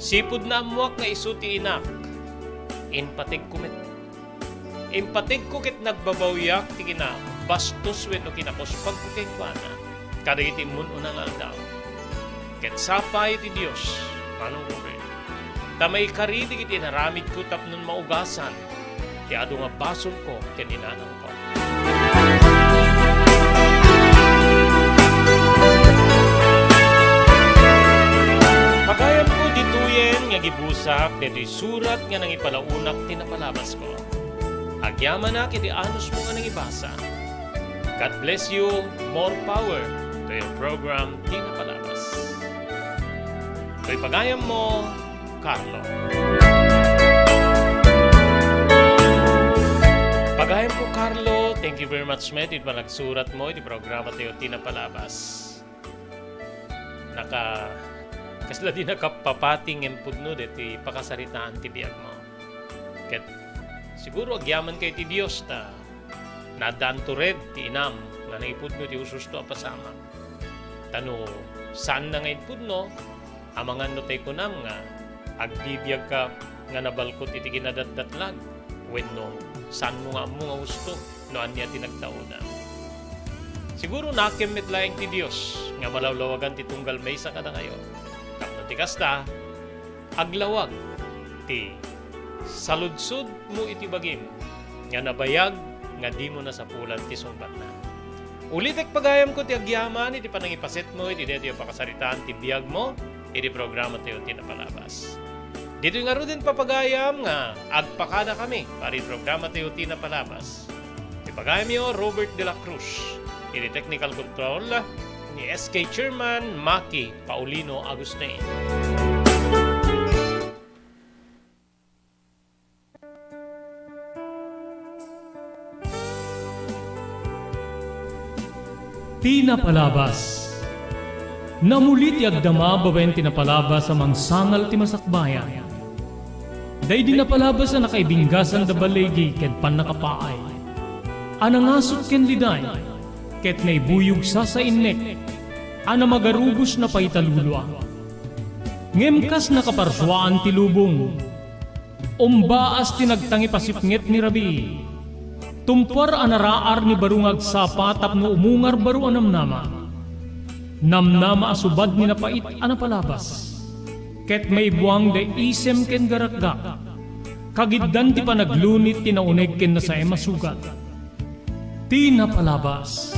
Sipud naammoak nga isu ti inak, impategko met. Impategko ket nagbabawiak ti kinabastos wenno kinakuspagko kenkuana kadagiti immun-una nga aldaw. Ket sapay ti Dios, Manong Robert, ta maikari dagiti inaramidko tapno maugasan ti adu nga basolko ken ni nanangko. Pagayamko, ditoyen nga gibusak daytoy surat nga nangipalaonak ti napalabasko. Agyamanak iti anusmo nga nangibasa. God bless you. More power to your program, Ti Napalabas. Toy pagayammo, Carlo. Pagayamko, Carlo, thank you very much met iti panagsuratmo iti programatayo, Ti Napalabas. Naka-, kasla di nakapapati ngem pudno daytoy pakasaritaan ti biagmo. Ket siguro agyamankay ti Dios ta naaddaanto red ti inam nga naipudno ti ususto a pasamak. Ta no saanna nga ipudno, amangan no tay kunam nga agbibiagka nga nabalkot iti kinadatdatlag, wenno saanmo nga ammo nga usto no ania ti nagtaoda. Siguro nakem met laeng ti Dios nga malawlawagan ti tunggal maysa kadakayo. Tapno ti kasta, aglawag ti saludsodmo iti bagim nga nabayag nga dimo nasapulan ti sungbatna. Ulitek pagayamko ti agyaman iti panangipasetmo iti daytoy a pakasaritaan ti biagmo iti programatayo, Ti Napalabas. Ditoy ngaruden, papagayam, nga agpakadakami para iti programatayo, Ti Napalabas. Ti pagayamyo, Robert de la Cruz. Iti technical control, ni S K Chairman Maki Paulino Agustin. Ti Napalabas. Namuli ti agdama babaen ti napalabas a mangsangal ti masakbayan. Daydi napalabas a nakaibinggasan da baligi ken pannakapaay, a nangasut ken liday, ket naibuyog sasainnek, a namagarubos napaita lulua. Ngem kas nakaparsuaan ti lubong, umbaas ti nagtangipasipnget ni rabii. Tumpuar a naraar ni baro nga agsapa tapno umungar baro a namnama. Namnama a subad ni napait a napalabas. Ket maibuang da isem ken garakgak. Kagiddan ti panaglunit ti nauneg ken nasaem a sugat. Ti Napalabas.